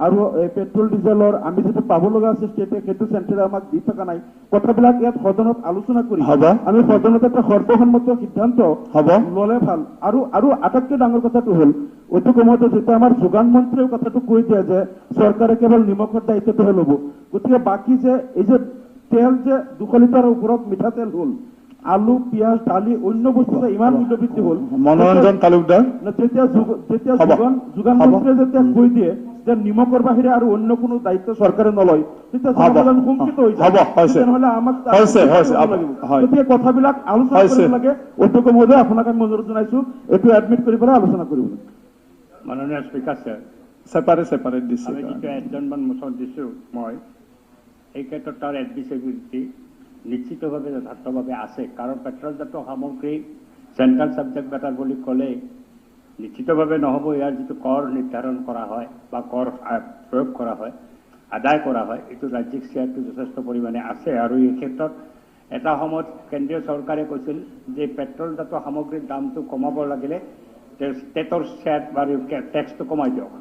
আৰু এই পেট্ৰল ডিজেলৰ আমি যিটো পাব লগা আছে ষ্টেটে, সেইটো চেণ্টাৰে আমাক দি থকা নাই। কথাবিলাক ইয়াত সদনত আলোচনা কৰি হ'ব। আমি সদনত এটা সৰ্বসন্মত সিদ্ধান্ত হ'ব। ল'লে ভাল। আৰু আটাইতকৈ ডাঙৰ কথাটো হ'ল, অধ্যক্ষ মহোদয়, যেতিয়া আমাৰ যোগান মন্ত্ৰীয়েও কথাটো কৈ দিয়ে যে চৰকাৰে কেৱল নিমখৰ দায়িত্বটোহে ল'ব, গতিকে বাকী যে এই যে তেল যে 200 লিটাৰৰ ওপৰত মিঠাতেল হ'ল, আলু, পিঁয়াজ, দালি, অন্য বস্তু যে ইমান মূল্যবৃদ্ধি হ'ল। মনোৰঞ্জন তালুকদাৰ। যেতিয়া হ'ব। যোগান হ'ব। মন্ত্ৰীয়ে যেতিয়া কৈ দিয়ে যে নিমখৰ বাহিৰে আৰু অন্য কোনো দায়িত্ব চৰকাৰে নলয়, তেতিয়া হ'ব। জনসাধাৰণ শংকিত হৈ যায়। হ'ব, হৈছে। তেনেহ'লে আমাক হৈছে, হৈছে, কৰিব লাগিব। হয়। গতিকে কথাবিলাক আলোচনা হৈছে। কৰিব লাগে। অধ্যক্ষ মহোদয়, আপোনাক আমি অনুৰোধ জনাইছো এইটো এডমিট কৰি পেলাই আলোচনা কৰিব লাগে। মাননীয় স্পীকাৰ ছাৰ, ছেপাৰেট ছেপাৰেট দিছে। আমি যিটো এডজৰ্ণমেণ্ট মোচন দিছোঁ মই, এই ক্ষেত্ৰত তাৰ এডমিচিবিলিটি নিশ্চিতভাৱে যথাৰ্থভাৱে আছে। কাৰণ পেট্ৰলজাত সামগ্ৰী চেণ্ট্ৰেল ছাবজেক্ট মেটাৰ বুলি ক'লেই নিশ্চিতভাৱে নহ'ব। ইয়াৰ যিটো কৰ নিৰ্ধাৰণ কৰা হয় বা কৰ প্ৰয়োগ কৰা হয়, আদায় কৰা হয়, এইটো ৰাজ্যিক শ্বেয়াৰটো যথেষ্ট পৰিমাণে আছে। আৰু এই ক্ষেত্ৰত এটা সময়ত কেন্দ্ৰীয় চৰকাৰে কৈছিল যে পেট্ৰলজাত সামগ্ৰীৰ দামটো কমাব লাগিলে ষ্টেটৰ শ্বেয়াৰ বা টেক্সটো কমাই দিয়ক,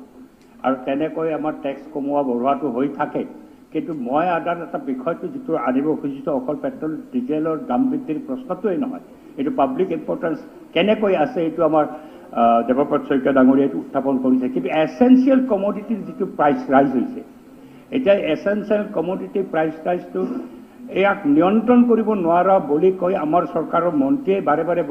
আৰু তেনেকৈ আমাৰ টেক্স কমোৱা বঢ়োৱাটো হৈ থাকে। কিন্তু মই আদাৰ এটা বিষয়টো যিটো আনিব খুজিছোঁ, অকল পেট্ৰল ডিজেলৰ দাম বৃদ্ধিৰ প্ৰশ্নটোৱেই নহয়, এইটো পাব্লিক ইম্পৰ্টেঞ্চ কেনেকৈ আছে এইটো আমাৰ দেৱব্ৰত শইকীয়া ডাঙৰীয়াই এইটো উত্থাপন কৰিছে। কিন্তু এচেঞ্চিয়েল কমডিটিৰ যিটো প্ৰাইচ ৰাইজ হৈছে, এতিয়া এচেঞ্চিয়েল কমডিটি প্ৰাইচ ৰাইজটো ইয়াক নিয়ন্ত্ৰণ কৰিব নোৱাৰা বুলি কৈ আমাৰ চৰকাৰৰ মন্ত্ৰীয়ে বাৰে বাৰে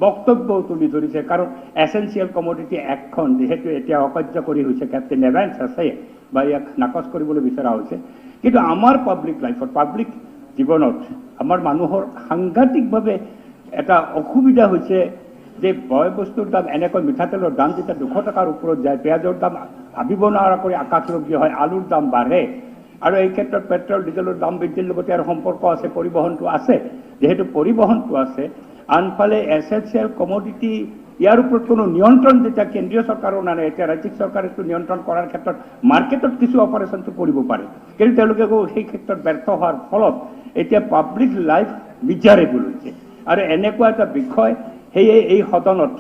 বক্তব্য তুলি ধৰিছে। কাৰণ এচেঞ্চিয়েল কমডিটি এক্টখন যিহেতু এতিয়া অকাৰ্যকৰী হৈছে, কেপ্টেইন এভেন্স আছে বা ইয়াক নাকচ কৰিবলৈ বিচৰা হৈছে, কিন্তু আমাৰ পাব্লিক লাইফত, পাব্লিক জীৱনত আমাৰ মানুহৰ সাংঘাতিকভাৱে এটা অসুবিধা হৈছে যে বয় বস্তুৰ দাম এনেকৈ, মিঠাতেলৰ দাম যেতিয়া 200 টকাৰ ওপৰত যায়, পিঁয়াজৰ দাম ভাবিব নোৱাৰা কৰি আকাশলংঘী হয়, আলুৰ দাম বাঢ়ে, আৰু এই ক্ষেত্ৰত পেট্ৰল ডিজেলৰ দাম বৃদ্ধিৰ লগতে ইয়াৰ সম্পৰ্ক আছে, পৰিবহণটো আছে। যিহেতু পৰিবহণটো আছে, আনফালে এচেঞ্চিয়েল কমডিটি ইয়াৰ ওপৰত কোনো নিয়ন্ত্ৰণ যেতিয়া কেন্দ্ৰীয় চৰকাৰৰ নানে, এতিয়া ৰাজ্যিক চৰকাৰেতো নিয়ন্ত্ৰণ কৰাৰ ক্ষেত্ৰত মাৰ্কেটত কিছু অপাৰেশ্যনটো কৰিব পাৰে, কিন্তু তেওঁলোকে সেই ক্ষেত্ৰত ব্যৰ্থ হোৱাৰ ফলত এতিয়া পাব্লিক লাইফ মিজাৰেবল হৈছে। আৰু এনেকুৱা এটা বিষয়, সেয়ে এই সদনত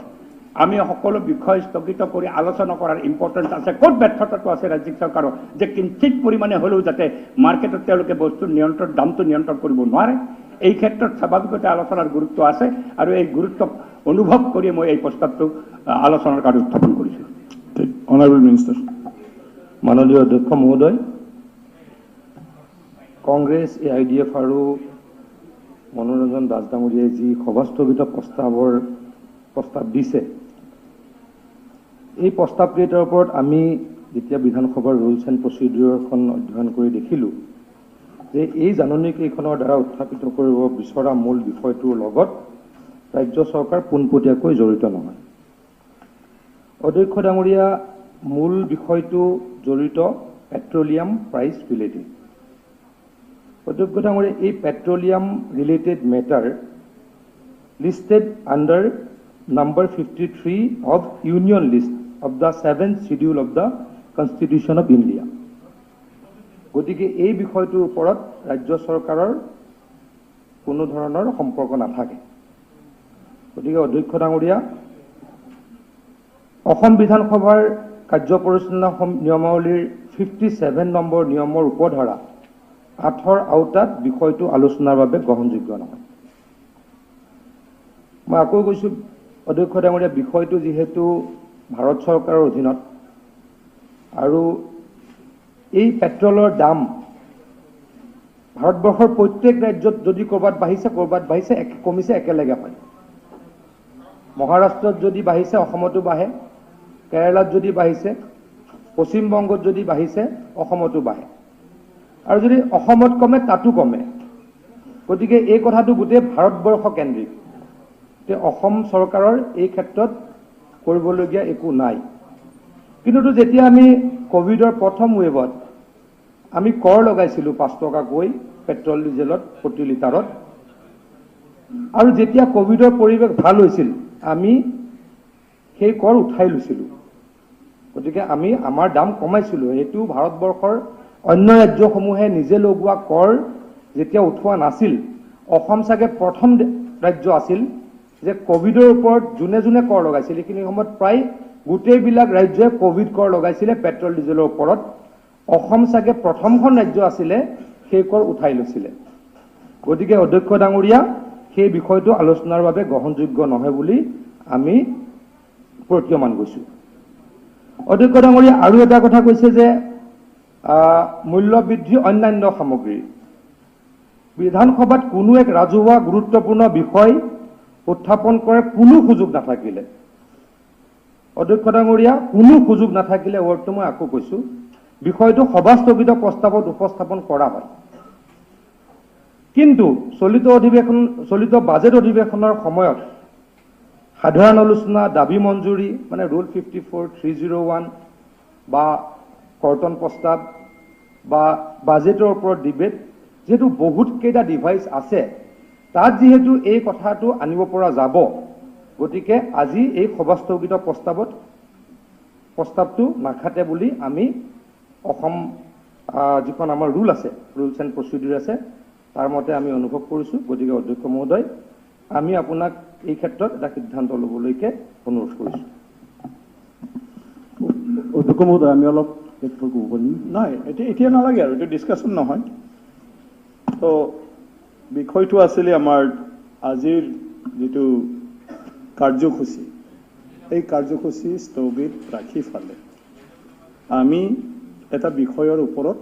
আমি সকলো বিষয় স্থগিত কৰি আলোচনা কৰাৰ ইম্পৰ্টেঞ্চ আছে। ক'ত ব্যৰ্থতাটো আছে ৰাজ্যিক চৰকাৰৰ যে কিঞ্চিত পৰিমাণে হ'লেও যাতে মাৰ্কেটত তেওঁলোকে বস্তুৰ নিয়ন্ত্ৰণ, দামটো নিয়ন্ত্ৰণ কৰিব নোৱাৰে, এই ক্ষেত্ৰত স্বাভাৱিকতে আলোচনাৰ গুৰুত্ব আছে। আৰু এই গুৰুত্বক অনুভৱ কৰি মই এই প্ৰস্তাৱটো আলোচনাৰ কাৰণে উত্থাপন কৰিছোঁ। ঠিক, অনাৰেবল মিনিষ্টাৰ। মাননীয় অধ্যক্ষ মহোদয়, কংগ্ৰেছ, AIDF আৰু মনোৰঞ্জন দাস ডাঙৰীয়াই যি সভাস্থগিত প্ৰস্তাৱ দিছে, এই প্ৰস্তাৱকেইটাৰ ওপৰত আমি যেতিয়া বিধানসভাৰ ৰুলছ এণ্ড প্ৰচিডিউৰখন অধ্যয়ন কৰি দেখিলোঁ যে এই জাননীকেইখনৰ দ্বাৰা উত্থাপিত কৰিব বিচৰা মূল বিষয়টোৰ লগত ৰাজ্য চৰকাৰ পোনপটীয়াকৈ জড়িত নহয়। অধ্যক্ষ ডাঙৰীয়া, মূল বিষয়টো জড়িত পেট্ৰলিয়াম প্ৰাইচ ৰিলেটেড। অধ্যক্ষ ডাঙৰীয়া, এই petroleum related matter listed under number 53 of Union List of the 7th Schedule of the Constitution of India. গতিকে এই বিষয়টোৰ ওপৰত ৰাজ্য চৰকাৰৰ কোনো ধৰণৰ সম্পৰ্ক নাথাকে। গতিকে অধ্যক্ষ ডাঙৰীয়া, অসম বিধানসভাৰ কাৰ্য পৰিচালনা নিয়মাৱলীৰ 57 নম্বৰ নিয়মৰ উপধাৰা 8ৰ আওতাত বিষয়টো আলোচনাৰ বাবে গ্ৰহণযোগ্য নহয়। মই আকৌ কৈছোঁ অধ্যক্ষ ডাঙৰীয়া, বিষয়টো যিহেতু ভাৰত চৰকাৰৰ অধীনত আৰু এই পেট্ৰলৰ দাম ভাৰতবৰ্ষৰ প্ৰত্যেক ৰাজ্যত যদি ক'ৰবাত বাঢ়িছে, ক'ৰবাত বাঢ়িছে, কমিছে, একেলগে হয়। মহাৰাষ্ট্ৰত যদি বাঢ়িছে, অসমতো বাঢ়ে। কেৰালাত যদি বাঢ়িছে, পশ্চিমবংগত যদি বাঢ়িছে, অসমতো বাঢ়ে। আৰু যদি অসমত কমে, তাতো কমে। গতিকে এই কথাটো গোটেই ভাৰতবৰ্ষ কেন্দ্ৰিক। অসম চৰকাৰৰ এই ক্ষেত্ৰত কৰিবলগীয়া একো নাই। কিন্তু যেতিয়া আমি ক'ভিডৰ প্ৰথম ৱেভত আমি কৰ লগাইছিলোঁ 5 টকাকৈ পেট্ৰল ডিজেলত প্ৰতি লিটাৰত, আৰু যেতিয়া ক'ভিডৰ পৰিৱেশ ভাল হৈছিল আমি সেই কৰ উঠাই লৈছিলোঁ। গতিকে আমি আমাৰ দাম কমাইছিলোঁ। সেইটো ভাৰতবৰ্ষৰ অন্য ৰাজ্যসমূহে নিজে লগোৱা কৰ যেতিয়া উঠোৱা নাছিল, অসম চাগে প্ৰথম ৰাজ্য আছিল যে ক'ভিডৰ ওপৰত যোনে যোনে কৰ লগাইছিল। এইখিনি সময়ত প্ৰায় গোটেইবিলাক ৰাজ্যই ক'ভিড কৰ লগাইছিলে পেট্ৰল ডিজেলৰ ওপৰত। অসম চাগে প্ৰথমখন ৰাজ্য আছিলে সেই কৰ উঠাই লৈছিলে। গতিকে অধ্যক্ষ ডাঙৰীয়া, সেই বিষয়টো আলোচনাৰ বাবে গ্ৰহণযোগ্য নহয় বুলি আমি প্ৰতীয়মান গৈছোঁ। অধ্যক্ষ ডাঙৰীয়া, আৰু এটা কথা কৈছে যে মূল্যবৃদ্ধি অন্যান্য সামগ্ৰী, বিধানসভাত কোনো এক ৰাজহুৱা গুৰুত্বপূৰ্ণ বিষয় উত্থাপন কৰাৰ কোনো সুযোগ নাথাকিলে, অধ্যক্ষ ডাঙৰীয়া কোনো সুযোগ নাথাকিলে, ৱৰ্ডটো মই আকৌ কৈছোঁ, বিষয়টো সভাস্থগিত প্ৰস্তাৱত উপস্থাপন কৰা হয়। কিন্তু চলিত বাজেট অধিৱেশনৰ সময়ত সাধাৰণ আলোচনা, দাবী মঞ্জুৰি মানে ৰুল 54, 301 বা কৰ্তন প্ৰস্তাৱ বা বাজেটৰ ওপৰত ডিবেট, যিহেতু বহুতকেইটা ডিভাইচ আছে, তাত যিহেতু এই কথাটো আনিব পৰা যাব, গতিকে আজি এই সভাস্থগিত প্ৰস্তাৱটো নাখাটে বুলি আমি অসম যিখন আমাৰ ৰুল আছে, ৰুলছ এণ্ড প্ৰচিডিউৰ আছে, তাৰ মতে আমি অনুভৱ কৰিছোঁ। গতিকে অধ্যক্ষ মহোদয়, আমি আপোনাক এই ক্ষেত্ৰত এটা সিদ্ধান্ত ল'বলৈকে অনুৰোধ কৰিছোঁ। অধ্যক্ষ মহোদয়, আমি অলপ ক'ব পাৰিম? নাই, এতিয়া নালাগে আৰু, এইটো ডিছকাশ্যন নহয়। তো বিষয়টো আছিলে আমাৰ আজিৰ যিটো কাৰ্যসূচী, এই কাৰ্যসূচী স্থগিত ৰাখি ফালে আমি এটা বিষয়ৰ ওপৰত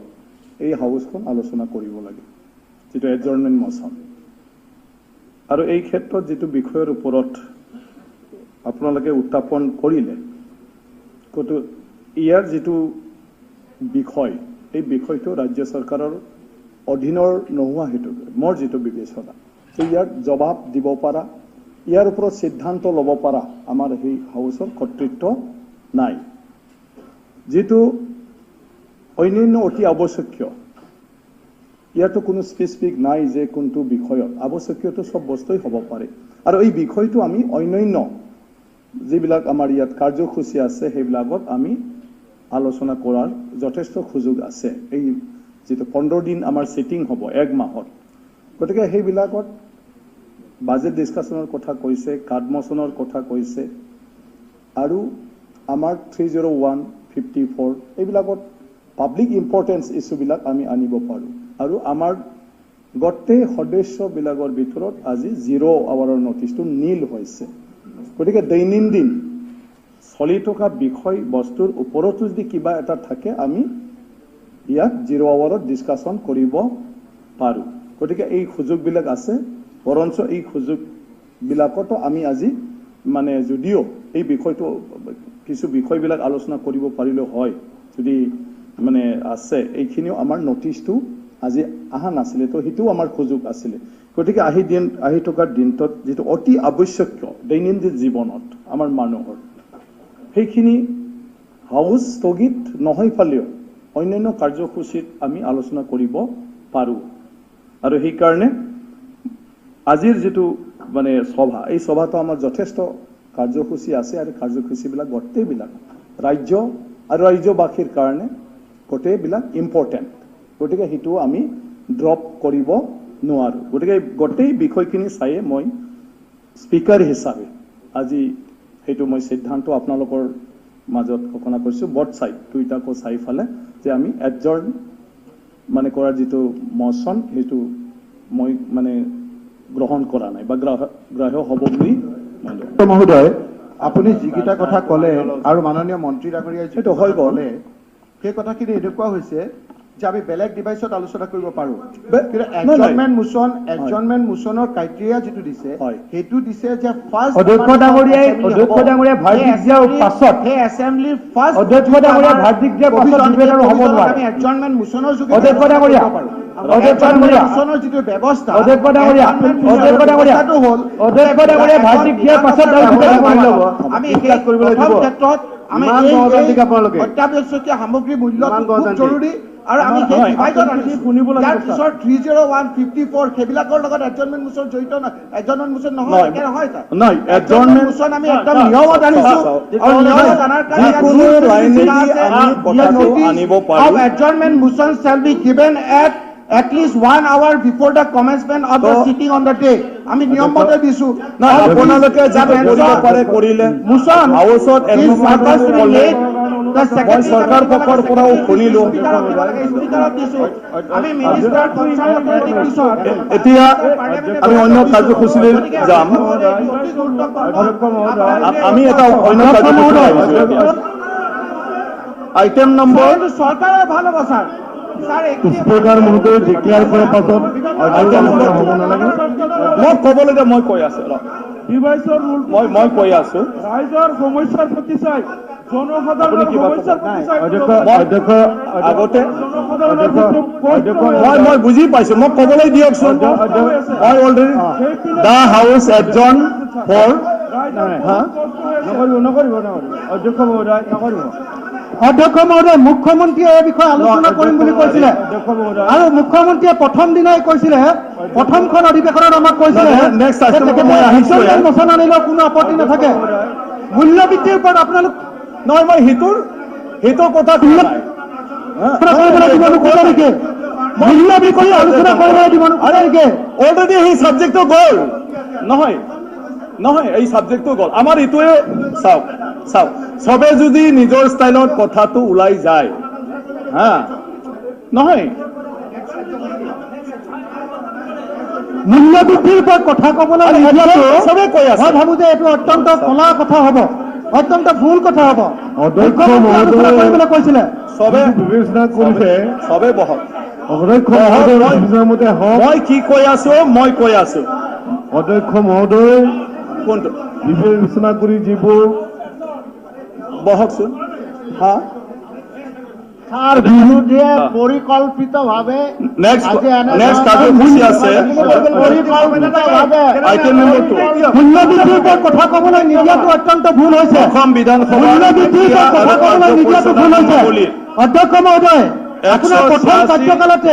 এই হাউচখন আলোচনা কৰিব লাগে, যিটো এডজৰ্ণমেণ্ট মোচন। আৰু এই ক্ষেত্ৰত যিটো বিষয়ৰ ওপৰত আপোনালোকে উত্থাপন কৰিলে, কিন্তু ইয়াৰ যিটো বিষয়, এই বিষয়টো ৰাজ্য চৰকাৰৰ অধীনৰ নোহোৱা হেতুকে মোৰ যিটো বিবেচনা, ইয়াক জবাব দিব পৰা, ইয়াৰ ওপৰত সিদ্ধান্ত ল'ব পৰা আমাৰ সেই হাউচৰ কৰ্তৃত্ব নাই। যিটো অন্যান্য অতি আৱশ্যকীয়, ইয়াতো কোনো স্পেচিফিক নাই যে কোনটো বিষয়ত আৱশ্যকীয়টো চব বস্তুৱেই হ'ব পাৰে। আৰু এই বিষয়টো আমি অন্যান্য যিবিলাক আমাৰ ইয়াত কাৰ্যসূচী আছে সেইবিলাকত আমি আলোচনা কৰাৰ যথেষ্ট সুযোগ আছে। এই যিটো 15 দিন আমাৰ ছিটিং হ'ব এক মাহত, গতিকে সেইবিলাকত বাজেট ডিছকাশ্যনৰ কথা কৈছে, কাট মোচনৰ কথা কৈছে, আৰু আমাৰ 301, 54 এইবিলাকত পাব্লিক ইম্পৰ্টেঞ্চ ইছ্যুবিলাক আমি আনিব পাৰোঁ। আৰু আমাৰ গোটেই সদস্যবিলাকৰ ভিতৰত আজি 0 আৱাৰৰ নটিচটো নীল হৈছে। গতিকে দৈনন্দিন চলি থকা বিষয় বস্তুৰ ওপৰতো যদি কিবা এটা থাকে, আমি ইয়াত 0 আৱাৰত ডিছকাশ্যন কৰিব পাৰোঁ। গতিকে এই সুযোগবিলাক আছে, বৰঞ্চ এই সুযোগবিলাকতো আমি আজি মানে যদিও এই বিষয়টো কিছু বিষয়বিলাক আলোচনা কৰিব পাৰিলেও হয়, যদি মানে আছে এইখিনিও আমাৰ নটিচটো আজি অহা নাছিলে, তো সেইটোও আমাৰ সুযোগ আছিলে। গতিকে আহি থকাৰ দিনটোত যিটো অতি আৱশ্যকীয় দৈনন্দিন জীৱনত আমাৰ মানুহৰ, সেইখিনি হাউচ স্থগিত নহয় ফালেও অন্যান্য কাৰ্যসূচীত আমি আলোচনা কৰিব পাৰোঁ। আৰু সেইকাৰণে আজিৰ যিটো মানে সভা, এই সভাটো আমাৰ যথেষ্ট কাৰ্যসূচী আছে, আৰু কাৰ্যসূচীবিলাক গোটেইবিলাক ৰাজ্য আৰু ৰাজ্যবাসীৰ কাৰণে গোটেইবিলাক ইম্পৰ্টেণ্ট। গতিকে সেইটো আমি ড্ৰপ কৰিব নোৱাৰোঁ। গতিকে গোটেই বিষয়খিনি চায়ে মই স্পীকাৰ হিচাপে আজি সেইটো মই সিদ্ধান্ত আপোনালোকৰ মাজত ঘোষণা কৰিছোঁ, বট চাইড দুইটাকো চাই ফালে যে আমি এডজৰ্ণ মানে কৰাৰ যিটো মচন, সেইটো মই মানে গ্ৰহণ কৰা নাই বা গ্ৰাহ্য হ'ব বুলি। মহোদয়, আপুনি যিকেইটা কথা ক'লে আৰু মাননীয় মন্ত্ৰী ডাঙৰীয়াই সেইটো হৈ গ'ল, সেই কথাখিনি এনেকুৱা হৈছে যে আমি বেলেগ ডিভাইচত আলোচনা কৰিব পাৰোঁ, কিন্তু এডজৰ্ণমেণ্ট মোচন, এডজৰ্ণমেণ্ট মোচনৰ ক্ৰাইটেৰিয়া যিটো দিছে, সেইটো দিছে যে ফাৰ্ষ্ট অধ্যক্ষ ডাঙৰীয়াই ভাৰ্ডিক্ট দিয়াৰ পাছত, সেই এছেম্বলিৰ ফাৰ্ষ্ট অধ্যক্ষ ডাঙৰীয়াই ভাৰ্ডিক্ট দিয়াৰ পাছত ডিবেট আৰু হ'ব নোৱাৰে। আমি এডজৰ্ণমেণ্ট মোচনৰ যোগেদি অধ্যক্ষ ডাঙৰীয়া, অধ্যক্ষ ডাঙৰীয়া, মোচনৰ যিটো ব্যৱস্থা, অধ্যক্ষ ডাঙৰীয়া, অধ্যক্ষ ডাঙৰীয়া, অধ্যক্ষ ডাঙৰীয়া ভাৰ্ডিক্ট দিয়াৰ পাছত আমি সেই প্ৰথম ক্ষেত্ৰত আমি অত্যাৱশ্যকীয় সামগ্ৰীৰ মূল্য খুব জৰুৰী আৰু আমি সেই ডিভাইডত আনিছোঁ। ইয়াৰ পিছৰ 301, 54 সেইবিলাকৰ লগত এডজৰ্ণমেণ্ট মোচন জড়িত, এডজৰ্ণমেণ্ট মোচন নহয়, নহয় ছাৰ। এডজৰ্ণমেণ্ট মোচন আমি একদম নিয়মত আনিছোঁ আৰু নিয়মত অনাৰ কাৰণে adjournment motion shall be given at least 1 hour before the commencement of the sitting on the day. আমি নিয়ম মতে দিছো। আপোনালোকে যিটো কৰিব পাৰে কৰিলে, হাউচত মই চৰকাৰ পক্ষৰ পৰাও শুনিলো। এতিয়া আমি অন্য কাৰ্যসূচীলৈ যাম। আমি এটা অন্য কাৰ্যসূচী আইটেম নম্বৰ চৰকাৰৰ ভাল হ'ব ছাৰ। স্পীকাৰ মহোদয় ডিক্লেয়াৰ কৰাৰ পাছত হ'ব নালাগে। মই ক'বলগীয়া মই কৈ আছো, মই কৈ আছো ৰাইজৰ সমস্যাৰ প্ৰতি চাই, জনসাধাৰণৰ সমস্যাৰ প্ৰতি চাই আগতে মই বুজি পাইছো, মোক ক'বলৈ দিয়কচোন। মই already the house adjourn for নকৰিব নকৰিব নকৰিব অধ্যক্ষ মহোদয়, নকৰিব। অধ্যক্ষ মহোদয়, মুখ্যমন্ত্ৰীয়ে এই বিষয়ে আলোচনা কৰিম বুলি কৈছিলে আৰু মুখ্যমন্ত্ৰীয়ে প্ৰথম দিনাই কৈছিলে, প্ৰথমখন অধিৱেশনত আমাক কৈছিলে মোচন আনিলেও কোনো আপত্তি নাথাকে। মূল্যবৃদ্ধিৰ ওপৰত আপোনালোক নহয়, মই সেইটোৰ কথা নেকি? মূল্যবৃদ্ধি আলোচনা কৰিবলৈ দিব নেকি? অলৰেডি সেই ছাবজেক্টটো গ'ল। নহয় নহয়, এই ছাবজেক্টটো গ'ল আমাৰ। এইটোৱে চাওক চাওক, চবে যদি নিজৰ ষ্টাইলত কথাটো ওলাই যায়, হা নহয়, মূল্যবৃদ্ধিৰ ওপৰত কথা ক'বলৈ চবে কৈ আছে। মই ভাবো যে এইটো অত্যন্ত কলা কথা হ'ব, অত্যন্ত ভুল কথা হ'ব। আলোচনা কৰিবলৈ কৈছিলে, চবে বিবেচনা কৰিছে, চবে বহক। অধ্যক্ষ মহোদয় মতে হওক। মই কি কৈ আছো, মই কৈ আছো অধ্যক্ষ মহোদয় কোনটো বিবেচনা কৰি যিবোৰ বহকচোন। হা ছাৰ, বিৰোধীয়ে পৰিকল্পিতভাৱে মূল্যবৃদ্ধিৰ ওপৰত কথা ক'বলৈ নিদিয়াটো অত্যন্ত ভুল হৈছে। অসম বিধানসভা মূল্যবৃদ্ধিৰ ওপৰত কথা ক'বলৈ নিদিয়াটো ভুল হৈছে। অধ্যক্ষ মহোদয়, আপোনাৰ প্ৰথম কাৰ্যকালতে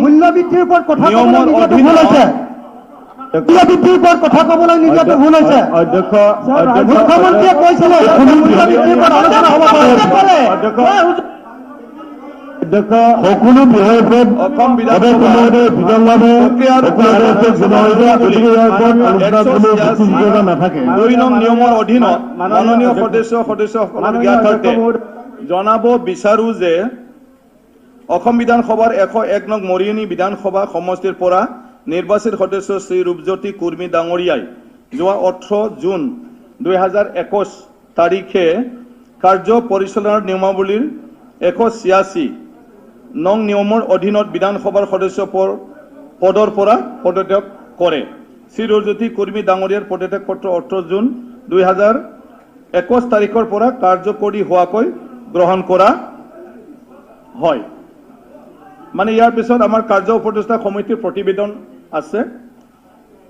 মূল্যবৃদ্ধিৰ ওপৰত কথা ক'বলৈ নিদিয়াটো ভুল হৈছে। মূল্যবৃদ্ধিৰ ওপৰত কথা ক'বলৈ নিদিয়াটো ভুল হৈছে। মুখ্যমন্ত্ৰীয়ে কৈছিলে মূল্যবৃদ্ধিৰ ওপৰত আলোচনা হ'ব পাৰে। সকলো বিষয়ৰ ওপৰত বিতংভাৱে জনোৱা হৈছে, গতিকে ইয়াৰ ওপৰত আলোচনাৰ কোনো যুক্তিযুক্ততা নাথাকে। 2 নং নিয়মৰ অধীনত মাননীয় সদস্য সদস্যসকলৰ জ্ঞাতাৰ্থে জনাব বিচাৰো যে অসম বিধানসভাৰ 101 নং মৰিয়নি বিধানসভা সমষ্টিৰ পৰা নিৰ্বাচিত সদস্য শ্ৰী ৰূপজ্যোতি কুৰ্মী ডাঙৰীয়াই যোৱা 18 জুন 2021 তাৰিখে কাৰ্য পৰিচালনাৰ নিয়মাৱলীৰ 186 নং নিয়মৰ অধীনত বিধানসভাৰ সদস্য পদৰ পৰা পদত্যাগ কৰে। শ্ৰী ৰূপজ্যোতি কুৰ্মী ডাঙৰীয়াৰ পদত্যাগ পত্ৰ 18 জুন 2021 তাৰিখৰ পৰা কাৰ্যকৰী হোৱাকৈ গ্ৰহণ কৰা হয়। মানে ইয়াৰ পিছত আমাৰ কাৰ্য উপদেষ্টা সমিতিৰ প্ৰতিবেদন আছে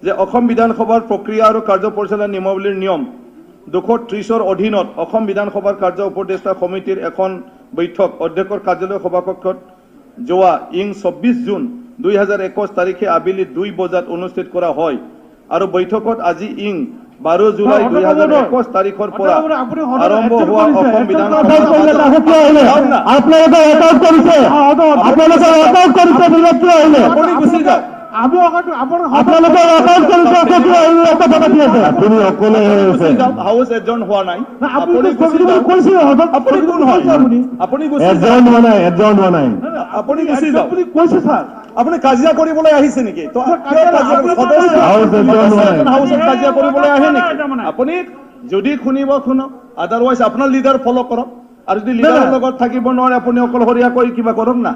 যে অসম বিধানসভাৰ প্ৰক্ৰিয়া আৰু কাৰ্য পৰিচালনা নিয়মাৱলীৰ নিয়ম 230ৰ অধীনত অসম বিধানসভাৰ কাৰ্য উপদেষ্টা সমিতিৰ এখন বৈঠক অধ্যক্ষৰ কাৰ্যালয় সভাকক্ষত যোৱা 24 জুন 2021 তাৰিখে আবেলি 2 বজাত অনুষ্ঠিত কৰা হয় আৰু বৈঠকত আজি 12 জুলাই 2021 তাৰিখৰ পৰা আৰম্ভ হোৱা অসম বিধানসভা আপুনি কাজিয়া কৰিবলৈ আহিছে নেকি? কাজিয়া কৰিবলৈ আহে নেকি? আপুনি যদি শুনিব শুনক, আদাৰৱাইজ আপোনাৰ লিডাৰ ফ'ল' কৰক, আৰু যদি লিডাৰৰ লগত থাকিব নোৱাৰে আপুনি অকলশৰীয়া কৰি কিবা কৰক না।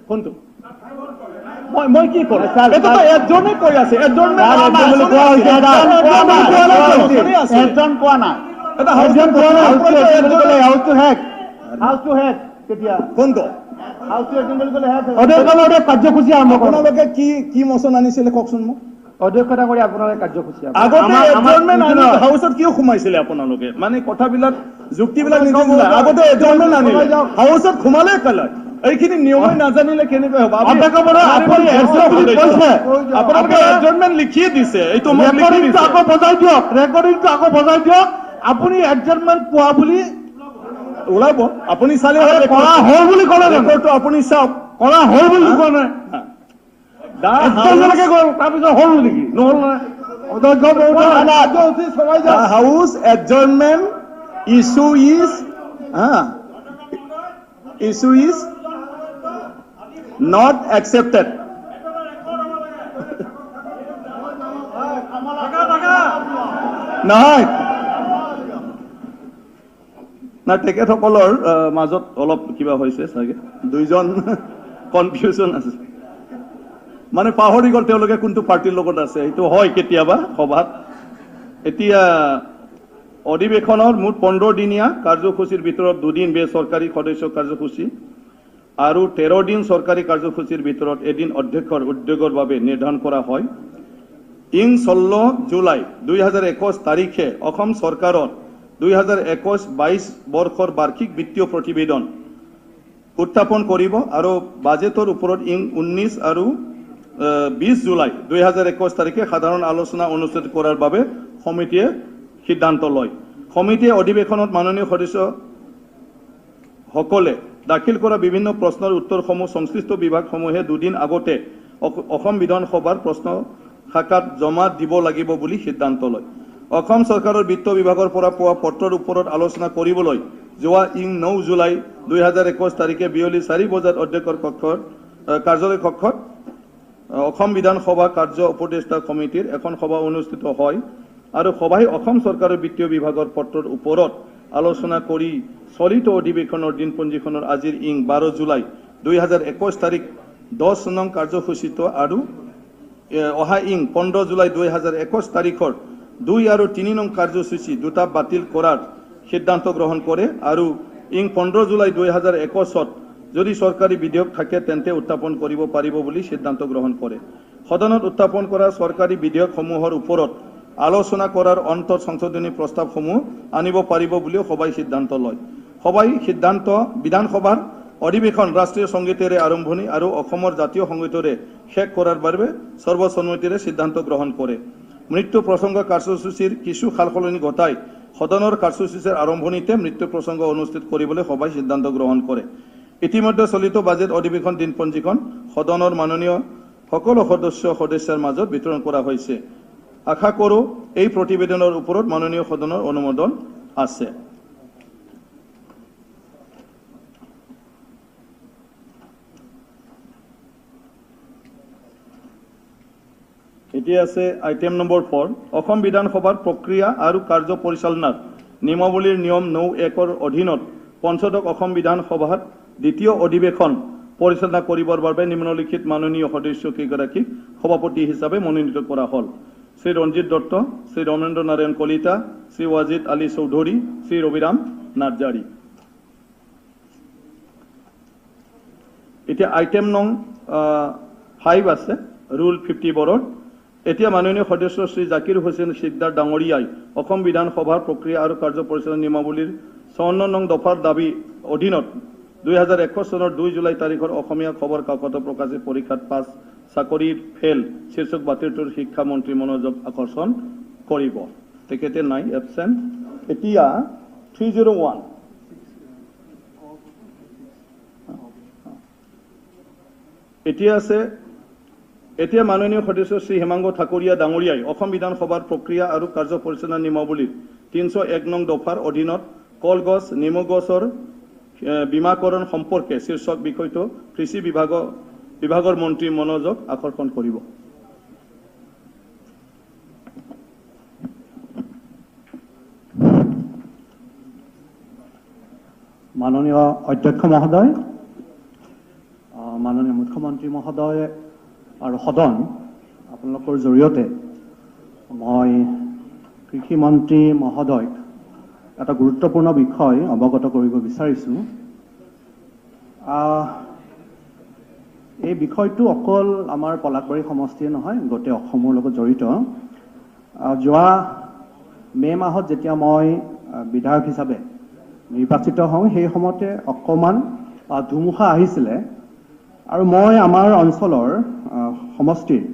কোনটো মই কি কৰো? এইটোতো এজনে কৈ আছে, কোনটো কাৰ্যসূচী আৰম্ভ আপোনালোকে কি কি মোচন আনিছিলে কওকচোন মোক। অধ্যক্ষতা কৰি আপোনালোকে কাৰ্যসূচী আগতে এডজৰ্ণমেণ্ট আনি হাউচত কিয় সোমাইছিলে আপোনালোকে? মানে কথাবিলাক যুক্তিবিলাক নিদিলে। আগতে এডজৰ্ণমেণ্ট আনিলে হাউচত সোমালে কালাৰ, এইখিনি নিয়মে নাজানিলে কেনেকৈ হ'ব? আপোনালোকে এডজৰ্ণমেণ্ট লিখিয়ে দিছে, এইটো আকৌ বজাই দিয়ক, ৰেকৰ্ডিংটো আকৌ বজাই দিয়ক। আপুনি এডজৰ্ণমেণ্ট পোৱা বুলি ওলাব, আপুনি চালে কৰা হ'ল বুলি ক'লে, ৰেকৰ্ডটো আপুনি চাওক, কৰা হ'ল বুলি কোৱা নাই। তাৰপিছত হ'ল নেকি? নহ'ল নাই। House adjournment issue is issue is not accepted. নহয় না, তেখেতসকলৰ মাজত অলপ কিবা হৈছে চাগে, দুইজন কনফিউজন আছে, মানে পাহৰি গ'ল তেওঁলোকে কোনটো পাৰ্টীৰ লগত আছে। সেইটো হয় কেতিয়াবা সভাত। এতিয়া অধিৱেশনৰ মুঠ 15 দিনীয়া কাৰ্যসূচীৰ ভিতৰত 2 দিন বেচৰকাৰী সদস্য কাৰ্যসূচী আৰু 13 দিন চৰকাৰী কাৰ্যসূচীৰ ভিতৰত এদিন অধ্যক্ষৰ উদ্যোগৰ বাবে নিৰ্ধাৰণ কৰা হয়। ইং 16 জুলাই 2021 তাৰিখে অসম চৰকাৰৰ 2021-22 বৰ্ষৰ বাৰ্ষিক বিত্তীয় প্ৰতিবেদন উত্থাপন কৰিব আৰু বাজেটৰ ওপৰত ইং 19 আৰু 20 জুলাই 2021 তাৰিখে সাধাৰণ আলোচনা অনুষ্ঠিত কৰাৰ বাবে সমিতিয়ে সিদ্ধান্ত লয়। সমিতিয়ে অধিৱেশনত মাননীয় সদস্যসকলে দাখিল কৰা বিভিন্ন প্ৰশ্নৰ উত্তৰসমূহ সংশ্লিষ্ট বিভাগসমূহে 2 দিন আগতে অসম বিধানসভাৰ প্ৰশ্ন শাখাত জমা দিব লাগিব বুলি সিদ্ধান্ত লয়। অসম চৰকাৰৰ বিত্ত বিভাগৰ পৰা পোৱা পত্ৰৰ ওপৰত আলোচনা কৰিবলৈ যোৱা ইং 9 জুলাই 2021 তাৰিখে বিয়লি 4 বজাত অধ্যক্ষৰ কক্ষত কাৰ্যালয় কক্ষত অসম বিধানসভা কাৰ্য উপদেষ্টা সমিতিৰ এখন সভা অনুষ্ঠিত হয় আৰু সভাই অসম চৰকাৰৰ বিত্তীয় বিভাগৰ পত্ৰৰ ওপৰত আলোচনা কৰি চলিত অধিৱেশনৰ দিনপঞ্জীখনৰ আজিৰ ইং 12 জুলাই 2021 তাৰিখ 10 নং কাৰ্যসূচীত আৰু অহা ইং 15 জুলাই 2021 তাৰিখৰ 2 আৰু 3 নং কাৰ্যসূচী দুটা বাতিল কৰাৰ সিদ্ধান্ত গ্ৰহণ কৰে আৰু ইং 15 জুলাই 2021ত যদি চৰকাৰী বিধেয়ক থাকে তেন্তে উত্থাপন কৰিব পাৰিব বুলি সিদ্ধান্ত গ্ৰহণ কৰে। সদনত উত্থাপন কৰা চৰকাৰী বিধেয়কসমূহৰ ওপৰত আলোচনা কৰাৰ অন্তত সংশোধনী প্ৰস্তাৱসমূহ আনিব পাৰিব বুলিও সভাই সিদ্ধান্ত লয়। সভাই সিদ্ধান্ত বিধানসভাৰ অধিৱেশন ৰাষ্ট্ৰীয় সংগীতেৰে আৰম্ভণি আৰু অসমৰ জাতীয় সংগীতেৰে শেষ কৰাৰ বাবে সৰ্বসন্মতিৰে সিদ্ধান্ত গ্ৰহণ কৰে। মৃত্যু প্ৰসংগ কাৰ্যসূচীৰ কিছু সালসলনি ঘটাই সদনৰ কাৰ্যসূচীৰ আৰম্ভণিতে মৃত্যু প্ৰসংগ অনুষ্ঠিত কৰিবলৈ সভাই সিদ্ধান্ত গ্ৰহণ কৰে। ইতিমধ্যে চলিত বাজেট অধিৱেশন দিনপঞ্জীখন সদনৰ মাননীয় সকলো সদস্য সদস্যাৰ মাজত বিতৰণ কৰা হৈছে। আশা কৰোঁ এই প্ৰতিবেদনৰ ওপৰত মাননীয় সদনৰ অনুমোদন আছে। এতিয়া আছে আইটেম নম্বৰ 4, অসম বিধানসভাৰ প্ৰক্ৰিয়া আৰু কাৰ্য পৰিচালনাৰ নিয়মাৱলীৰ নিয়ম 9(1) অধীনত পঞ্চদশ অসম বিধানসভাৰ দ্বিতীয় অধিৱেশন পৰিচালনা কৰিবৰ বাবে নিম্নলিখিত মাননীয় সদস্যকেইগৰাকীক সভাপতি হিচাপে মনোনীত কৰা হ'ল: শ্ৰী ৰঞ্জিত দত্ত, শ্ৰী ৰমেন্দ্ৰ নাৰায়ণ কলিতা, শ্ৰী ৱাজিদ আলী চৌধুৰী, শ্ৰী ৰবিৰাম নাৰ্জাৰী। এতিয়া আইটেম নং 5 আছে ৰুল 54ত। এতিয়া মাননীয় সদস্য শ্ৰী জাকিৰ হুছেইন সিকদাৰ ডাঙৰীয়াই অসম বিধানসভাৰ প্ৰক্ৰিয়া আৰু কাৰ্য পৰিচালনা নিয়মাৱলীৰ 54 নং দফাৰ দাবী অধীনত 2021 চনৰ 2 জুলাই তাৰিখৰ অসমীয়া খবৰ কাকতত প্ৰকাশিত পৰীক্ষাত পাছ চাকৰিৰ ফেল শীৰ্ষক বাতৰিটোৰ শিক্ষামন্ত্ৰী মনোযোগ আকৰ্ষণ কৰিব। তেখেতে নাই, এবচেণ্ট। এতিয়া 301 এতিয়া আছে। এতিয়া মাননীয় সদস্য শ্ৰী হেমাংগ ঠাকুৰীয়া ডাঙৰীয়াই অসম বিধানসভাৰ প্ৰক্ৰিয়া আৰু কাৰ্য পৰিচালনা নিয়মাৱলীৰ 301 নং দফাৰ অধীনত কলগছ, নেমু গছৰ বীমাকৰণ সম্পৰ্কে শীৰ্ষক বিষয়টো কৃষি বিভাগৰ মন্ত্ৰী মনোযোগ আকৰ্ষণ কৰিব। মাননীয় অধ্যক্ষ মহোদয়, মাননীয় মুখ্যমন্ত্ৰী মহোদয় আৰু সদন, আপোনালোকৰ জৰিয়তে মই কৃষিমন্ত্ৰী মহোদয়ক এটা গুৰুত্বপূৰ্ণ বিষয় অৱগত কৰিব বিচাৰিছোঁ। এই বিষয়টো অকল আমাৰ পলাশবাৰী সমষ্টিয়ে নহয়, গোটেই অসমৰ লগত জড়িত। যোৱা মে' মাহত যেতিয়া মই বিধায়ক হিচাপে নিৰ্বাচিত হওঁ, সেই সময়তে অকণমান ধুমুহা আহিছিলে আৰু মই আমাৰ অঞ্চলৰ সমষ্টিৰ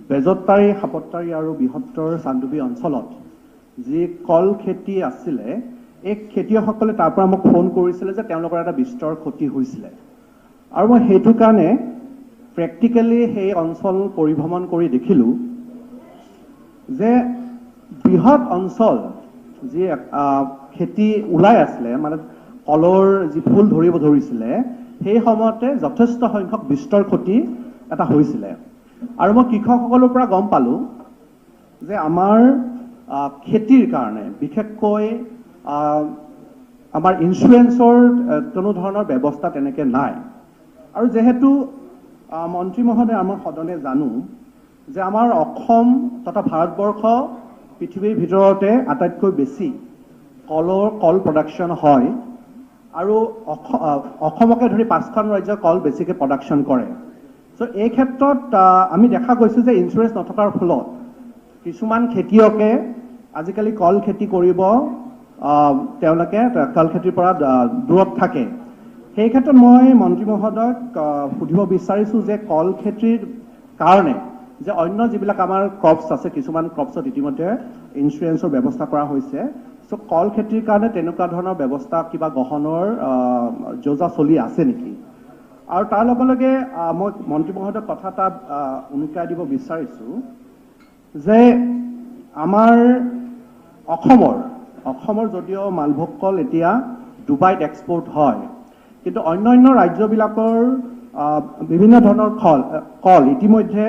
বেজতাৰী, সাপত্তাৰী আৰু বৃহত্তৰ চান্দুবি অঞ্চলত যি কল খেতি আছিলে, এই খেতিয়কসকলে তাৰ পৰা মোক ফোন কৰিছিলে যে তেওঁলোকৰ এটা বিস্তৰ ক্ষতি হৈছিলে আৰু মই সেইটো কাৰণে প্ৰেক্টিকেলি সেই অঞ্চল পৰিভ্ৰমণ কৰি দেখিলোঁ যে বৃহৎ অঞ্চল যি খেতি ওলাই আছিলে, মানে কলৰ যি ফুল ধৰিব ধৰিছিলে, সেই সময়তে যথেষ্ট সংখ্যক বিস্তৰ ক্ষতি এটা হৈছিলে। আৰু মই কৃষকসকলৰ পৰা গম পালোঁ যে আমাৰ খেতিৰ কাৰণে বিশেষকৈ আমাৰ ইঞ্চুৰেঞ্চৰ কোনো ধৰণৰ ব্যৱস্থা তেনেকৈ নাই। আৰু যিহেতু মন্ত্ৰী মহোদয়, আমাৰ সদনে জানো যে আমাৰ অসম তথা ভাৰতবৰ্ষ পৃথিৱীৰ ভিতৰতে আটাইতকৈ বেছি কল প্ৰডাকশ্যন হয় আৰু অসমকে ধৰি 5খন ৰাজ্যৰ কল বেছিকৈ প্ৰডাকশ্যন কৰে। চ' এই ক্ষেত্ৰত আমি দেখা গৈছোঁ যে ইঞ্চুৰেঞ্চ নথকাৰ ফলত কিছুমান খেতিয়কে আজিকালি কল খেতি কৰিব, তেওঁলোকে কল খেতিৰ পৰা দূৰত থাকে। সেই ক্ষেত্ৰত মই মন্ত্ৰী মহোদয়ক সুধিব বিচাৰিছোঁ যে কল খেতিৰ কাৰণে যে অন্য যিবিলাক আমাৰ ক্ৰপছ আছে, কিছুমান ক্ৰপছত ইতিমধ্যে ইঞ্চুৰেঞ্চৰ ব্যৱস্থা কৰা হৈছে, চ' কল খেতিৰ কাৰণে তেনেকুৱা ধৰণৰ ব্যৱস্থা কিবা গ্ৰহণৰ যোজা চলি আছে নেকি? আৰু তাৰ লগে লগে মই মন্ত্ৰী মহোদয়ক কথা এটা উনুকিয়াই দিব বিচাৰিছোঁ যে আমাৰ অসমৰ যদিও মালভোগ কল এতিয়া ডুবাইত এক্সপৰ্ট হয়, কিন্তু অন্য অন্য ৰাজ্যবিলাকৰ বিভিন্ন ধৰণৰ কল ইতিমধ্যে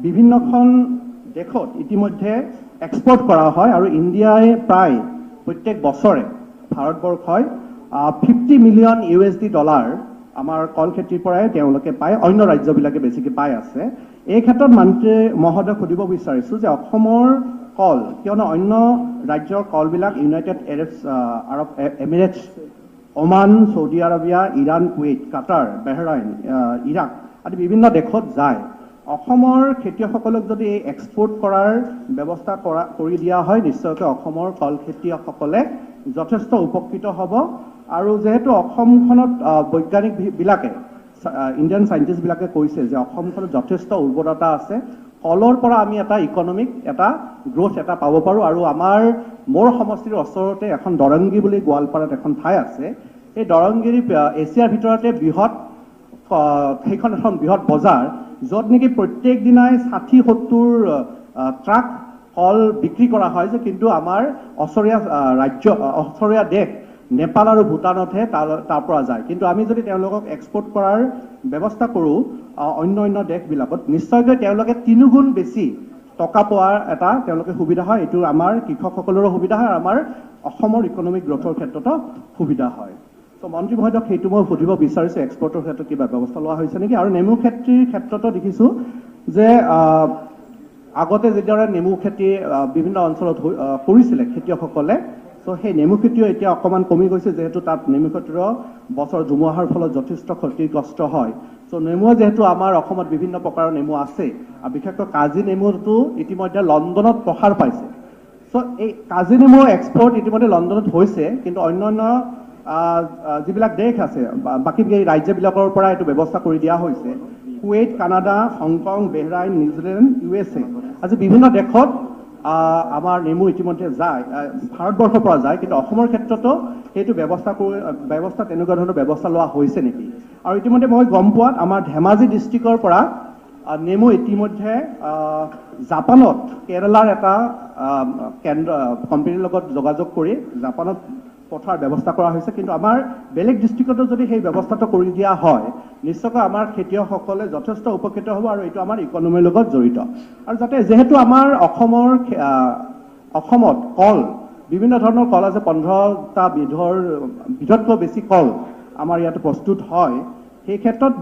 বিভিন্নখন দেশত ইতিমধ্যে এক্সপৰ্ট কৰা হয় আৰু ইণ্ডিয়াই প্ৰায় প্ৰত্যেক বছৰে ভাৰতবৰ্ষই 50 মিলিয়ন USD dollar আমাৰ কল খেতিৰ পৰাই তেওঁলোকে পায়, অন্য ৰাজ্যবিলাকে বেছিকৈ পাই আছে। এই ক্ষেত্ৰত মন্ত্ৰী মহোদয়ক সুধিব বিচাৰিছোঁ যে অসমৰ কল, কিয়নো অন্য ৰাজ্যৰ কলবিলাক United Arab Emirates, Oman, Saudi Arabia, Iran, Kuwait, Qatar, Bahrain, Iraq আদি বিভিন্ন দেশত যায়। অসমৰ খেতিয়কসকলক যদি এই এক্সপৰ্ট কৰাৰ ব্যৱস্থা কৰি দিয়া হয়, নিশ্চয়কৈ অসমৰ কল খেতিয়কসকলে যথেষ্ট উপকৃত হ'ব। আৰু যিহেতু অসমখনত বৈজ্ঞানিকবিলাকে, ইণ্ডিয়ান চাইণ্টিষ্টবিলাকে কৈছে যে অসমখনত যথেষ্ট উৰ্বৰতা আছে, কলৰ পৰা আমি এটা ইকনমিক এটা গ্ৰ'থ এটা পাব পাৰোঁ। আৰু আমাৰ মোৰ সমষ্টিৰ ওচৰতে এখন দৰংগী বুলি গোৱালপাৰাত এখন ঠাই আছে, সেই দৰংগীৰ এছিয়াৰ ভিতৰতে বৃহৎ সেইখন এখন বৃহৎ বজাৰ, য'ত নেকি প্ৰত্যেক দিনাই 60-70 ট্ৰাক কল বিক্ৰী কৰা হয়, যে কিন্তু আমাৰ ওচৰীয়া ৰাজ্য, ওচৰীয়া দেশ নেপাল আৰু ভূটানতহে তাৰ পৰা যায়। কিন্তু আমি যদি তেওঁলোকক এক্সপৰ্ট কৰাৰ ব্যৱস্থা কৰোঁ অন্য অন্য দেশবিলাকত, নিশ্চয়কৈ তেওঁলোকে 3 গুণ বেছি টকা পোৱাৰ এটা তেওঁলোকে সুবিধা হয়। এইটো আমাৰ কৃষকসকলৰো সুবিধা হয় আৰু আমাৰ অসমৰ ইকনমিক গ্ৰ'থৰ ক্ষেত্ৰতো সুবিধা হয়। চ' মন্ত্ৰী মহোদয়ক সেইটো মই সুধিব বিচাৰিছোঁ, এক্সপৰ্টৰ ক্ষেত্ৰত কিবা ব্যৱস্থা লোৱা হৈছে নেকি? আৰু নেমু খেতিৰ ক্ষেত্ৰতো দেখিছোঁ যে আগতে যিদৰে নেমু খেতি বিভিন্ন অঞ্চলত কৰিছিলে খেতিয়কসকলে, চ' সেই নেমু খেতিও এতিয়া অকণমান কমি গৈছে, যিহেতু তাত নেমু খেতিৰ বছৰ ধুমুহাৰ ফলত যথেষ্ট ক্ষতিগ্ৰস্ত হয়। চ' নেমু যিহেতু আমাৰ অসমত বিভিন্ন প্ৰকাৰৰ নেমু আছে আৰু বিশেষকৈ কাজি নেমুটো ইতিমধ্যে লণ্ডনত প্ৰসাৰ পাইছে। চ' এই কাজি নেমু এক্সপৰ্ট ইতিমধ্যে লণ্ডনত হৈছে, কিন্তু অন্য অন্য যিবিলাক দেশ আছে, বাকী ৰাজ্যবিলাকৰ পৰা এইটো ব্যৱস্থা কৰি দিয়া হৈছে। Kuwait, Canada, Hong Kong, Bahrain, New Zealand, USA আজি বিভিন্ন দেশত আমাৰ নেমু ইতিমধ্যে যায়, ভাৰতবৰ্ষৰ পৰা যায়। কিন্তু অসমৰ ক্ষেত্ৰতো সেইটো ব্যৱস্থা তেনেকুৱা ধৰণৰ ব্যৱস্থা লোৱা হৈছে নেকি? আৰু ইতিমধ্যে মই গম পোৱাত আমাৰ ধেমাজি ডিষ্ট্ৰিক্টৰ পৰা নেমু ইতিমধ্যে জাপানত কেৰালাৰ এটা কেন্দ্ৰ কোম্পানীৰ লগত যোগাযোগ কৰি জাপানত পঠোৱাৰ ব্যৱস্থা কৰা হৈছে। কিন্তু আমাৰ বেলেগ ডিষ্ট্ৰিক্টতো যদি সেই ব্যৱস্থাটো কৰি দিয়া হয়, নিশ্চয়কৈ আমাৰ খেতিয়কসকলে যথেষ্ট উপকৃত হ'ব আৰু এইটো আমাৰ ইকনমিৰ লগত জড়িত। আৰু যাতে যিহেতু আমাৰ অসমত কল বিভিন্ন ধৰণৰ কল আছে, 15টা বিধতকৈ বেছি কল আমাৰ ইয়াত প্ৰস্তুত হয়। সেই ক্ষেত্ৰত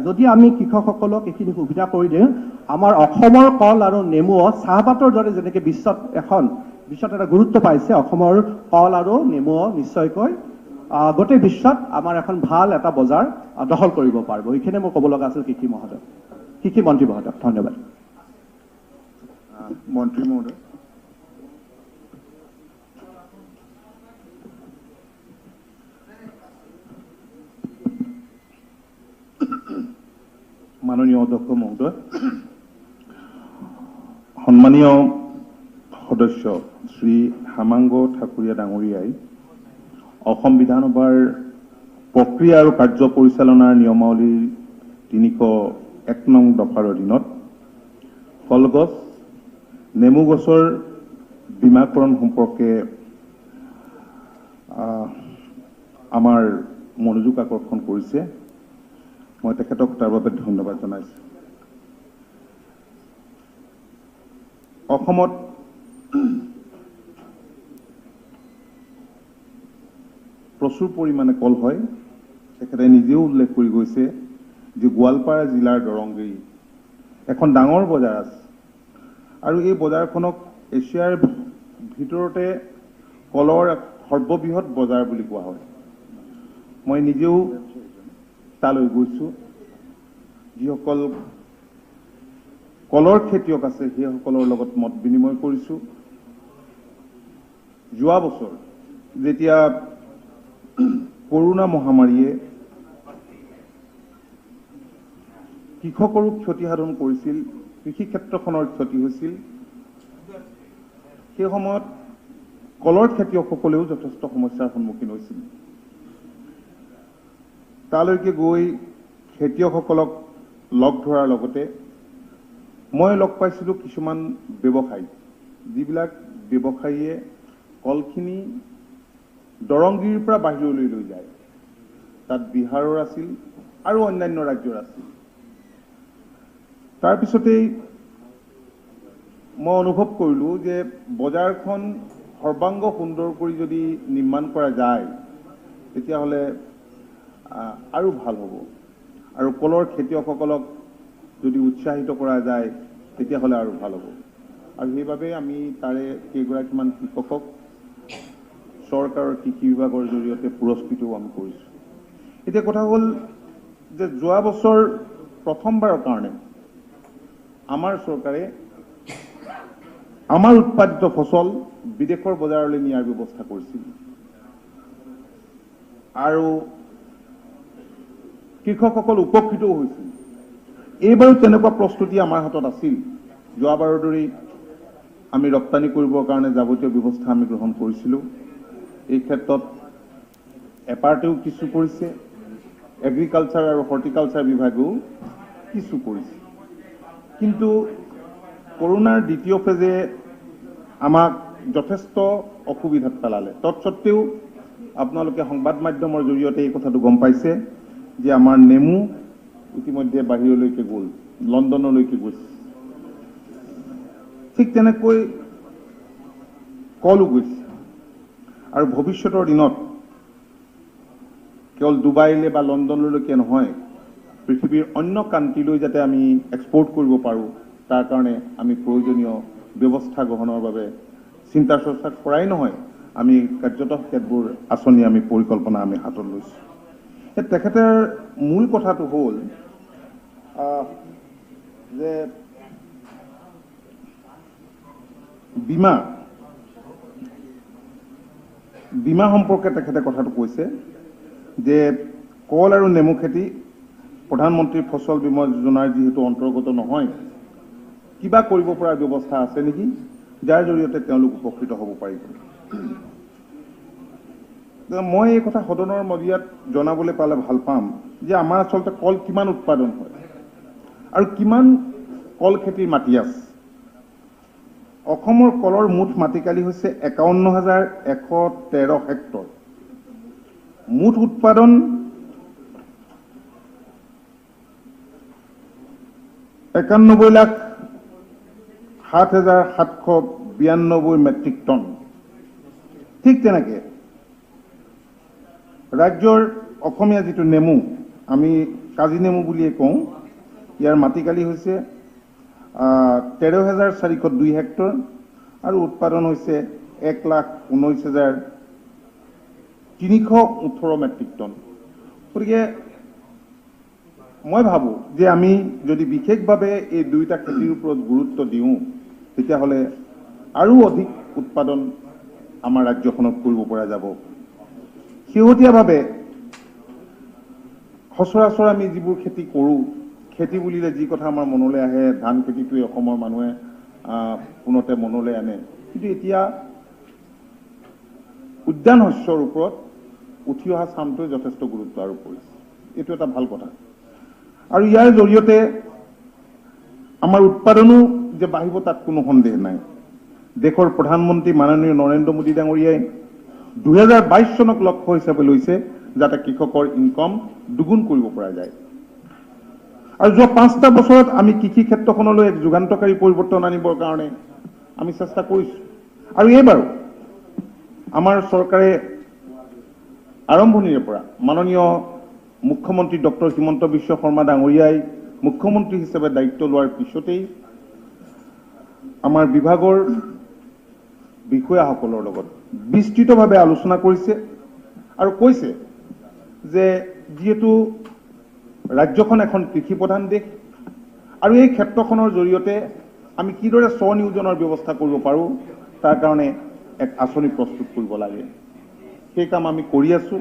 যদি আমি কৃষকসকলক এইখিনি সুবিধা কৰি দিওঁ, আমাৰ অসমৰ কল আৰু নেমু চাহপাতৰ দৰে যেনেকৈ বিশ্বত এটা গুৰুত্ব পাইছে, অসমৰ কল আৰু নেমু নিশ্চয়কৈ গোটেই বিশ্বত আমাৰ এখন ভাল এটা বজাৰ দখল কৰিব পাৰিব। এইখিনিয়ে মোৰ ক'ব লগা আছিল কৃষি মহোদয়, কৃষি মন্ত্ৰী মহোদয়, ধন্যবাদ। মন্ত্ৰী মহোদয়। মাননীয় অধ্যক্ষ মহোদয়, সন্মানীয় সদস্য শ্ৰী হেমাংগ ঠাকুৰীয়া ডাঙৰীয়াই অসম বিধানসভাৰ প্ৰক্ৰিয়া আৰু কাৰ্য পৰিচালনাৰ নিয়মাৱলীৰ 301 নং দফাৰ অধীনত কলগছ, নেমু গছৰ বীমাকৰণ সম্পৰ্কে আমাৰ মনোযোগ আকৰ্ষণ কৰিছে। মই তেখেতক তাৰ বাবে ধন্যবাদ জনাইছোঁ। অসমত প্ৰচুৰ পৰিমাণে কল হয়। তেখেতে নিজেও উল্লেখ কৰি গৈছে যে গোৱালপাৰা জিলাৰ দৰংগিৰি এখন ডাঙৰ বজাৰ আছে আৰু এই বজাৰখনক এছিয়াৰ ভিতৰতে কলৰ সৰ্ববৃহৎ বজাৰ বুলি কোৱা হয়। মই নিজেও তালৈ গৈছোঁ। যিসকল কলৰ খেতিয়ক আছে সেইসকলৰ লগত মত বিনিময় কৰিছোঁ। যোৱা বছৰ যেতিয়া কৰোণা মহামাৰীয়ে কৃষকৰো ক্ষতি সাধন কৰিছিল, কৃষি ক্ষেত্ৰখনৰ ক্ষতি হৈছিল, সেই সময়ত কলৰ খেতিয়কসকলেও যথেষ্ট সমস্যাৰ সন্মুখীন হৈছিল। তালৈকে গৈ খেতিয়কসকলক লগ ধৰাৰ লগতে মই লগ পাইছিলোঁ কিছুমান ব্যৱসায়ী, যিবিলাক ব্যৱসায়ীয়ে কলখিনি দৰংগিৰিৰ পৰা বাহিৰলৈ লৈ যায়। তাত বিহাৰৰ আছিল আৰু অন্যান্য ৰাজ্যৰ আছিল। তাৰপিছতেই মই অনুভৱ কৰিলোঁ যে বজাৰখন সৰ্বাংগ সুন্দৰ কৰি যদি নিৰ্মাণ কৰা যায় তেতিয়াহ'লে আৰু ভাল হ'ব, আৰু কলৰ খেতিয়কসকলক যদি উৎসাহিত কৰা যায় তেতিয়াহ'লে আৰু ভাল হ'ব। আৰু সেইবাবে আমি তাৰে কেইগৰাকীমান কৃষকক চৰকাৰৰ কৃষি বিভাগৰ জৰিয়তে পুৰস্কৃতও আমি কৰিছোঁ। এতিয়া কথা হ'ল যে যোৱা বছৰ প্ৰথমবাৰৰ কাৰণে আমাৰ চৰকাৰে আমাৰ উৎপাদিত ফচল বিদেশৰ বজাৰলৈ নিয়াৰ ব্যৱস্থা কৰিছিল আৰু কৃষকসকল উপকৃতও হৈছিল। এইবাৰো তেনেকুৱা প্ৰস্তুতি আমাৰ হাতত আছিল। যোৱাবাৰৰ দৰেই আমি ৰপ্তানি কৰিবৰ কাৰণে যাৱতীয় ব্যৱস্থা আমি গ্ৰহণ কৰিছিলোঁ। এই ক্ষেত্ৰত এপাৰ্টেও কিছু কৰিছে, এগ্ৰিকালচাৰ আৰু হৰ্টিকালচাৰ বিভাগেও কিছু কৰিছে। কিন্তু কৰোণাৰ দ্বিতীয় ফেজে আমাক যথেষ্ট অসুবিধাত পেলালে। তৎসত্ত্বেও আপোনালোকে সংবাদ মাধ্যমৰ জৰিয়তে এই কথাটো গম পাইছে যে আমাৰ নেমু ইতিমধ্যে বাহিৰলৈকে গ'ল, লণ্ডনলৈকে গৈছে। ঠিক তেনেকৈ কলো গৈছে। আৰু ভৱিষ্যতৰ দিনত কেৱল ডুবাইলৈ বা লণ্ডনলৈকে নহয়, পৃথিৱীৰ অন্য কাণ্ট্ৰিলৈ যাতে আমি এক্সপৰ্ট কৰিব পাৰোঁ তাৰ কাৰণে আমি প্ৰয়োজনীয় ব্যৱস্থা গ্ৰহণৰ বাবে চিন্তা চৰ্চা কৰাই নহয়, আমি কাৰ্যতঃ কেতবোৰ আঁচনি আমি পৰিকল্পনা আমি হাতত লৈছোঁ। তেখেতৰ মূল কথাটো হ'ল যে বীমা বীমা সম্পৰ্কে তেখেতে কথাটো কৈছে যে কল আৰু নেমু খেতি প্ৰধানমন্ত্ৰী ফচল বীমা যোজনাৰ যিহেতু অন্তৰ্গত নহয়, কিবা কৰিব পৰা ব্যৱস্থা আছে নেকি যাৰ জৰিয়তে তেওঁলোক উপকৃত হ'ব পাৰিব। মই এই কথা সদনৰ মজিয়াত জনাবলৈ পালে ভাল পাম যে আমাৰ আচলতে কল কিমান উৎপাদন হয় আৰু কিমান কল খেতিৰ মাটি আছে। অসমৰ কলৰ মুঠ মাটিকালি হৈছে ৫১,১১৩ হেক্টৰ। মুঠ উৎপাদন ৯১,০৭,৭৯২ মেট্ৰিক টন। ঠিক তেনেকে ৰাজ্যৰ অসমীয়া যিটো নেমু, আমি কাজি নেমু বুলিয়ে কওঁ, ইয়াৰ মাটিকালি হৈছে ১৩,৪০২ হেক্টৰ আৰু উৎপাদন হৈছে ১,১৯,০৩৩ 318 মেট্ৰিক টন। গতিকে মই ভাবোঁ যে আমি যদি বিশেষভাৱে এই দুয়োটা খেতিৰ ওপৰত গুৰুত্ব দিওঁ, তেতিয়াহ'লে আৰু অধিক উৎপাদন আমাৰ ৰাজ্যখনত কৰিব পৰা যাব। শেহতীয়াভাৱে সচৰাচৰ আমি যিবোৰ খেতি কৰোঁ, খেতি বুলিলে যি কথা আমাৰ মনলৈ আহে, ধান খেতিটোৱে অসমৰ মানুহে পোনতে মনলৈ আনে। কিন্তু এতিয়া উদ্যান শস্যৰ ওপৰত উঠি অহা চামটোৱে যথেষ্ট গুৰুত্ব আৰোপ কৰিছে। এইটো এটা ভাল কথা। আৰু ইয়াৰ জৰিয়তে আমাৰ উৎপাদনো যে বাঢ়িব তাত কোনো সন্দেহ নাই। দেশৰ প্ৰধানমন্ত্ৰী মাননীয় নৰেন্দ্ৰ মোদী ডাঙৰীয়াই 2022 চনক লক্ষ্য হিচাপে লৈছে যাতে কৃষকৰ ইনকম দুগুণ কৰিব পৰা যায়। আৰু যোৱা 5টা বছৰত আমি কৃষি ক্ষেত্ৰখনলৈ এক যুগান্তকাৰী পৰিৱৰ্তন আনিবৰ কাৰণে আমি চেষ্টা কৰিছোঁ। আৰু এইবাৰো আমাৰ চৰকাৰে আৰম্ভণিৰে পৰা মাননীয় মুখ্যমন্ত্ৰী ডক্টৰ হিমন্ত বিশ্ব শৰ্মা ডাঙৰীয়াই মুখ্যমন্ত্ৰী হিচাপে দায়িত্ব লোৱাৰ পিছতেই আমাৰ বিভাগৰ বিষয়াসকলৰ লগত বিস্তৃতভাৱে আলোচনা কৰিছে আৰু কৈছে যে যিহেতু ৰাজ্যখন এখন কৃষি প্ৰধান দেশ আৰু এই ক্ষেত্ৰখনৰ জৰিয়তে আমি কিদৰে স্বনিয়োজনৰ ব্যৱস্থা কৰিব পাৰোঁ তাৰ কাৰণে এক আঁচনি প্ৰস্তুত কৰিব লাগে। সেই কাম আমি কৰি আছোঁ।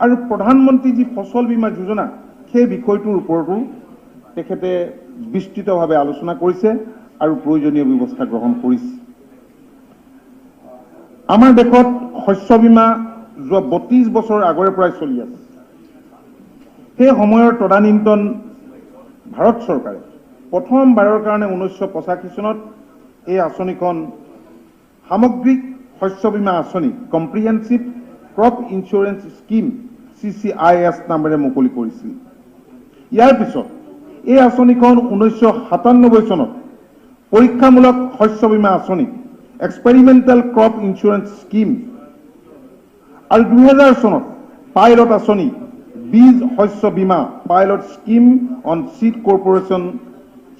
আৰু প্ৰধানমন্ত্ৰী যি ফচল বীমা যোজনা, সেই বিষয়টোৰ ওপৰতো তেখেতে বিস্তৃতভাৱে আলোচনা কৰিছে আৰু প্ৰয়োজনীয় ব্যৱস্থা গ্ৰহণ কৰিছে। আমাৰ দেশত শস্য বীমা যোৱা 32 বছৰ আগৰে পৰাই চলি আছে। সেই সময়ৰ তদানীন্তন ভাৰত চৰকাৰে প্ৰথমবাৰৰ কাৰণে 1985 চনত এই আঁচনিখন সামগ্ৰিক শস্য বীমা আঁচনি, comprehensive crop insurance scheme CCIS নামেৰে মুকলি কৰিছিল। ইয়াৰ পিছত এই আঁচনিখন 1997 চনত পৰীক্ষামূলক শস্য বীমা আঁচনি, এক্সপেৰিমেণ্টেল ক্ৰপ ইঞ্চুৰেঞ্চ স্কীম, আৰু 2000 চনত পাইলট আঁচনি বীজ শস্য বীমা, pilot scheme on seed corporation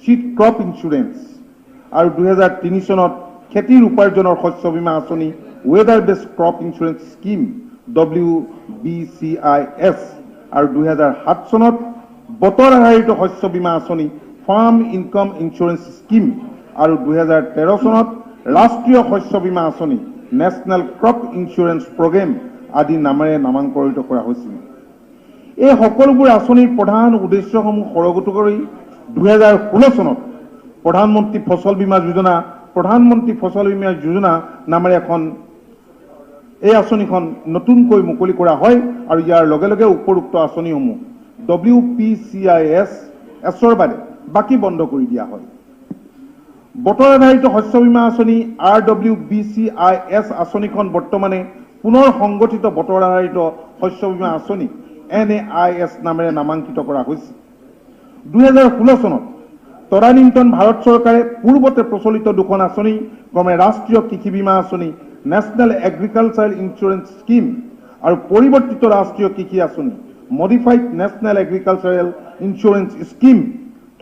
seed crop insurance, আৰু 2003 চনত খেতিৰ উপাৰ্জনৰ শস্য বীমা আঁচনি, weather based crop insurance scheme WBCIS, আৰু 2007 চনত বতৰ আধাৰিত শস্য বীমা আঁচনি, ফাৰ্ম ইনকম ইঞ্চুৰেঞ্চ স্কীম, আৰু 2013 চনত ৰাষ্ট্ৰীয় শস্য বীমা আঁচনি, নেশ্যনেল ক্ৰপ ইঞ্চুৰেঞ্চ প্ৰগ্ৰেম আদি নামেৰে নামাংকৰিত কৰা হৈছিল। এই সকলোবোৰ আঁচনিৰ প্ৰধান উদ্দেশ্যসমূহ সৰগত কৰি 2016 চনত প্ৰধানমন্ত্ৰী ফচল বীমা যোজনা, প্ৰধানমন্ত্ৰী ফচল বীমা যোজনা নামেৰে এখন এই আঁচনিখন নতুনকৈ মুকলি কৰা হয়। আৰু ইয়াৰ লগে লগে উপৰোক্ত আঁচনিসমূহ WPCIS এছৰ বাদে বাকী বন্ধ কৰি দিয়া হয়। বতৰ আধাৰিত শস্য বীমা আঁচনি RWBCIS আঁচনিখন বৰ্তমানে পুনৰ সংগঠিত বতৰ আধাৰিত শস্য বীমা আঁচনি NAIS নামেৰে নামাংকিত কৰা হৈছে। 2016 চনত তদানীন্তন ভাৰত চৰকাৰে পূৰ্বতে প্ৰচলিত দুখন আঁচনি ক্ৰমে ৰাষ্ট্ৰীয় কৃষি বীমা আঁচনি, নেশ্যনেল এগ্ৰিকালচাৰেল ইঞ্চুৰেঞ্চ স্কীম, আৰু পৰিৱৰ্তিত ৰাষ্ট্ৰীয় কৃষি আঁচনি, modified national agricultural insurance scheme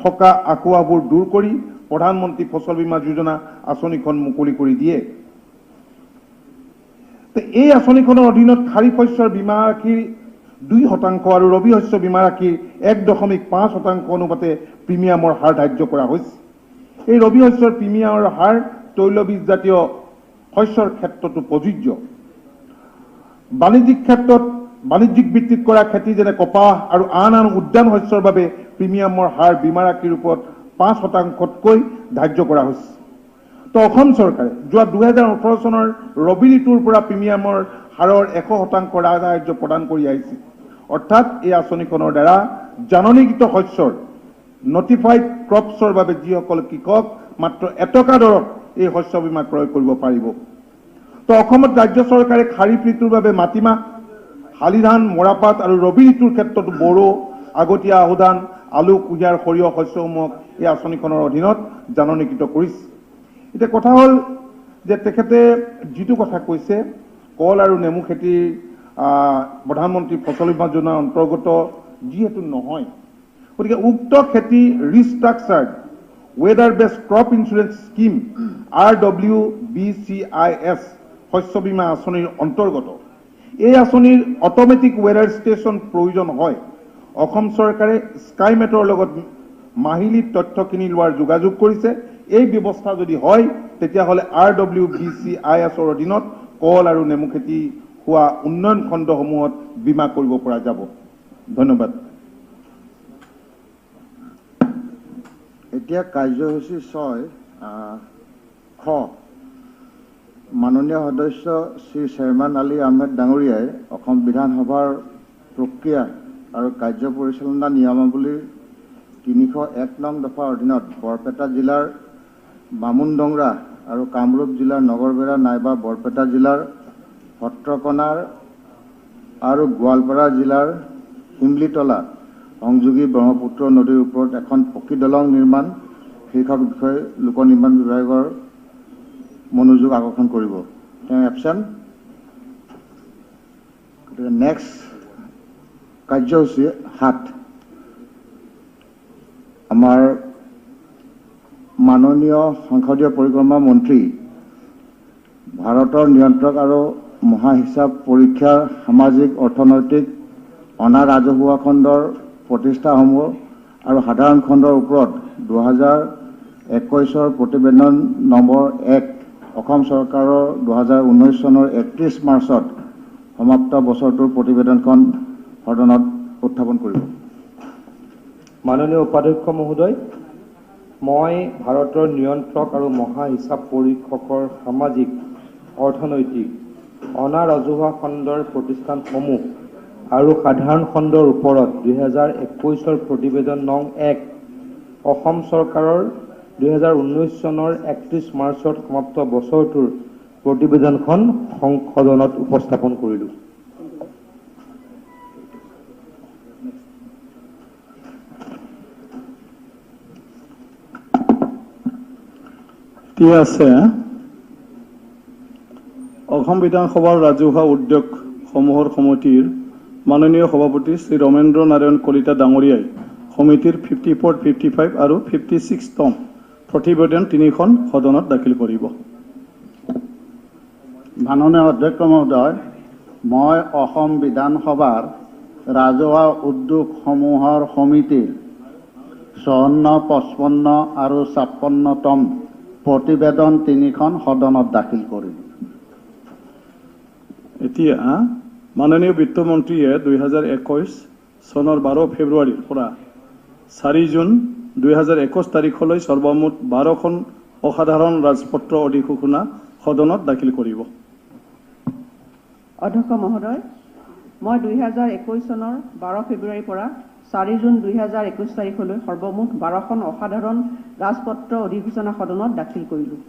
থকা আসোঁৱাহবোৰ দূৰ কৰি প্ৰধানমন্ত্ৰী ফচল বীমা যোজনা আঁচনিখন মুকলি কৰি দিয়ে। এই আঁচনিখনৰ অধীনত খাৰিফ শস্যৰ বীমা ৰাশিৰ 2% আৰু ৰবি শস্য বীমা ৰাশিৰ 1.5% অনুপাতে প্ৰিমিয়ামৰ হাৰ ধাৰ্য কৰা হৈছে। এই ৰবি শস্যৰ প্ৰিমিয়ামৰ হাৰ তৈলবীজ জাতীয় শস্যৰ ক্ষেত্ৰতো প্ৰযোজ্য। বাণিজ্যিক ক্ষেত্ৰত বাণিজ্যিক ভিত্তিত কৰা খেতি যেনে কপাহ আৰু আন আন উদ্যান শস্যৰ বাবে প্ৰিমিয়ামৰ হাৰ বীমা ৰাশিৰ ওপৰত 5%তকৈ ধাৰ্য কৰা হৈছে। তো অসম চৰকাৰে যোৱা 2018 চনৰ ৰবি ঋতুৰ পৰা প্ৰিমিয়ামৰ হাৰৰ 100% ৰাজসাহায্য প্ৰদান কৰি আহিছে। অৰ্থাৎ এই আঁচনিখনৰ দ্বাৰা জাননীকৃত শস্যৰ নটিফাইড ক্ৰপছৰ বাবে যিসকল কৃষক মাত্ৰ 1 টকা দৰত এই শস্য বীমা ক্ৰয় কৰিব পাৰিব। তো অসমত ৰাজ্য চৰকাৰে খাৰিফ ঋতুৰ বাবে মাটিমাহ, শালি ধান, মৰাপাট আৰু ৰবি ঋতুৰ ক্ষেত্ৰত বড়ো, আগতীয়া আহু ধান, আলু, কুঁহিয়াৰ, সৰিয়হ শস্যসমূহক এই আঁচনিখনৰ অধীনত জাননীকৃত কৰিছে। এতিয়া কথা হ'ল যে তেখেতে যিটো কথা কৈছে, কল আৰু নেমু খেতিৰ প্ৰধানমন্ত্ৰী ফচল বীমা যোজনাৰ অন্তৰ্গত যিহেতু নহয়, গতিকে উক্ত খেতি restructured weather based crop insurance scheme RWBCIS শস্য বীমা আঁচনিৰ অন্তৰ্গত। এই আঁচনিৰ অট'মেটিক ৱেডাৰ ষ্টেচন প্ৰয়োজন হয়। অসম চৰকাৰে স্কাইমেটৰ লগত মাহিলী তথ্যখিনি লোৱাৰ যোগাযোগ কৰিছে। এই ব্যৱস্থা যদি হয়, তেতিয়াহ'লে RWBCIS এছৰ অধীনত কল আৰু নেমু খেতি হোৱা উন্নয়ন খণ্ডসমূহত বীমা কৰিব পৰা যাব। ধন্যবাদ। এতিয়া কাৰ্যসূচী 6 খ মাননীয় সদস্য শ্ৰী শ্বেৰমান আলী আহমেদ ডাঙৰীয়াই অসম বিধানসভাৰ প্ৰক্ৰিয়া আৰু কাৰ্য পৰিচালনা নিয়মাৱলীৰ 301 নং দফাৰ অধীনত বৰপেটা জিলাৰ বামুণডংৰা আৰু কামৰূপ জিলাৰ নগৰবেৰা নাইবা বৰপেটা জিলাৰ সত্ৰকণাৰ আৰু গোৱালপাৰা জিলাৰ শিমলিতলা সংযোগী ব্ৰহ্মপুত্ৰ নদীৰ ওপৰত এখন পকী দলং নিৰ্মাণ শীৰ্ষক বিষয় লোক নিৰ্মাণ বিভাগৰ মনোযোগ আকৰ্ষণ কৰিব। তেওঁ এবচেণ্ট। গতিকে নেক্সট কাৰ্যসূচী 7 আমাৰ মাননীয় সংসদীয় পৰিক্ৰমা মন্ত্ৰী ভাৰতৰ নিয়ন্ত্ৰক আৰু মহা হিচাপ পৰীক্ষাৰ সামাজিক অৰ্থনৈতিক অনা ৰাজহুৱা খণ্ডৰ প্ৰতিষ্ঠানসমূহ আৰু সাধাৰণ খণ্ডৰ ওপৰত 2021ৰ প্ৰতিবেদন নম্বৰ 1 অসম চৰকাৰৰ 2019 চনৰ 31 মাৰ্চত সমাপ্ত বছৰটোৰ প্ৰতিবেদনখন সদনত উত্থাপন কৰিব। মাননীয় উপাধ্যক্ষ মহোদয়, মই ভাৰতৰ নিয়ন্ত্ৰক আৰু মহা হিচাপ পৰীক্ষকৰ সামাজিক অৰ্থনৈতিক অনা ৰাজহুৱা খণ্ডৰ প্ৰতিষ্ঠানসমূহ আৰু সাধাৰণ খণ্ডৰ ওপৰত 2021ৰ প্ৰতিবেদন নং 1 অসম চৰকাৰৰ 2019 চনৰ 31 মাৰ্চত সমাপ্ত বছৰটোৰ প্ৰতিবেদনখন সংসদনত উপস্থাপন কৰিলোঁ। এতিয়া আছে অসম বিধানসভাৰ ৰাজহুৱা উদ্যোগসমূহৰ সমিতিৰ মাননীয় সভাপতি শ্ৰী ৰমেন্দ্ৰ নাৰায়ণ কলিতা ডাঙৰীয়াই সমিতিৰ 54, 55 আৰু 56তম প্ৰতিবেদন তিনিখন সদনত দাখিল কৰিব। মাননীয় অধ্যক্ষ মহোদয়, মই অসম বিধানসভাৰ ৰাজহুৱা উদ্যোগসমূহৰ সমিতিৰ 54, 55 আৰু 56তম প্ৰতিবেদন তিনিখন সদনত দাখিল কৰিম। এতিয়া মাননীয় বিত্তমন্ত্ৰীয়ে 2021 চনৰ 12 ফেব্ৰুৱাৰীৰ পৰা 4 জুন 2021 তাৰিখলৈ সৰ্বমুঠ 12খন অসাধাৰণ ৰাজপত্ৰ অধিসূচনা সদনত দাখিল কৰিব। অধ্যক্ষ মহোদয়, মই 2021 চনৰ 12 ফেব্ৰুৱাৰীৰ পৰা 4 জুন 2021 তাৰিখলৈ সৰ্বমুঠ 12খন অসাধাৰণ ৰাজপত্ৰ অধিসূচনা সদনত দাখিল কৰিলোঁ।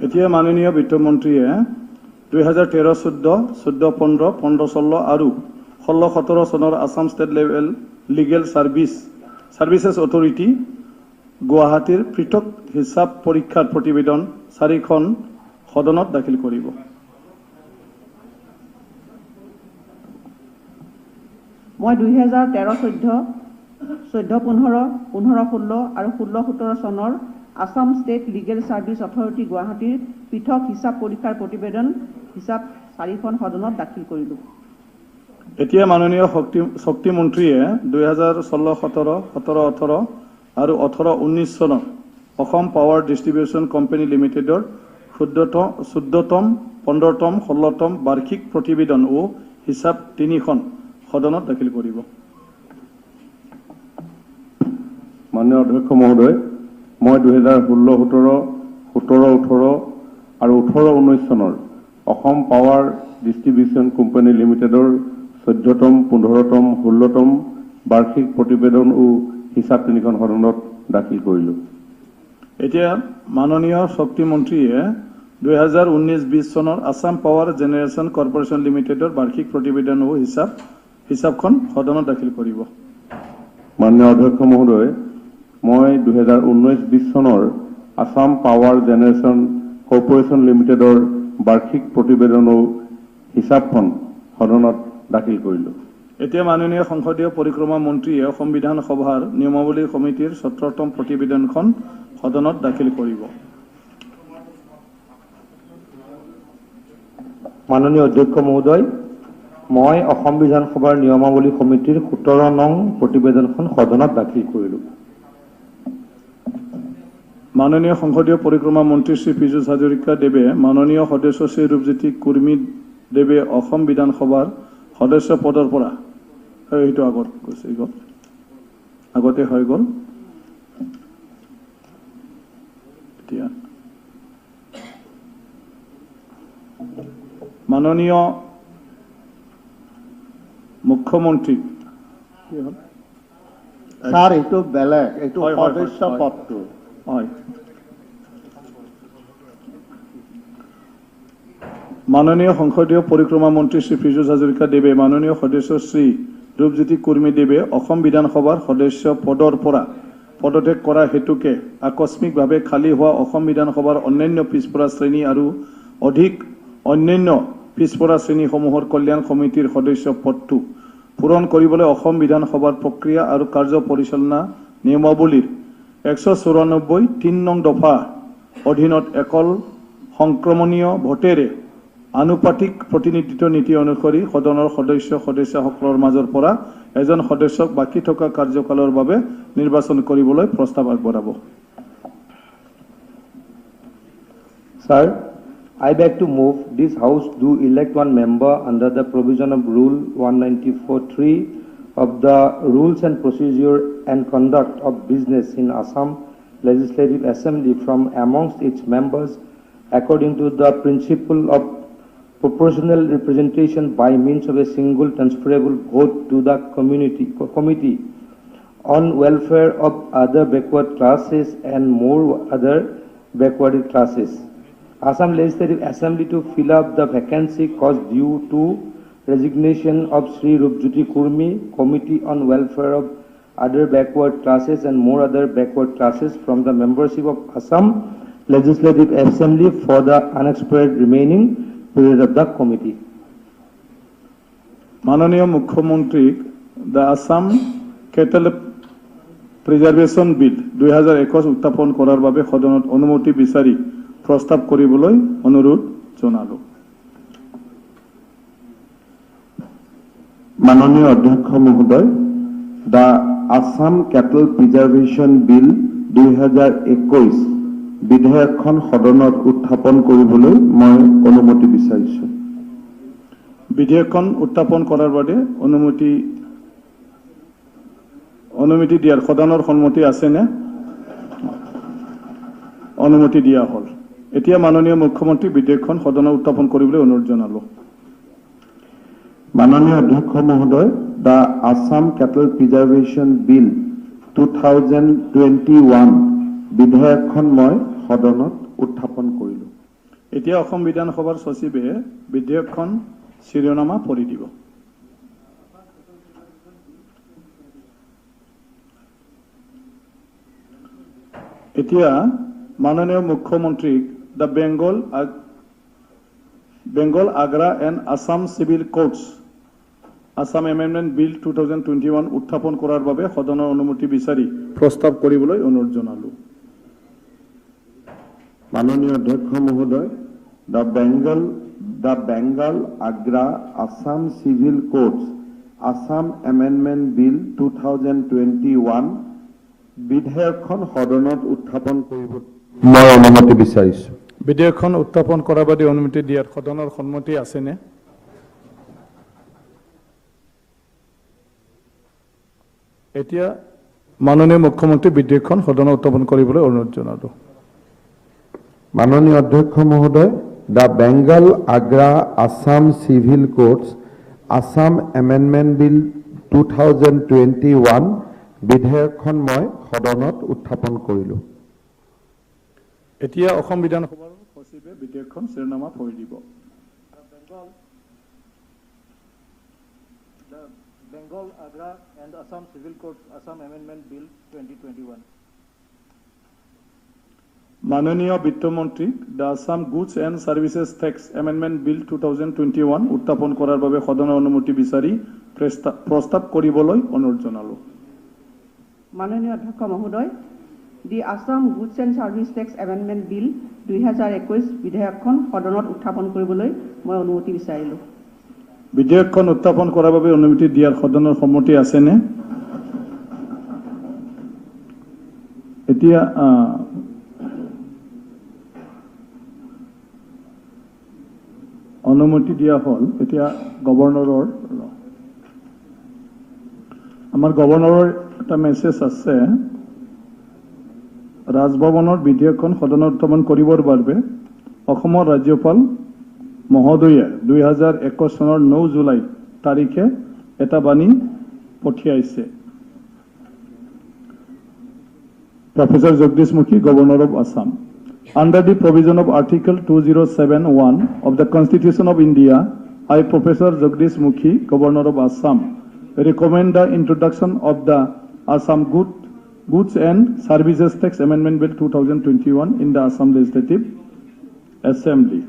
এতিয়া মাননীয় বিত্তমন্ত্ৰীয়ে 2013 14, 14 15, 15 16 আৰু 16 17 চনৰ Assam state level legal services authority গুৱাহাটীৰ পৃথক হিচাপ পৰীক্ষাৰ প্ৰতিবেদন 4খন সদনত দাখিল কৰিব। মই 2013 14, 14 15, 15 16 আৰু 16 17 চনৰ Assam state legal service authority গুৱাহাটীৰ পৃথক হিচাপ পৰীক্ষাৰ প্ৰতিবেদন হিচাপ 4খন সদনত দাখিল কৰিলোঁ। এতিয়া মাননীয় শক্তিমন্ত্ৰীয়ে 2016 17, 17 18 আৰু 18 19 চনৰ অসম পাৱাৰ ডিষ্ট্ৰিবিউশ্যন কোম্পানী লিমিটেডৰ 14তম, 15তম, 16তম বাৰ্ষিক প্ৰতিবেদন ও হিচাপ 3খন সদনত দাখিল কৰিব। মাননীয় অধ্যক্ষ মহোদয়, মই 2016 17, 17 18 আৰু 18 19 চনৰ অসম পাৱাৰ ডিষ্ট্ৰিবিউশ্যন কোম্পানী লিমিটেডৰ 14তম, 15তম, 16তম বাৰ্ষিক প্ৰতিবেদন ও হিচাপ 3খন সদনত দাখিল কৰিলোঁ। এতিয়া মাননীয় শক্তিমন্ত্ৰীয়ে 2019-20 চনৰ আছাম পাৱাৰ জেনেৰেশ্যন কৰ্পৰেশ্যন লিমিটেডৰ বাৰ্ষিক প্ৰতিবেদন ও হিচাপখন সদনত দাখিল কৰিব। মাননীয় অধ্যক্ষ মহোদয়, মই 2019-20 চনৰ আছাম পাৱাৰ জেনেৰেশ্যন কৰ্পৰেশ্যন লিমিটেডৰ বাৰ্ষিক প্ৰতিবেদন ও হিচাপখন সদনত দাখিল কৰিলোঁ। এতিয়া মাননীয় সংসদীয় পৰিক্ৰমা মন্ত্ৰীয়ে অসম বিধানসভাৰ নিয়মাৱলী সমিতিৰ 17তম প্ৰতিবেদনখন সদনত দাখিল কৰিব। মাননীয় অধ্যক্ষ মহোদয়, মই অসম বিধানসভাৰ নিয়মাৱলী সমিতিৰ 17 নং প্ৰতিবেদনখন সদনত দাখিল কৰিলোঁ। মাননীয় সংসদীয় পৰিক্ৰমা মন্ত্ৰী শ্ৰী পীযুষ হাজৰিকা দেৱে মাননীয় সদস্য শ্ৰী ৰূপজ্যোতি কুৰ্মী দেৱে অসম বিধানসভাৰ সদস্য পদৰ পৰা, সেইটো আগত গুচি গ'ল, আগতে হৈ গ'ল। এতিয়া মাননীয় মুখ্যমন্ত্ৰী, কি হ'ল ছাৰ? এইটো বেলেগ, এইটো সদস্য পদটো। হয়। মাননীয় সংসদীয় পৰিক্ৰমা মন্ত্ৰী শ্ৰী পীযুষ হাজৰিকা দেৱে মাননীয় সদস্য শ্ৰী ৰূপজ্যোতি কুৰ্মী দেৱে অসম বিধানসভাৰ সদস্য পদৰ পৰা পদত্যাগ কৰা হেতুকে আকস্মিকভাৱে খালী হোৱা অসম বিধানসভাৰ অন্যান্য পিছপৰা শ্ৰেণী আৰু অধিক অন্যান্য পিছপৰা শ্ৰেণীসমূহৰ কল্যাণ সমিতিৰ সদস্য পদটো পূৰণ কৰিবলৈ অসম বিধানসভাৰ প্ৰক্ৰিয়া আৰু কাৰ্য পৰিচালনা নিয়মাৱলীৰ 194(3) নং দফা অধীনত একল সংক্ৰমণীয় ভোটেৰে আনুপাতিক প্ৰতিনিধিত্ব নীতি অনুসৰি সদনৰ সদস্য সদস্যাসকলৰ মাজৰ পৰা এজন সদস্যক বাকী থকা কাৰ্যকালৰ বাবে নিৰ্বাচন কৰিবলৈ প্ৰস্তাৱ আগবঢ়াব। Sir, I beg to move this House do elect one member under the provision of Rule 194(3) of the Rules and Procedure and Conduct of Business in Assam Legislative Assembly from amongst its members according to the principle of proportional representation by means of a single transferable vote to the committee on welfare of other backward classes and more other backward classes. Assam Legislative Assembly to fill up the vacancy caused due to resignation of Sri Rupjyoti Kurmi, Committee on Welfare of Other Backward Classes and more other backward classes from the membership of Assam Legislative Assembly for the unexpired remaining period of the committee. মাননীয় মুখ্যমন্ত্ৰীক the Assam cattle preservation bill 2021 উত্থাপন কৰাৰ বাবে সদনত অনুমতি বিচাৰি প্ৰস্তাৱ কৰিবলৈ অনুৰোধ জনালো। মাননীয় অধ্যক্ষ মহোদয়, the Assam cattle preservation bill 2021 বিধেয়কখন সদনত উত্থাপন কৰিবলৈ মই অনুমতি বিচাৰিছো। বিধেয়কখন উত্থাপন কৰাৰ বাবে অনুমতি দিয়াৰ সদনৰ সন্মতি আছেনে? অনুমতি দিয়া হ'ল। এতিয়া মাননীয় মুখ্যমন্ত্ৰী বিধেয়কখন সদনত উত্থাপন কৰিবলৈ অনুৰোধ জনালো। মাননীয় অধ্যক্ষ মহোদয়, the Assam cattle preservation bill 2021 বিধেয়কখন মই সদনত উত্থাপন কৰিলো। এতিয়া অসম বিধানসভাৰ সচিবে বিধেয়কখন শিৰোনামা পঢ়ি দিব। এতিয়া মাননীয় মুখ্যমন্ত্ৰীক the Bengal Agra and Assam civil courts Assam amendment bill 2021 উত্থাপন কৰাৰ বাবে সদনৰ অনুমতি বিচাৰি প্ৰস্তাৱ কৰিবলৈ অনুৰোধ জনালো। মাননীয় অধ্যক্ষ মহোদয়, the Bengal Agra Assam civil courts Assam amendment bill 2021 বিধেয়কখন সদনত উত্থাপন কৰিব মই অনুমতি বিচাৰিছো। বিধেয়কখন উত্থাপন কৰাৰ বাবে অনুমতি দিয়াত সদনৰ সন্মতি আছেনে? এতিয়া মাননীয় মুখ্যমন্ত্ৰী বিধেয়কখন সদনত উত্থাপন কৰিবলৈ অনুৰোধ জনালো। মাননীয় অধ্যক্ষ মহোদয়, the Bengal Agra Assam civil courts Assam amendment bill 2021 বিধেয়কখন মই সদনত উত্থাপন কৰিলো। এতিয়া অসম বিধানসভাৰ সচিবে বিধেয়কখন শিৰোনামা পঢ়ি দিব। Bengal Agra and Assam civil courts Assam amendment bill 2021। মাননীয় বিত্তমন্ত্ৰীক the Assam goods and services tax amendment bill 2021 উত্থাপন কৰাৰ বাবে সদনৰ অনুমতি বিচাৰি প্ৰস্তাৱ কৰিবলৈ অনুৰোধ জনালো। মাননীয় অধ্যক্ষ মহোদয়, the Assam goods and service tax amendment bill 2021 বিধেয়কখন সদনত উত্থাপন কৰিবলৈ মই অনুমতি বিচাৰিলোঁ। বিধেয়কখন উত্থাপন কৰাৰ বাবে অনুমতি দিয়াৰ সদনৰ সন্মতি আছেনে? এতিয়া অনুমতি দিয়া হ'ল। এতিয়া গভৰ্ণৰৰ, আমাৰ গভৰ্ণৰৰ এটা মেছেজ আছে। ৰাজভৱনৰ বিধেয়কখন সদনত উত্থাপন কৰিবৰ বাবে অসমৰ ৰাজ্যপাল মহোদয়ে 2021 চনৰ 9 জুলাই তাৰিখে এটা বাণী পঠিয়াইছে। Professor Jagdish Mukhi, Governor of Assam. Under the provision of Article 2071 of the Constitution of India, I, Professor Jagdish Mukhi, Governor of Assam, recommend the introduction of the Assam Goods and Services Tax Amendment Bill 2021 in the Assam Legislative Assembly.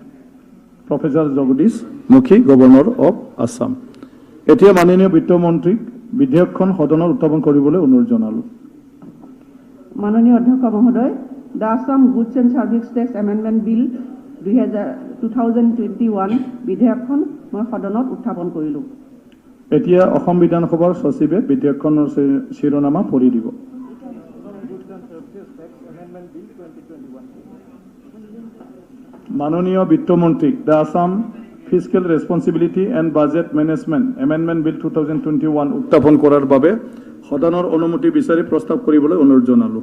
Professor Jagdish Mukhi, Governor of Assam. এতিয়া মাননীয় বিত্তমন্ত্ৰীক বিধেয়কখন সদনত উত্থাপন কৰিবলৈ অনুৰোধ জনালো। মাননীয় অধ্যক্ষ মহোদয়, the Assam Goods and Service Tax Amendment Bill 2021 বিধেয়কখন মই সদনত উত্থাপন কৰিলোঁ। এতিয়া অসম বিধানসভাৰ সচিবে বিধেয়কখনৰ শিৰোনামা পঢ়ি দিব। মাননীয় বিত্তমন্ত্ৰীক the Assam Fiscal Responsibility and Budget Management Amendment Bill 2021 উত্থাপন কৰাৰ বাবে সদনৰ অনুমতি বিচাৰি প্ৰস্তাৱ কৰিবলৈ অনুৰোধ জনালো।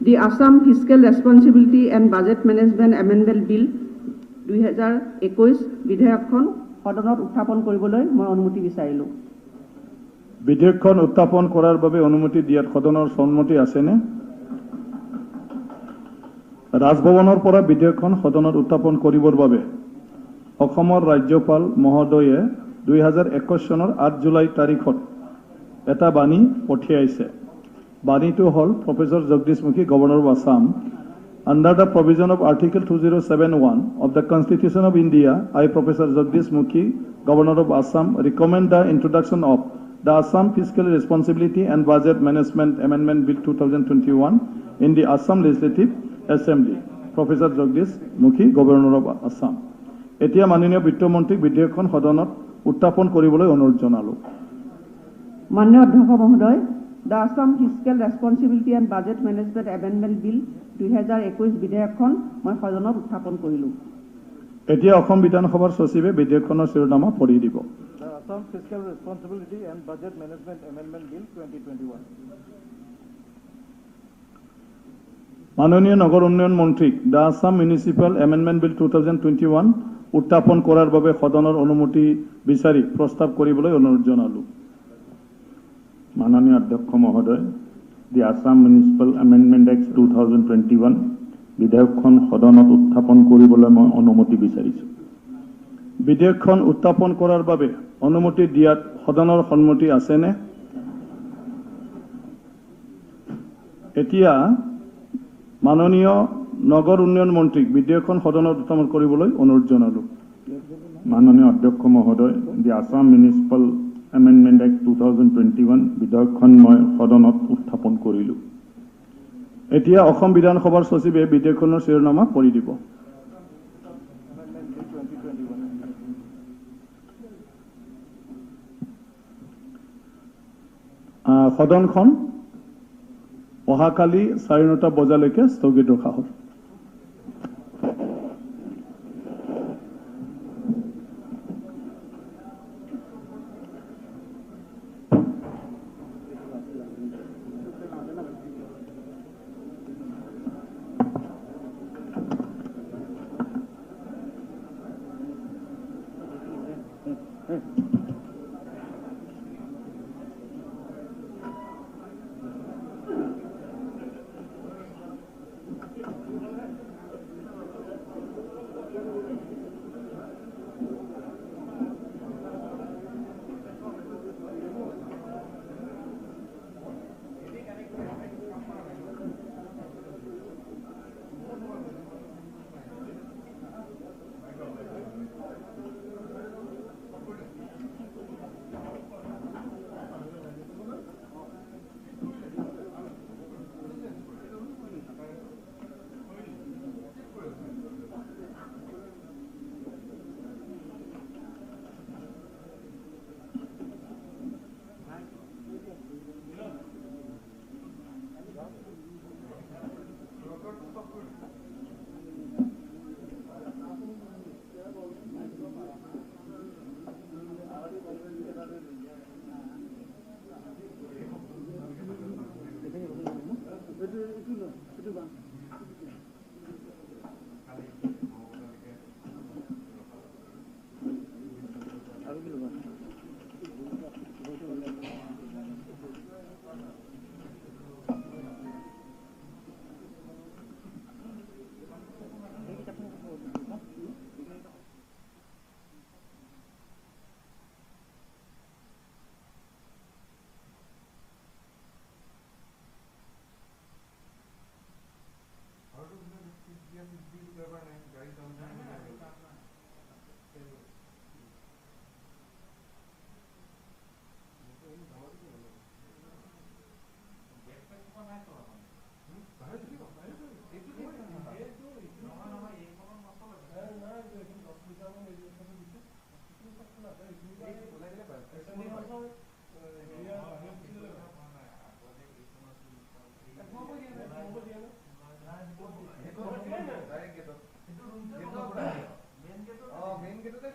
The Assam Fiscal Responsibility and Budget Management Amendment Bill 2021 বিধেয়কখন সদনত উত্থাপন কৰিবলৈ মই অনুমতি বিচাৰিলোঁ। বিধেয়কখন উত্থাপন কৰাৰ বাবে অনুমতি দিয়াত সদনৰ সন্মতি আছেনে? ৰাজভৱনৰ পৰা বিধেয়কখন সদনত উত্থাপন কৰিবৰ বাবে অসমৰ ৰাজ্যপাল মহোদয়ে 2021 চনৰ 8 জুলাই তাৰিখত এটা বাণী পঠিয়াইছে। বাণীটো হ'ল, Professor Jagdish Mukhi, Governor of Assam, under the provision of Article 2071 of the Constitution of India, I, Professor Jagdish Mukhi, Governor of Assam, recommend the introduction of the Assam Fiscal Responsibility and Budget Management Amendment Bill 2021 in the Assam Legislative Assembly. Professor Jagdish Mukhi, Governor of Assam. এতিয়া মাননীয় বিত্তমন্ত্ৰীক বিধেয়কখন সদনত উত্থাপন কৰিবলৈ অনুৰোধ জনালো। মাননীয় অধ্যক্ষ মহোদয়, the Assam Fiscal Responsibility and Budget Management Amendment Bill 2021 বিধেয়কখন মই সদনত উত্থাপন কৰিলোঁ। এতিয়া অসম বিধানসভাৰ সচিবে বিধেয়কখনৰ শিৰোনামা পঢ়ি দিব। The Assam Fiscal Responsibility and Budget Management Amendment Bill 2021. মাননীয় নগৰ উন্নয়ন মন্ত্ৰীক the Assam Municipal Amendment Bill 2021 উত্থাপন কৰাৰ বাবে সদনৰ অনুমতি বিচাৰি প্ৰস্তাৱ কৰিবলৈ অনুৰোধ জনালো। মাননীয় অধ্যক্ষ মহোদয়, the Assam Municipal Amendment Act 2021 বিধেয়কখন সদনত উত্থাপন কৰিবলৈ মই অনুমতি বিচাৰিছোঁ। বিধেয়কখন উত্থাপন কৰাৰ বাবে অনুমতি দিয়াত সদনৰ সন্মতি আছেনে? এতিয়া মাননীয় নগৰ উন্নয়ন মন্ত্ৰীক বিধেয়কখন সদনত উত্থাপন কৰিবলৈ অনুৰোধ জনালো। মাননীয় অধ্যক্ষ মহোদয়, the Assam Municipal Amendment Act 2021 বিধেয়কখন মই সদনত উত্থাপন কৰিলোঁ। এতিয়া অসম বিধানসভাৰ সচিবে বিধেয়কখনৰ শিৰোনামা পঢ়ি দিব। সদনখন অহাকালি 9:30 বজালৈকে স্থগিত ৰখা হ'ল।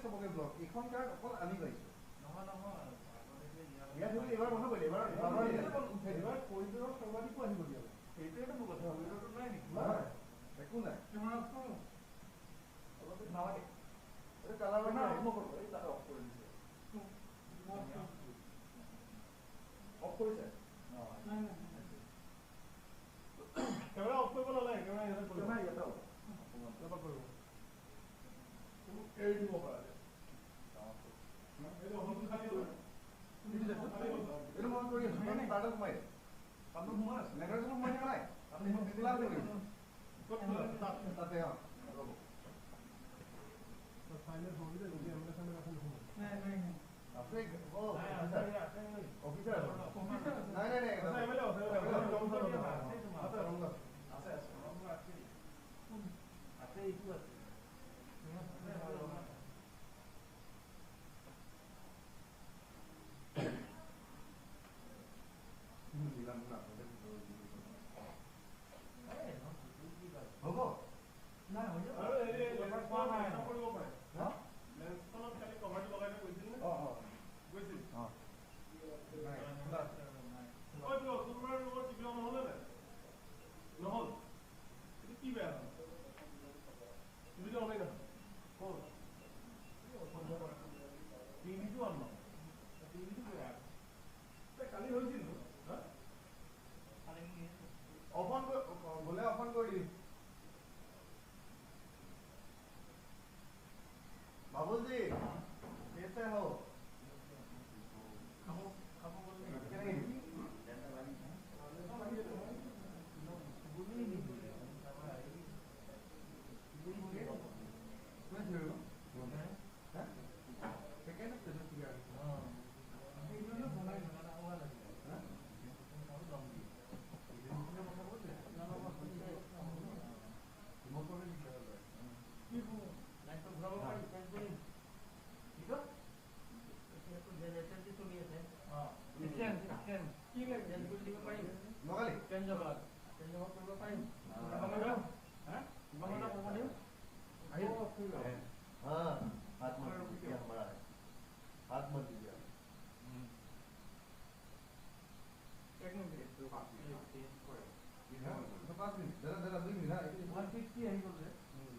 চবকে ব্লক। এইখন কাৰ্ড অকল আমি পাইছোঁ। ইয়াত ধৰি এইবাৰ বন্ধ কৰিলে, এইবাৰ এইবাৰ কৰিডৰৰ সাংবাদিকো আহিব দিয়া নাই। সেইটোৱেতো মোৰ কথা, কৰিডৰটো নাই নেকি? একো নাই, নালাগে। এইটো কালাৰ নকৰিব, এই তাত অফ কৰি দিছে, অফ কৰিছে। কেমেৰা অফ কৰিব নালাগে, কেমেৰা ইয়াতে কৰিব, কেমেৰা ইয়াতে অফ কৰিব, এৰি দিব পৰা যায়। এইটো মন কৰি আছো, তাতে সোমাই দে। তাতো সোমাই আছে, লেংগুৱেজত সোমাই থকা নাই, খোলা আছে তাতে। অঁ, ৰ'ব। আছে অফিচাৰ? নাই নাই নাই, আছে আছে, এইটো আছে। হ'ব। কালি হৈছিল। অফ অন গ'লে অফ অন কৰি দিবি। बाबुल जी, कैसे हो? हाँ, हाथ मत दीजिए, हमारा है, हाथ मत दीजिए। পাঁচ মিনিট দাদা, দাদা 2 মিনিট। 150 আহি গ'ল যে,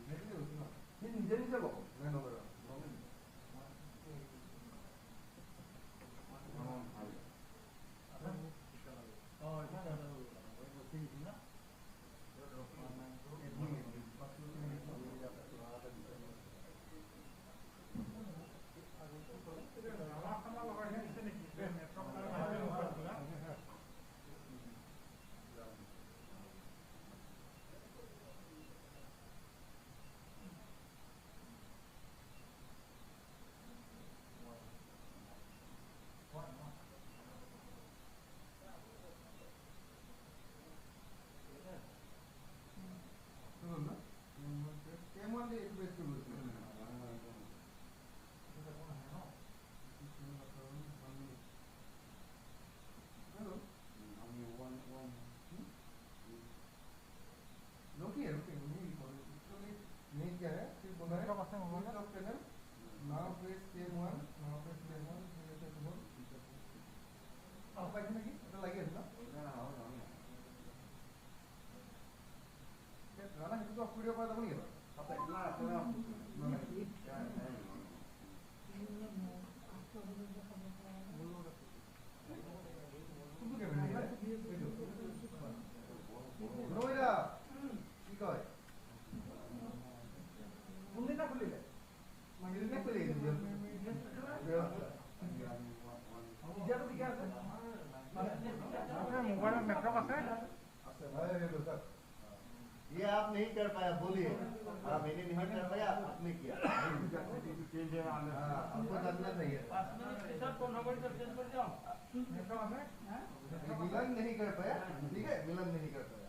সেইটোকে কৈছোঁ ন। সি নিজে নিজে ল'ব নাই, নলয়। ये आप नहीं कर पाया, बोलिए। हाँ, मैंने नहीं कर पाया, आपने किया, आपको जानना चाहिए। मिलन नहीं कर पाया, ठीक है, मिलन नहीं कर पाया।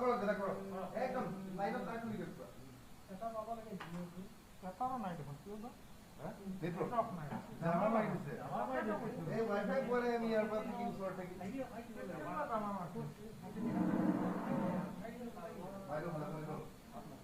কৰক দাদা, কৰক, একদম লাইনত তাক খুলি দিয়ক। এই ৱাইফাই পোৱা নাই আমি ইয়াৰ পৰা থাকি, ওচৰত থাকি। বাইদেউ, ভালে ভালে।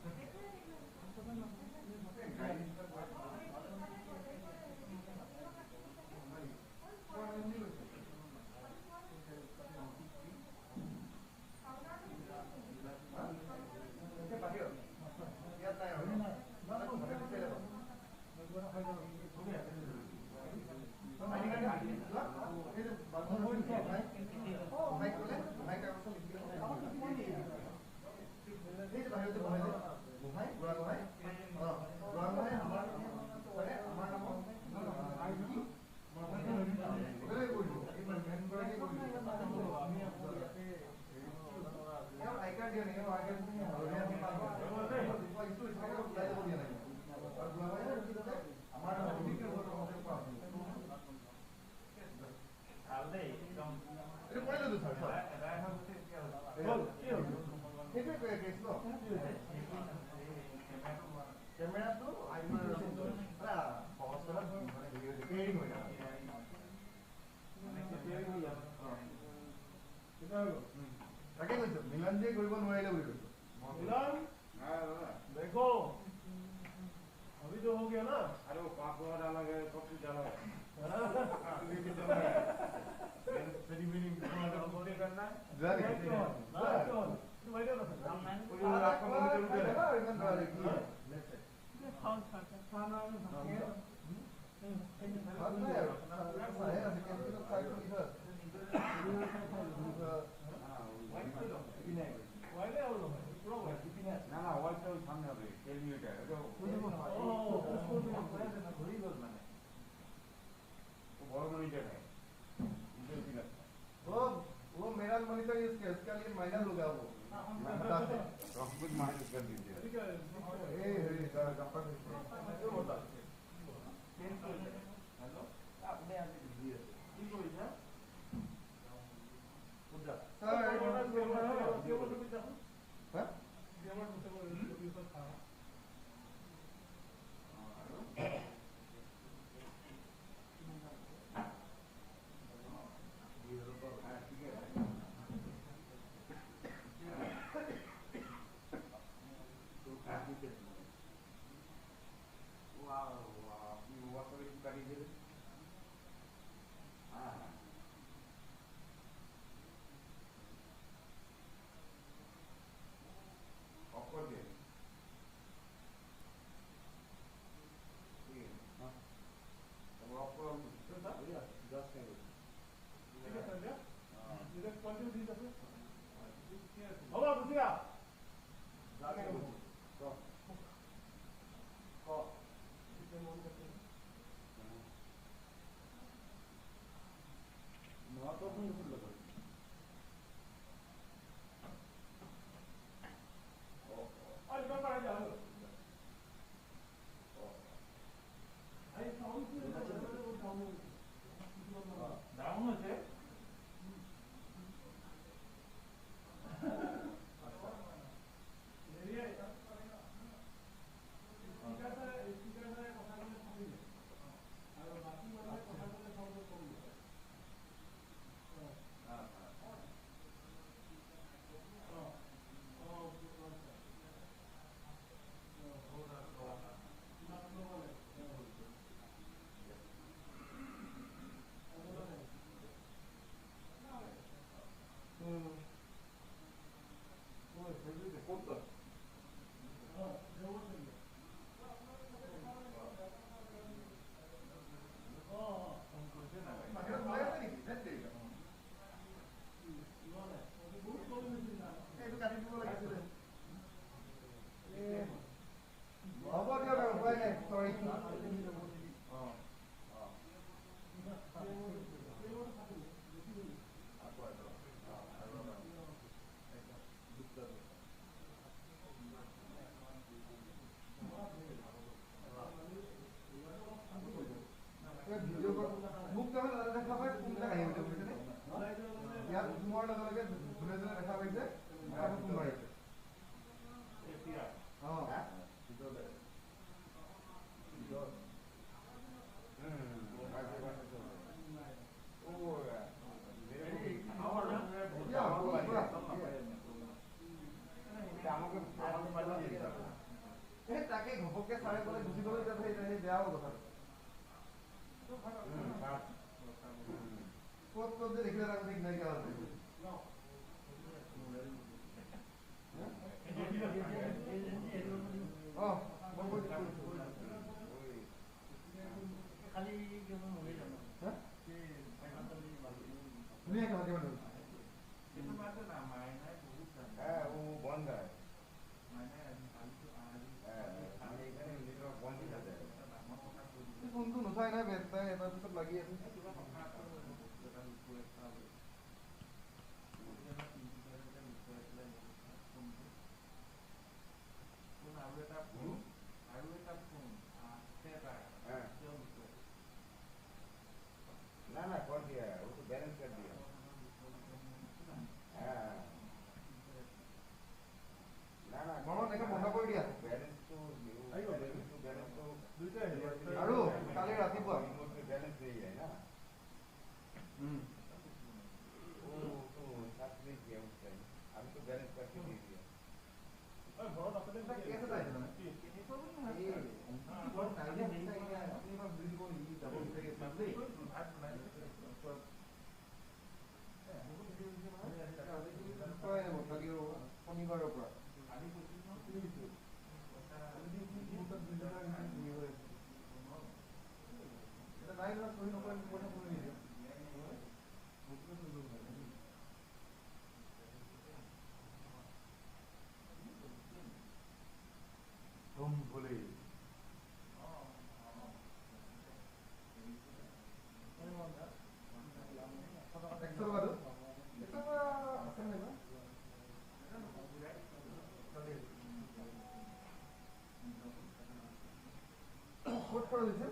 ক'ত খৰচ হৈছে?